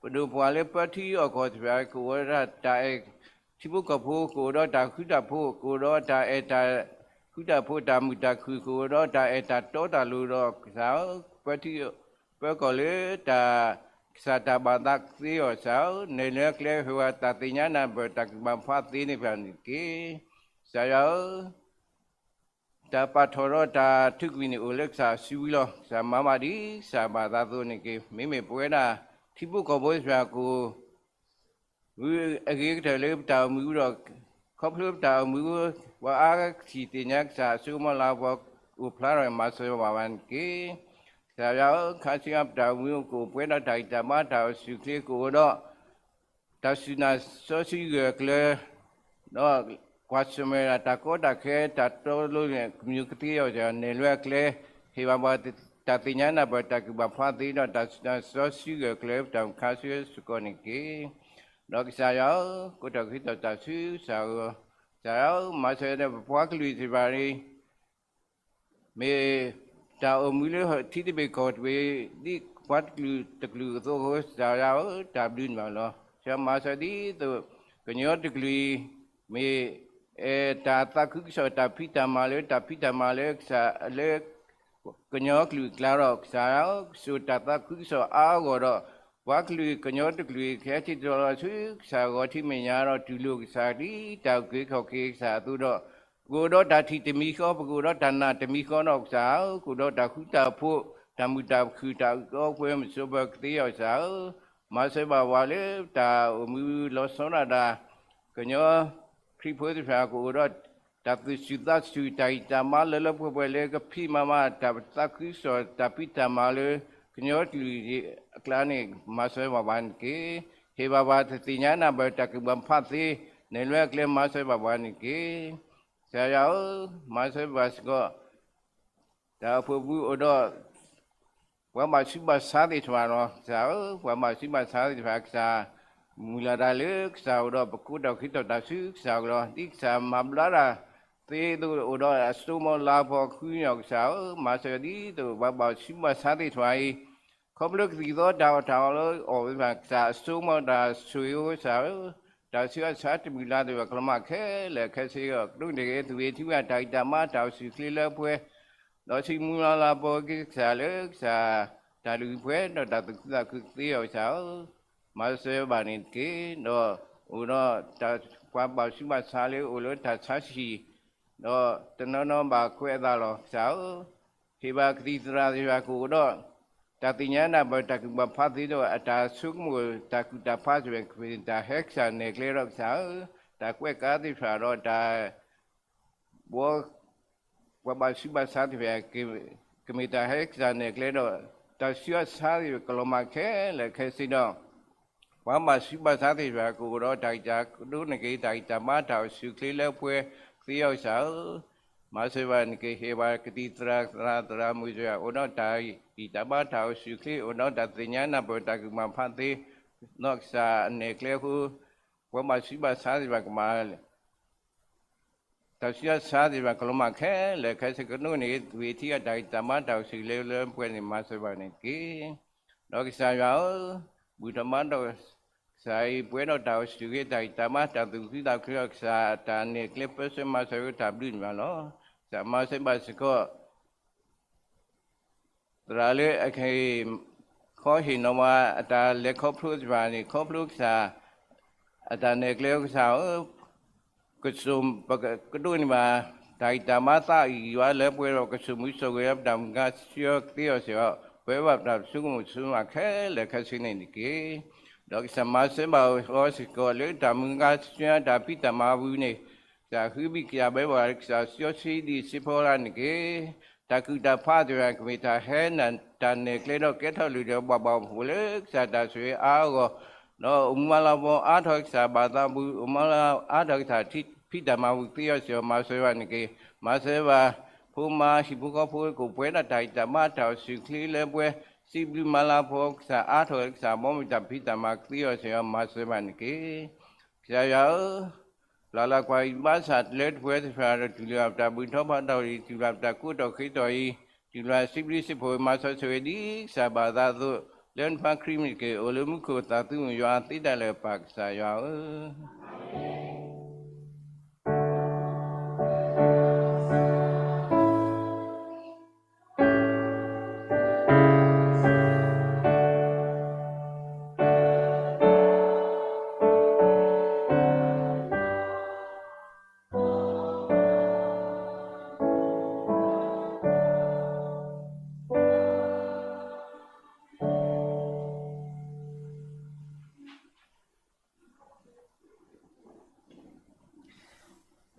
ပဒိၣ်ပပှၢ်လၢပၢထံအီၣ်ကီၢ်သ့ၣ်တဖၣ် ကအိၣ်ဒီးတၢ်အဲၣ် ထံဖိကီၢ်ဖိ ကအိၣ်ဒီးတၢ်ဃူတၢ်ဖိး, ကအိၣ်ဒီးတၢ်အဲၣ်တၢ်ဃူတၢ်ဖိး တၢ်မုာ်တၢ်ခုၣ်, ကအိၣ်ဒီးတၢ်အဲၣ်တၢ်တီတၢ်လိၤဒီးကစၢ်ဧၢ, ပၢထံပၢကီၢ်လၢတၢ် ကစၢ်တၢ်ဘၣ်သးကသ့အီၤကစၢ်ဧၢ, နဲၣ်လွဲအကျဲ ဟ့ၣ်ဝဲတၢ်သ့ၣ်ညါနၢ်ပၢၢ်တၢ်ကူၣ်ဘၣ်ဖးသ့န့ၣ်တဖၣ်န့ၣ်တက့ၢ်. ကစၢ်ယွၤဧၢ, တၢ်ပာ်ထီၣ်ဒီးတၢ်ထုးကွံာ်န့ၣ်အိၣ်လၢကစၢ်စုဝံၤလီၤ. ကစၢ်မၤဘၣ်ဒ်ကစၢ်ဘၣ်သးအသိးန့ၣ်တက့ၢ်. မ့မ့ၢ်ပဝဲဒၣ် ထံဖိကီၢ်ဖိသ့ၣ်တဖၣ်အဃိ ဝံၤအဂ့ၤကတၢၢ်လၢပတၢ်အိၣ်မူဒီး ခီဖျိပတၢ်အိၣ်မူ ပှၤအါဂၤကစံၣ်သ့ၣ်ညါကစၢ်အစိကမီၤလၤကပီၤအိၣ်ဖျါထီၣ် မၤစၢၤဘၣ်ပှၤန့ၣ်တက့ၢ်. ကစၢ်ယွၤဧၢ, ခါဆူညါပတၢ်အိၣ်မူကအိၣ်ပှဲၤဒီးတၢ်ဂံၢ်တၢ်ဘါတၢ်အိၣ်ဆူၣ်အိၣ်ချ့ ကအိၣ်ဒီး တၢ်စူၢ်နာ်စီဆှံဂၢၢ်ကျၢၤ ဒီးကွၢ်ဆၢၣ်မဲာ်ဒၣ်တၢ်ကီတၢ်ခဲ တၢ်တီလိၤန့ၣ် ကမံၤကသ့အီၤ နဲၣ်လွဲအကျဲ ဟ့ၣ်ဘၣ်ပှၤတၢ်သ့ၣ်ညါနၢ်ပၢၢ်တၢ်ကူၣ်ဘၣ်ဖးသ့ဒီး တၢ်စူၢ်နာ်စီဆှံဂၢၢ်ကျၢၤ ပတၢ်အိၣ်မူခါဆူညါစ့ၢ်ကီးန့ၣ်တက့ၢ်. ဒီးကစၢ်ယွၤဧၢ, ကိးထီၣ်ခ့ထီၣ်တၢ်ဆူကစၢ်ဧၢ, ကစၢ်ယွၤဧၢ, မၤစၢၤဒီးပပှၤကလုာ်သ့ၣ်တဖၣ်န့ၣ် မ့ၢ်တၢ်အိၣ်မူလၢထံတဘ့ၣ်ကီၢ်တဘ့ၣ် ဒ်ပှၤတကလုာ်တကလုာ်အသိးအဃိ ကစၢ်ယွၤဧၢ, တၢ်ဘျုးန့ၣ်လီၤ. ကစၢ်မၤစၢၤဒ်သိး ကညီတကလုာ်အံၤ မ့ၢ် အဲၣ်တၢ်သးခုကစီၣ်တၢ်ဖံးတၢ်မၤလၢ လၢ ကညီကလုာ်အကျါဒီး ကစၢ်ဧၢ, ကစိာ်တၢ်သးခုကစီၣ်အါအါဂီၢ်ဂီၢ်ဒီး ပှၤကလုာ်ကညီတကလုာ်အံၤ ကဟဲထီၣ်လီၤဆူကစၢ်ဂီၤထံမဲာ်ညါဒီး တူၢ်လိာ်ကစၢ်ဒ်တၢ်အုၣ်က့ၤခီၣ်က့ၤကစၢ်အသိးဒီး ပကအိၣ်ဒီးတၢ်ထံၣ်တမံၤဃီ, ပကအိၣ်ဒီးတၢ်နာ်တမံၤဃီဒီး ကစၢ်ဧၢ, ကအိၣ်ဒီးတၢ်ဃူတၢ်ဖိး, တၢ်မုာ်တၢ်ခုၣ်, တၢ်အုၣ်ကီၤပှဲၤမုာ်ဆိးပၢၤကသ့အီၤ ကစၢ်ဧၢ, မၤစၢၤဘၣ်ပှၤလၢတၢ်အိၣ်မူလီၤဆီဒၣ်တၢ် ကညီခရံာ်ဖိသ့ၣ်တဖၣ် ကအိၣ်ဒီးတၢ်သူၣ်ဆူၣ်သးဆူၣ်, တၢ်ဂံၢ်တၢ်ဘါလၢလၢပှဲၤပှဲၤလၢကဖံးမၤမၤ တၢ်သးခုကစီၣ် တၢ်ဖံးတၢ်မၤလၢ ကညီတကလုာ်အကျါန့ၣ် မၤစၢၤဘၣ်ပှၤန့ၣ်တက့ၢ်. ဟ့ၣ်ဘၣ်ပှၤတၢ်သ့ၣ်ညါနၢ်ပၢၢ်တၢ်ကူၣ်ဘၣ်ဖးသ့, နဲၣ်လွဲအကျဲမၤစၢၤဘၣ်ပှၤန့ၣ်တက့ၢ်. ကစၢ်ယွၤဧၢ, မၤစၢၤဘၣ်စ့ၢ်ကီး တၢ်အိၣ်ဖှိၣ်ပူၤအိၣ်ဒီး ပှၤဘၣ်ဆူးဘၣ်ဆါသ့ၣ်တဖၣ်လီၤ. ကစၢ်ဧၢ, ပှၤဘၣ်ဆူးဘၣ်ဆါသ့ၣ်တဖၣ် ကစၢ်မုၢ်လၢ်တၢ်လၢကစၢ်အိၣ်ဒီး ပကိးထီၣ်ခ့ထီၣ်တၢ်ဆူကစၢ်အအိၣ်လီၤ. ဒ်ကစၢ်မၤဘျါတၢ်သ့အသိး အိၣ်ဒီးအစိကမီၤလၤကပီၤဃုန့ၣ်လီၤ. ကစၢ်ဧၢ, မၤစၢၤဒ်သိး ပှၤဘၣ်ဆူးဘၣ်ဆါသ့ၣ်တဖၣ်အံၤ ခီဖျိကသံၣ်သီတၢ်အီၣ်တၢ်အီလၢအီၣ်သ့ၣ်တဖၣ် ကစၢ်အစိကမီၤတၢ်ဆိၣ်ဂ့ၤအိၣ် ကစၢ်ဧၢ, တၢ်ဆူးတၢ်ဆါတမုာ်လၤသ့ၣ်တဖၣ် ကလီၤမၢ်ခဲလၢာ်ခဲဆ့ဒီး ကဒိးန့ၢ်က့ၤ သူၣ်ဂ့ၤထံဂ့ၤ တၢ်ဂံၢ်တၢ်ဘါတၢ်အိၣ်ဆူၣ်အိၣ်ချ့လၢပှဲၤ ဒီးဆံမူလၤလၤကပီၤက့ၤကစၢ်လၢကစၢ် တၢ်လုၢ်ပှဲၤဒီးတၢ်သူၣ်ခုသးခုကသ့အီၤ ကစၢ်ဧၢ, မၤစၢၤဘၣ်န့ၣ်တက့ၢ်. ဒီးအိၣ်ဒီးတၢ်ပှၤဘၣ်ဆူးဘၣ်ဆါလၢအိၣ်လၢတၢ်ဆါဟံၣ် ဒီးတနီၤနီၤဘၣ်ကွဲးအသးလီၤ. ကစၢ်ဧၢ, ဟ့ၣ်ဘၣ်ကသံၣ်သရၣ်သ့ၣ်တဖၣ်ကအိၣ်ဒီး တၢ်သ့ၣ်ညါနၢ်ပၢၢ်တၢ်ကူၣ်ဘၣ်ဖးသ့ဒီး အတၢ်ဆိကမိၣ်တၢ်ကူၣ်တၢ်ဖးသ့ၣ်တဖၣ် ကမ့ၢ်တၢ်ဟဲကစၢ်နဲၣ်ကျဲဒီး ကစၢ်ဧၢ, တၢ်ကွဲးကါသ့ၣ်တဖၣ်ဒီးတၢ် ဘီ ပှၤဘၣ်ဆူးဘၣ်ဆါသ့ၣ်တဖၣ် ကမ့ၢ်တၢ်ဟဲကစၢ်နဲၣ်ကျဲဒီး တၢ်ဆူးတၢ်ဆါသ့ၣ်တဖၣ် ကလီၤမၢ်ခဲလၢာ်ခဲဆ့ဒီး ပှၤဘၣ်ဆူးဘၣ်ဆါသ့ၣ်တဖၣ် ကအိၣ်ဒီးတၢ်ဂံၢ်တၢ် ကဒိးန့ၢ်က့ၤတၢ်ဂံၢ်တၢ်ဘါတၢ်အိၣ်ဆူၣ်အိၣ်ချ့လၢပှဲၤသ့အီၤ ကစၢ်ဧၢ, မၤစၢၤဘၣ်န့ၣ်တက့ၢ်. ဟ့ၣ်ဘၣ်ကသံၣ်သရၣ်သရၣ်သရၣ်မုၣ်သ့ၣ်တဖၣ် အိၣ်ဒီးတၢ်ဂံၢ်တၢ်ဘါတၢ်အိၣ်ဆူၣ်အိၣ်ချ့ အိၣ်ဒီးတၢ်သ့ၣ်ညါနၢ်ပၢၢ်တၢ်ကူၣ်ဘၣ်ဖးသ့ ဒီးကစၢ်အနဲၣ်ကျဲအဃိ ပှၤဘၣ်ဆူးဘၣ်ဆါသ့ၣ်တဖၣ်ကမၤ တၢ်ဆူးတၢ်ဆါသ့ၣ်တဖၣ် ကလီၤမၢ်ခဲလၢာ်ခဲဆ့ ကဒိးန့ၢ်က့ၤ သူၣ်ဂ့ၤထံဂ့ၤ တၢ်ဂံၢ်တၢ်ဘါတၢ်အိၣ်ဆူၣ်အိၣ်ချ့လၢပှဲၤန့ၣ် မၤစၢၤဘၣ်န့ၣ်တက့ၢ်. ဒီးကစၢ်ယွၤဧၢ, ဘူၣ်ထီၣ်ဘါထီၣ် ကစၢ်အံၤ ပှဲၤဒီးတၢ်အိၣ်ဆူၣ်ဂ့ၤ တၢ်ဂံၢ်တၢ်ဘါ တၢ်သူၣ်ခုသးခုဒီး ကစၢ်တၢ်နဲၣ်ကျဲပၢဆှၢမၤစၢၤဝဲတၢ်ဘျုးန့ၣ်လီၤ. ကစၢ်မၤစၢၤဘၣ်စ့ၢ်ကီး သရၣ်လၢအကဟ့ၣ်ခီဟ့ၣ်နီၤဝဲ အတၢ်လဲၤခီဖျိသ့ၣ်တဖၣ်န့ၣ် ခီဖျိကစၢ် အတၢ်နဲၣ်ကျဲကစၢ်ဧၢ, ကစိာ် ပကဒိးန့ၢ်ဘၣ် တၢ်ဂံၢ်တၢ်ဘါသးအံၤ ယွၤလၢပှဲၤဒီး ကစိာ်မူစိာ်ဂဲၤ ပတၢ်မုၢ်ဂၤဆှၢကသ့အီၤစ့ၢ်ကီး ပှဲၤဘၣ်ပတၢ်ဆိကမိၣ်ဆိကမးခဲလၢာ်ခဲဆ့န့ၣ်တက့ၢ်. ဒီးကစၢ်မၤစၢၤဘၣ်အီၤစ့ၢ်ကီးလၢတၢ်မုၢ်ဂၤစၢၤတၢ်ဖံးတၢ်မၤဝံၤန့ၣ်, ကစၢ်ဃုဘံၣ်ကယၤဘဲဘၣ်လၢကစၢ်စီဆှံဒံးစ့ဖီလာ်န့ၣ်တက့ၢ်. တၢ်ကူၣ်တၢ်ဖးတဂၤကမ့ၢ်တၢ်ဟဲနၤတၢ်နဲၣ်ကျဲဒီးကဲထီၣ်လုၢ်ဒီးဘၣ်ဘၣ်အိၣ်ဖှိၣ်လၢကစၢ်တၢ်ဆိၣ်ဂ့ၤအါအါဂီၢ်, ဒီးအိၣ်မူမၤလၤကပီၤအါထီၣ်ကစၢ်ဘၣ်သးပူၤ, အိၣ်မၤလၤအါထီၣ်ကစၢ်ဖံးတၢ်မၤဝံၤသ့အီၤစ့ၢ်ကီး မၤစၢၤဘၣ်န့ၣ်တက့ၢ်. မၤစၢၤဘၣ် ဖိမါဟံၣ်ဖိဃီဖိ ကအိၣ်ပှဲၤဒၣ်တၢ်ဂံၢ်တၢ်ဘါတၢ်အိၣ်ဆူၣ်အိၣ်ချ့လၢပှဲၤ, စံးဘျုးမၤလၤကပီၤကစၢ်အါထီၣ်ကစၢ်ဘီမုၢ်တၢ်ဖံးတၢ်မၤကသ့အီၤစ့ၢ်ကီး မၤစၢၤဘၣ်န့ၣ်တက့ၢ်. ကစၢ်ယွၤဧၢ, လီၤလးကွၢ်အံၤဘၣ်ဆၣ်လၢတပှဲၤသ့ၣ်တဖၣ်ဒီး တူၢ်လိာ်ဘၣ်ပတၢ်ဘှံးထီၣ်ဘါထီၣ်အံၤ, တူၢ်လိာ်ဘၣ်ပတၢ်ကိးထီၣ်ဃ့ထီၣ်အံၤ, တူၢ်လိာ်စံးဘျုးစံးဖှိၣ်မၤစီဆှံဝဲဒ်ကစၢ်ဘၣ်သးအသိး, လၢနဖါခရံာ်မ့ၢ်တက့ၢ်. အိၣ်လၢမူခိၣ်သးသမူယွၤသ့တၢ်လၢာ်ပၢ်ကစၢ်ယွၤဧၢ.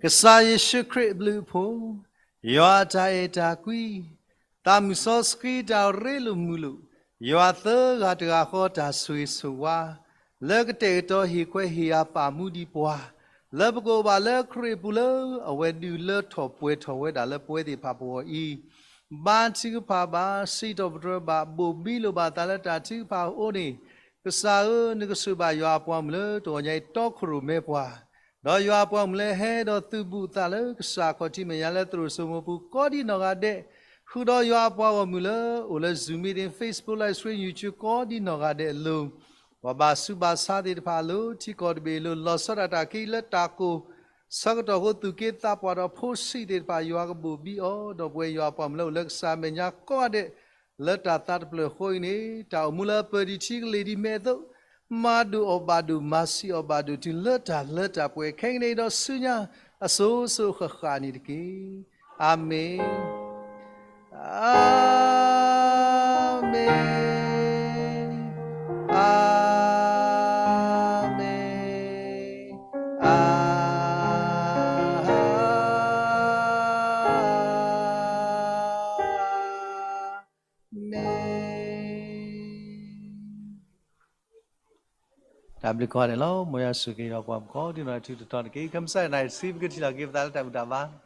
ကစၢ်ယ့ၣ်ၡူးခရံာ်အဘျုးအဖှိၣ်, ယွၤအတၢ်အဲၣ်တၢ်ကွံ, သးမုၢ်စီဆှံတၢ်ရ့လိာ်မုာ်လိာ်, ယွၤသၢဂၤတဂၤဃီတၢ်ဆိၣ်ဂ့ၤဆိၣ်ဝါ, လၢကတဲာ်ကတီၤဟ့ၣ်ခွဲးဟ့ၣ်ယာ်ပာ်မူဒံးပှၤ, လၢပကအိၣ်ဘၣ်လၢခရံာ်အပူၤလၢအဝဲဒုးလၢထီၣ်ပှဲၤထီၣ်ဝဲဒၣ်လၢပဝဲသ့ၣ်တဖၣ်ပဂီၢ်အံၤ, ဘါထုကဖၣ်ဘၣ်, စံးထီၣ်ပတြၢၤဘၣ်, ဘိၣ်ဘံလိာ်ဘၣ်သးလၢတၢ်ထုကဖၣ်အအိၣ်န့ၣ်, ကစၢ်ဧၢ, နကဆိၣ်ဘၣ်ယွၤအပှၤမုၣ်လၢတဂီၤညါအံၤတီခိၣ်ရိၣ်မဲပှၤ, ဒီးယွၤအပှၤမုၣ်လၢဟဲဒီးသုးဘူးသးလၢကစၢ်ခီၣ်ထံးမဲာ်ညါလၢသရိာ်စိမိၤပူၤကိးဒံနီၢ်ဂၤဒဲး, ဃုာ်ဒီးယွၤအပှၤဂီၢ်မုၢ်လၢအိၣ်လၢ Zoom meeting, Facebook live stream, YouTube ကိးဒံနီၢ်ဂၤဒဲးအလိၤ, ပှၤဘၣ်ဆူးဘၣ်ဆါသ့ၣ်တဖၣ်အလိၤ, ထံကီၢ်တဘ့ၣ်အလိၤ, လီၤဆီဒၣ်တၢ်ခံလၢတၢ်ကိၢ်, ဆၢကတီၢ်ဃိ သူၣ်က့သးပှၢ်ဒီးဖိဆံးသ့ၣ်တဖၣ် ယွၤကဘိၣ်ဘံအီၤ, ဒီးပဝဲယွၤအပှၤမုၣ်လၢအိၣ်လၢကစၢ်မဲာ်ညါကိးဂၤဒဲး, လၢတၢ်သးတဖျၢၣ်အဃိအံၤန့ၣ်, တၢ်အိၣ်မူလၢအပၢၢ်ဒံးထံကလ့ၢ်ဒံးမဲာ်အသိး, မၤဒိၣ်အီၣ်ဘၣ်ဒိၣ်, မၤစံးအီၣ်ဘၣ်ဒိၣ်တုၤလၢတၢ်လၢတၢ်ပှဲၤခဲကနံၣ်အံၤဒီးဆူညါအစိၤစိၤဃၣ်ဃၣ်န့ၣ်တက့ၢ်. အၤမ့ၣ်, အၤမ့ၣ်, အၤမ့ၣ်, အၤမ့ၣ်. တၢ်ဘျုးကိးဂၤဒဲးလီၤ. မ်ယွၤဆိၣ်ဂ့ၤဒီးပှၤမုၣ်ကိးဒံနီၢ်ဂၤဒဲးထူးထူးတီၤတီၤန့ၣ်တက့ၢ်. ခဲမုၢ်ဆါတနံၤအံၤ ပကထံၣ်လိာ်က့ၤပသးလၢတၢ်ဘူၣ်တၢ်ဘါ